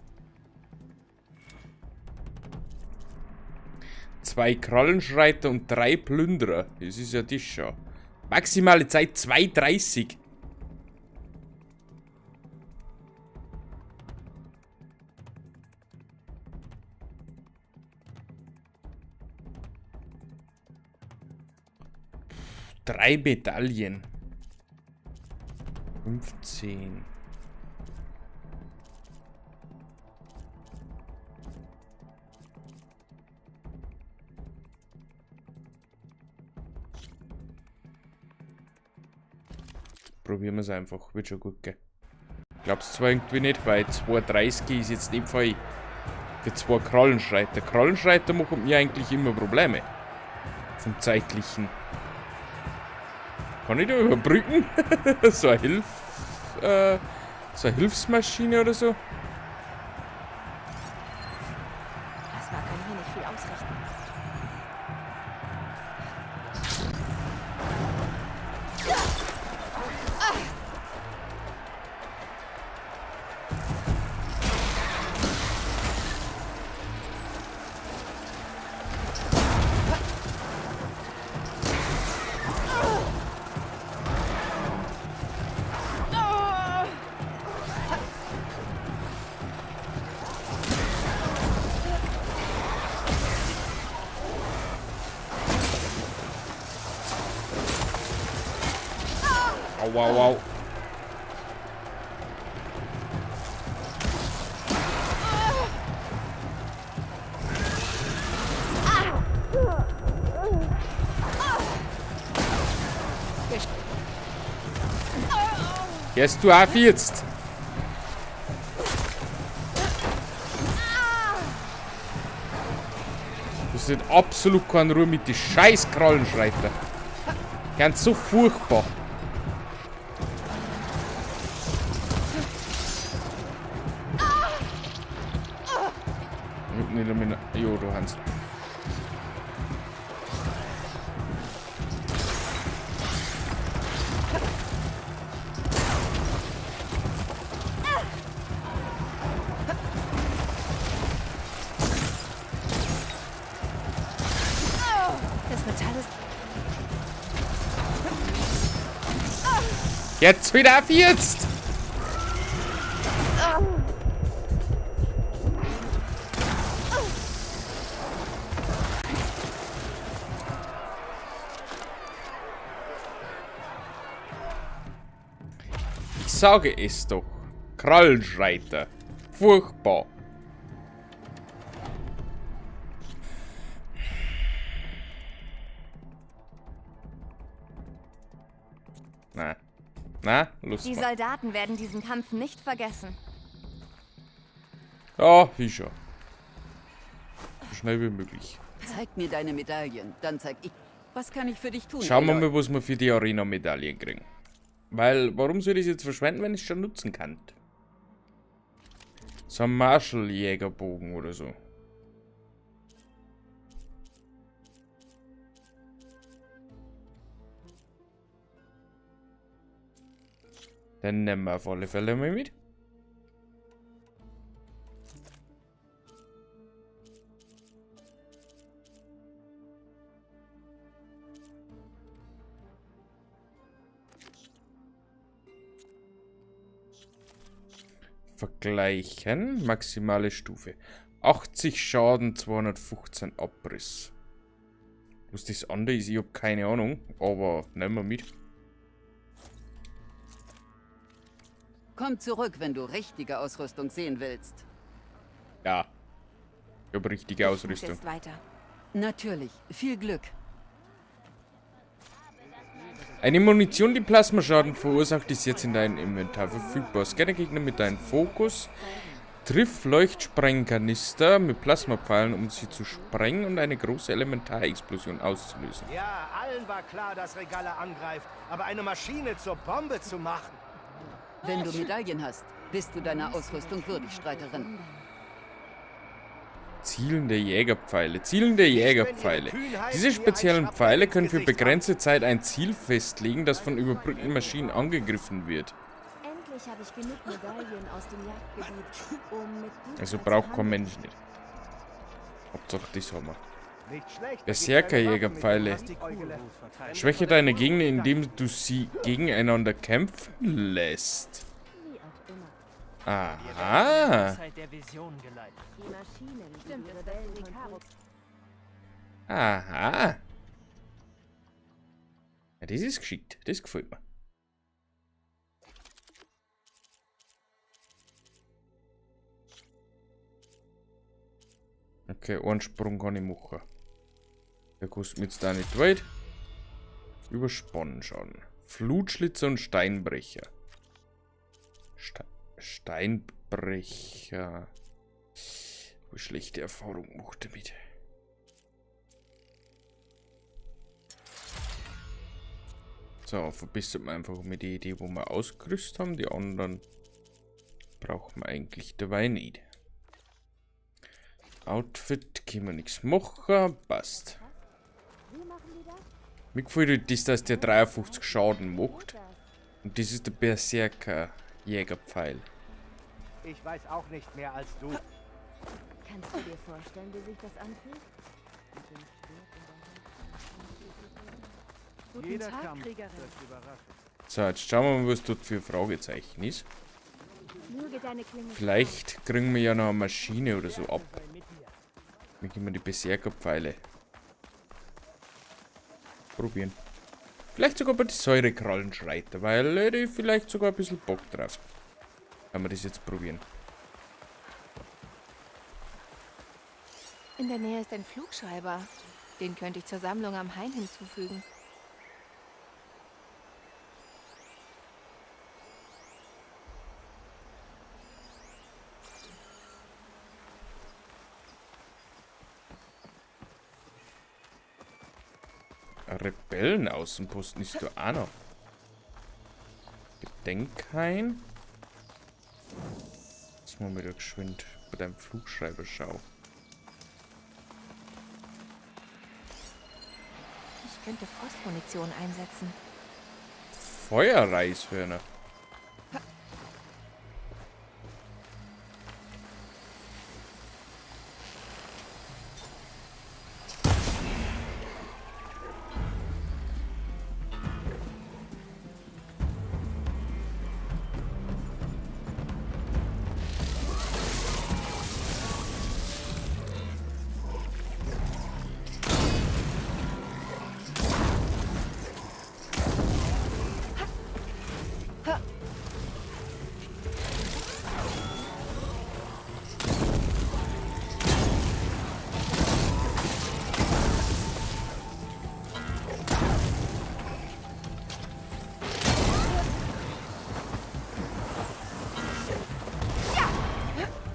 2 Krallenschreiter und 3 Plünderer. Das ist ja das schon. Maximale Zeit 2,30. 3 Medaillen. 15. Probieren wir es einfach, wird schon gut gehen. Glaubst zwar irgendwie nicht, weil 2,30 ist jetzt nicht viel für 2 Krallenschreiter. Krallenschreiter machen mir eigentlich immer Probleme. Vom zeitlichen. Kann ich da überbrücken? So eine so eine Hilfsmaschine oder so? Das mag kann hier nicht viel ausrichten. Au, au, au. Gehst du auf jetzt? Lässt absolut keine Ruhe mit den scheiß Krallenschreiter. Ganz so furchtbar. Jo, du Hans. Das Metall ist... Jetzt wieder auf jetzt! Ich sage es doch. Krallenschreiter. Furchtbar. Na. Na, Lust Die mal. Soldaten werden diesen Kampf nicht vergessen. Ja, wie schon. So schnell wie möglich. Zeig mir deine Medaillen, dann zeig ich. Was kann ich für dich tun? Schauen wir Aloy? mal, was wir für die Arena-Medaillen kriegen. Weil, warum soll ich das jetzt verschwenden, wenn ich es schon nutzen kann? So ein Marshall-Jägerbogen oder so. Den nehmen wir auf alle Fälle mal mit. Vergleichen. Maximale Stufe. 80 Schaden, 215 Abriss. Was das andere ist, ich hab keine Ahnung. Aber nehmen wir mit. Komm zurück, wenn du richtige Ausrüstung sehen willst. Ja. Ich hab richtige Ausrüstung. Jetzt weiter. Natürlich. Viel Glück. Eine Munition, die Plasmaschaden verursacht, ist jetzt in deinem Inventar verfügbar. Scanne Gegner mit deinem Fokus. Triff Leuchtsprengkanister mit Plasmapfeilen, um sie zu sprengen und eine große Elementarexplosion auszulösen. Ja, allen war klar, dass Regalla angreift, aber eine Maschine zur Bombe zu machen. Wenn du Medaillen hast, bist du deiner Ausrüstung würdig, Streiterin. Zielende Jägerpfeile. Zielende Jägerpfeile. Diese speziellen Pfeile können für begrenzte Zeit ein Ziel festlegen, das von überbrückten Maschinen angegriffen wird. Endlich habe ich genug Medaillen aus dem Jagdgebiet, um mit dir Also braucht kein Mensch nicht. Hauptsache das haben wir. Berserkerjägerpfeile. Schwäche deine Gegner, indem du sie gegeneinander kämpfen lässt. Aha. Aha. Ja, das ist geschickt. Das gefällt mir. Okay, einen Sprung kann ich machen. Der kostet mir jetzt da nicht weit. Überspannenschaden. Flutschlitzer und Steinbrecher. Steinbrecher. Wo ich schlechte Erfahrung gemacht damit. So, verbessert man einfach mit der Idee, wo wir ausgerüstet haben. Die anderen brauchen wir eigentlich dabei nicht. Outfit können wir nichts machen. Passt. Mir gefällt das, dass der 53 Schaden macht. Und das ist der Berserker-Jägerpfeil. Ich weiß auch nicht mehr als du. Kannst du dir vorstellen, wie sich das anfühlt? Guten Jeder Tag, Kampf Kriegerin. wird überraschen. So, jetzt schauen wir mal, was dort für Fragezeichen ist. Möge deine Klinge Vielleicht kriegen wir ja noch eine Maschine oder so ab. Dann können wir die Berserkerpfeile probieren. Vielleicht sogar bei den Säurekrallenschreiter, weil hätte ich vielleicht sogar ein bisschen Bock drauf. Kann man das jetzt probieren. In der Nähe ist ein Flugschreiber. Den könnte ich zur Sammlung am Hain hinzufügen. Rebellenaußenposten ist da auch noch. Gedenkhain. Jetzt mal wieder geschwind bei deinem Flugschreiber schau. Ich könnte Frostmunition einsetzen. Feuerreishörner.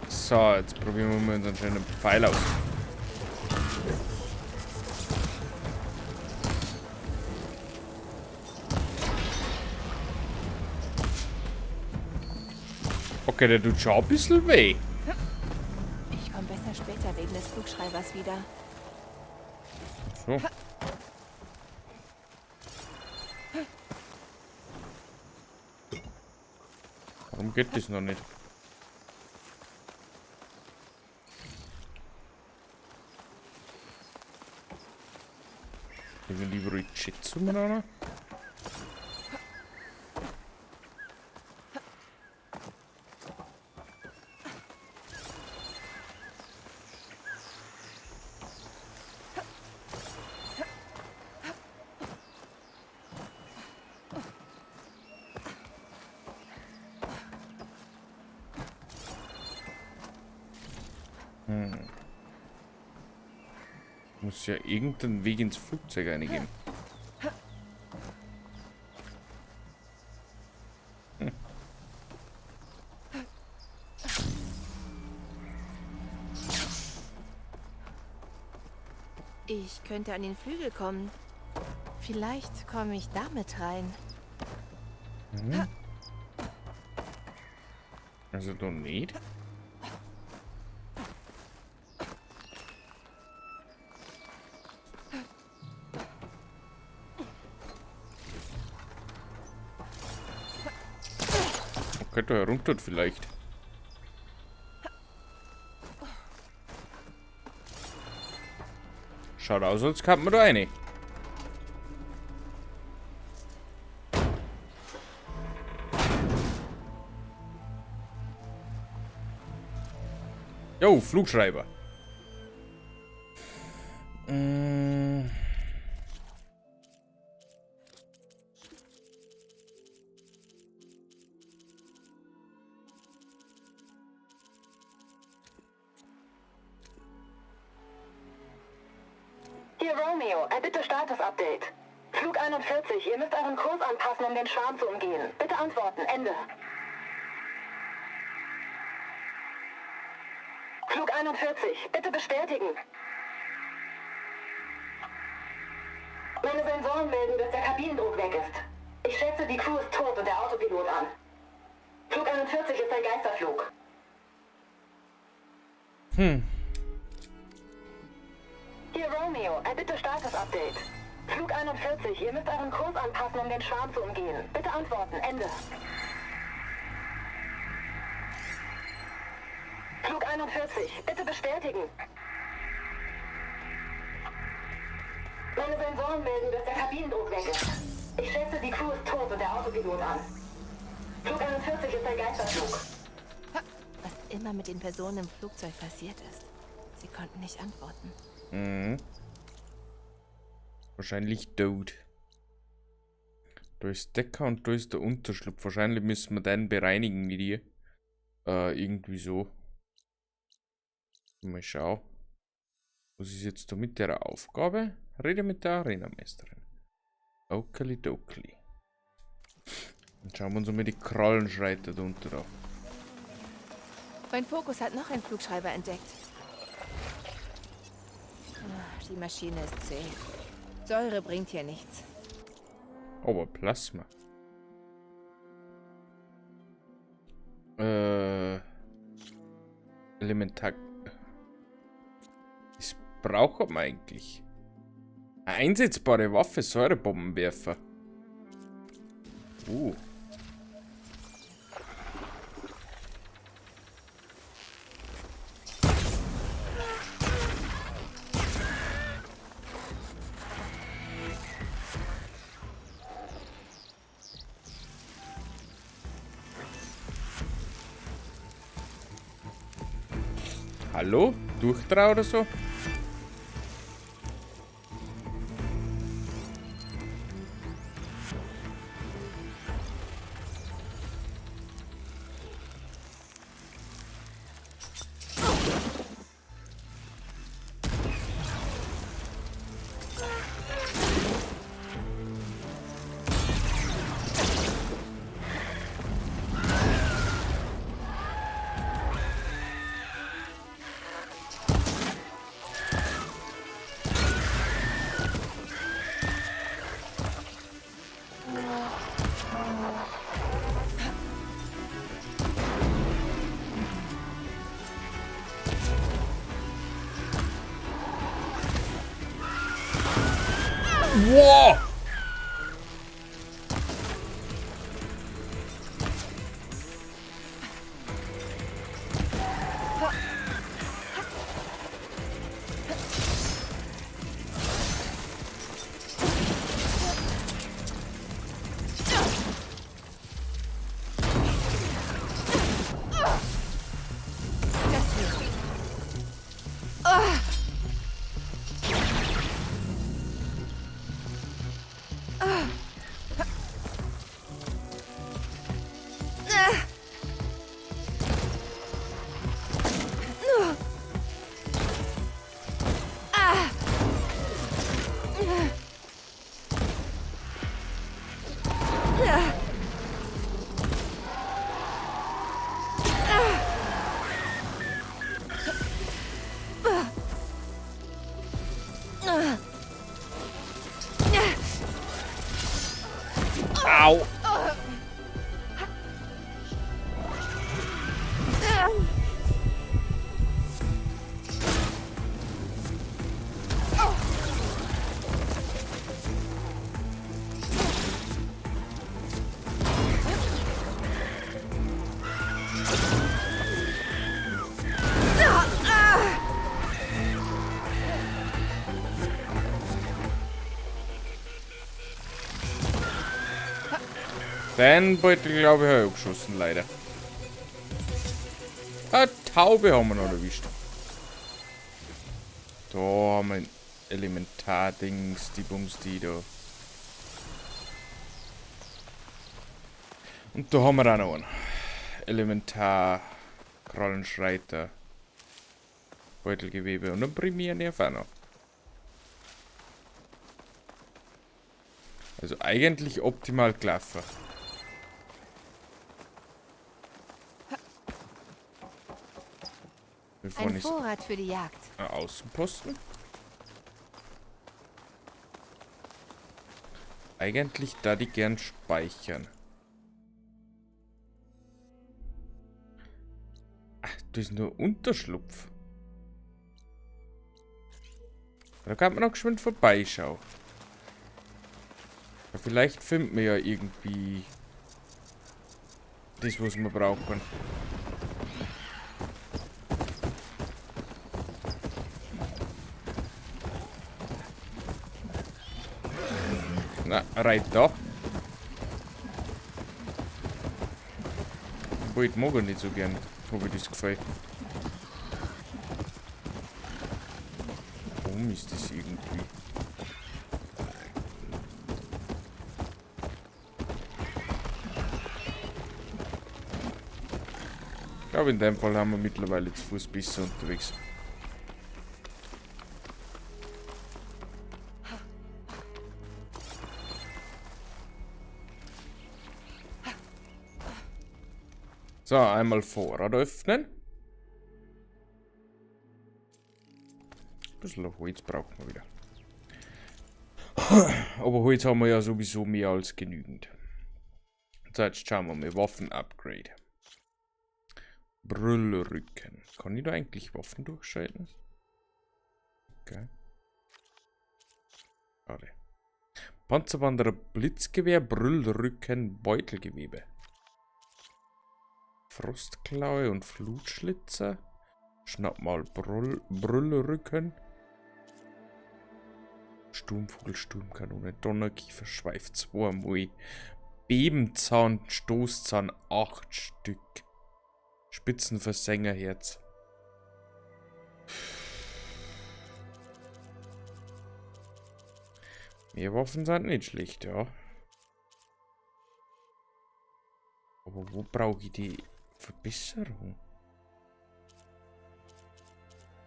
So, jetzt probieren wir mal unseren schönen Pfeil aus. Okay, der tut schon ein bisschen weh. Ich komme besser später wegen des Flugschreibers wieder. So. Warum geht das noch nicht? Lieber Jitsu miteinander? Muss ja irgendeinen Weg ins Flugzeug reingehen. Ich könnte an den Flügel kommen. Vielleicht komme ich damit rein. Mhm. Also doch nicht. Okay, da herunter vielleicht. Schaut aus, als kann man da rein. Jo, Flugschreiber. Hier Romeo, erbitte Status-Update. Flug 41, ihr müsst euren Kurs anpassen, um den Schwarm zu umgehen. Bitte antworten, Ende. Flug 41, bitte bestätigen. Meine Sensoren melden, dass der Kabinendruck weg ist. Ich schätze, die Crew ist tot und der Autopilot an. Flug 41 ist ein Geisterflug. Hier Romeo, erbitte Status-Update. Flug 41, ihr müsst euren Kurs anpassen, um den Schwarm zu umgehen. Bitte antworten, Ende. Flug 41, bitte bestätigen. Meine Sensoren melden, dass der Kabinendruck weg ist. Ich schätze, die Crew ist tot und der Autopilot an. Flug 41 ist ein Geisterflug. Was immer mit den Personen im Flugzeug passiert ist. Sie konnten nicht antworten. Mhm. Wahrscheinlich tot. Da ist Decker und da ist der Unterschlupf. Wahrscheinlich müssen wir den bereinigen mit ihr. Irgendwie so. Mal schauen. Was ist jetzt da mit der Aufgabe? Rede mit der Arena-Meisterin. Okeli-dokeli. Dann schauen wir uns mal die Krallenschreiter da unten an. Mein Fokus hat noch einen Flugschreiber entdeckt. Die Maschine ist zäh. Säure bringt hier nichts. Aber Plasma. Elementar. Das braucht man eigentlich. Eine einsetzbare Waffe, Säurebombenwerfer. Hallo? Durchtrau oder so? Wow! Au! Den Beutel, glaube ich, habe ich abgeschossen, leider. Eine Taube haben wir noch erwischt. Da haben wir ein Elementardings, die Bums, die da. Und da haben wir auch noch einen. Elementar, Krallenschreiter, Beutelgewebe und ein Primärnerv auch noch. Also eigentlich optimal gelaufen. Bevor Ein ich Vorrat für die Jagd. Ein Außenposten. Eigentlich da die gern speichern. Ach, das ist nur Unterschlupf. Da kann man noch geschwind vorbeischauen. Ja, vielleicht finden wir ja irgendwie das, was wir brauchen. Na, reit da. Obwohl, ich mag ihn nicht so gern, hab ich das Gefühl. Warum ist das irgendwie? Ich glaube, in dem Fall haben wir mittlerweile zu Fuß besser unterwegs. So, einmal Vorrat öffnen. Ein bisschen Holz brauchen wir wieder. Aber Holz haben wir ja sowieso mehr als genügend. So, jetzt schauen wir mal. Waffen-Upgrade. Brüllrücken. Kann ich da eigentlich Waffen durchschalten? Okay. Schade. Panzerwanderer Blitzgewehr, Brüllrücken, Beutelgewebe. Frostklaue und Flutschlitzer. Schnapp mal Brüllrücken. Sturmvogel, Sturmkanone, Donnerkiefer, Schweif zweimal. Bebenzahn, Stoßzahn, 8 Stück. Spitzenversängerherz. Mehr Waffen sind nicht schlecht, ja. Aber wo brauche ich die Verbesserung?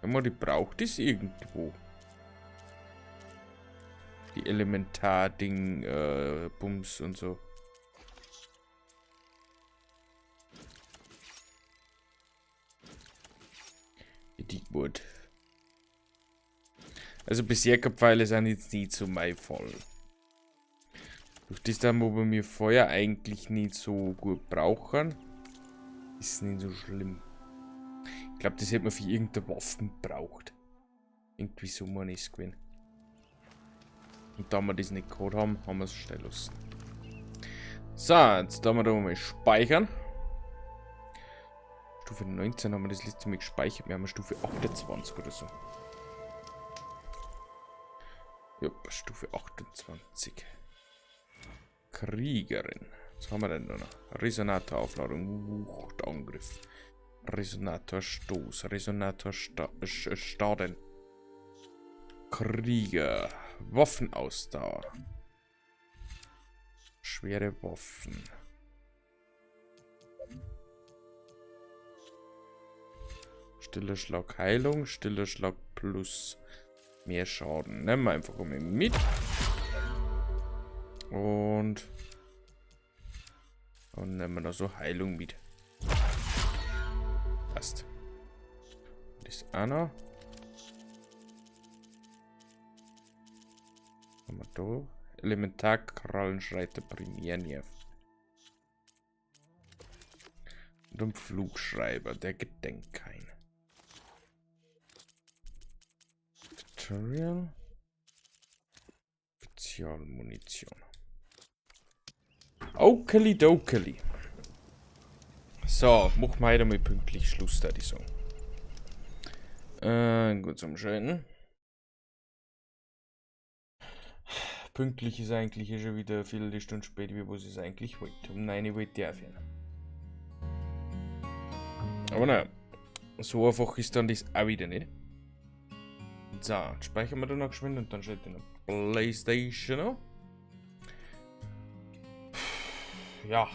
Ja, die braucht es irgendwo. Die Elementar-Ding, Bums und so. Die gut. Also Berserkerpfeile sind jetzt nicht so mein Fall. Durch das, da wo wir Feuer eigentlich nicht so gut brauchen, ist es nicht so schlimm. Ich glaube, das hätte man für irgendeine Waffen braucht. Irgendwie so mal ist es gewesen. Und da wir das nicht gehabt haben, haben wir es stehen lassen. So, jetzt da wir da mal speichern. Stufe 19 haben wir das letzte Mal gespeichert. Wir haben Stufe 28 oder so. Jupp, Stufe 28. Kriegerin. Was haben wir denn da noch? Resonator-Aufladung, Wuchtangriff. Resonator-Stoß, Resonator-Staden. Krieger. Waffenausdauer. Schwere Waffen. Stiller Schlag Heilung, stiller Schlag plus mehr Schaden. Nehmen wir einfach mal mit. Und nehmen wir da so Heilung mit. Passt. Das ist auch noch. Haben wir da? Elementarkrallenschreiter Primärnerv. Und ein Flugschreiber, der gedenkt kein. Tutorial. Spezialmunition. Okeli-dokeli. So, machen wir heute mal pünktlich Schluss, da die sagen. Gut zum Schalten. Pünktlich ist eigentlich eh schon wieder eine Viertelstunde spät, wie was es eigentlich wollte. Um 9 Uhr wollte ich aufhören. Aber naja, so einfach ist dann das auch wieder nicht. So, speichern wir dann noch geschwind und dann schalte ich noch PlayStation an. Ja.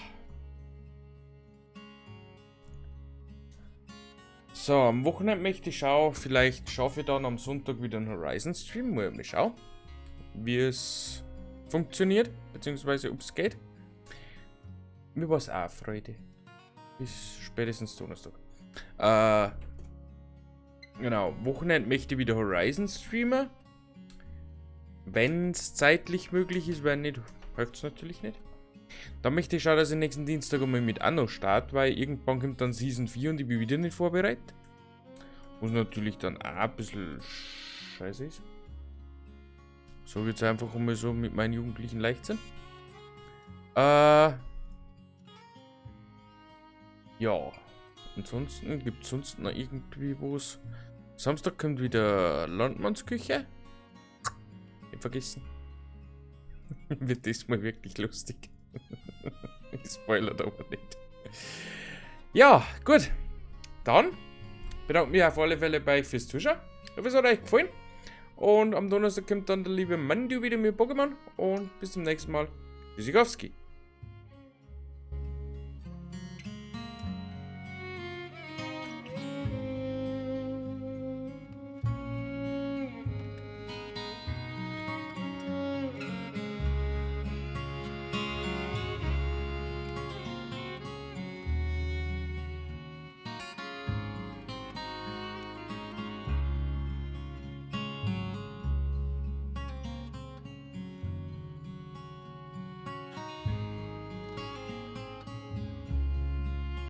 So, am Wochenende möchte ich schauen, vielleicht schaffe ich dann am Sonntag wieder einen Horizon Stream. Mal schauen, wie es funktioniert, beziehungsweise ob es geht. Mir war es auch eine Freude. Bis spätestens Donnerstag. Genau, Wochenende möchte ich wieder Horizon streamen. Wenn es zeitlich möglich ist, wenn nicht, hilft es natürlich nicht. Dann möchte ich schauen, dass ich nächsten Dienstag einmal mit Anno starte, weil irgendwann kommt dann Season 4 und ich bin wieder nicht vorbereitet. Was natürlich dann auch ein bisschen scheiße ist. So geht's einfach einmal so mit meinen jugendlichen Leichtsinn. Ja. Ansonsten gibt es sonst noch irgendwie was. Samstag kommt wieder Landmannsküche. Nicht vergessen. Wird diesmal wirklich lustig. Ich spoilere aber nicht. Ja, gut. Dann bedanke mich auf alle Fälle bei euch fürs Zuschauen. Ich hoffe, es hat euch gefallen. Und am Donnerstag kommt dann der liebe Mandu wieder mit Pokémon. Und bis zum nächsten Mal. Tschüssikowski.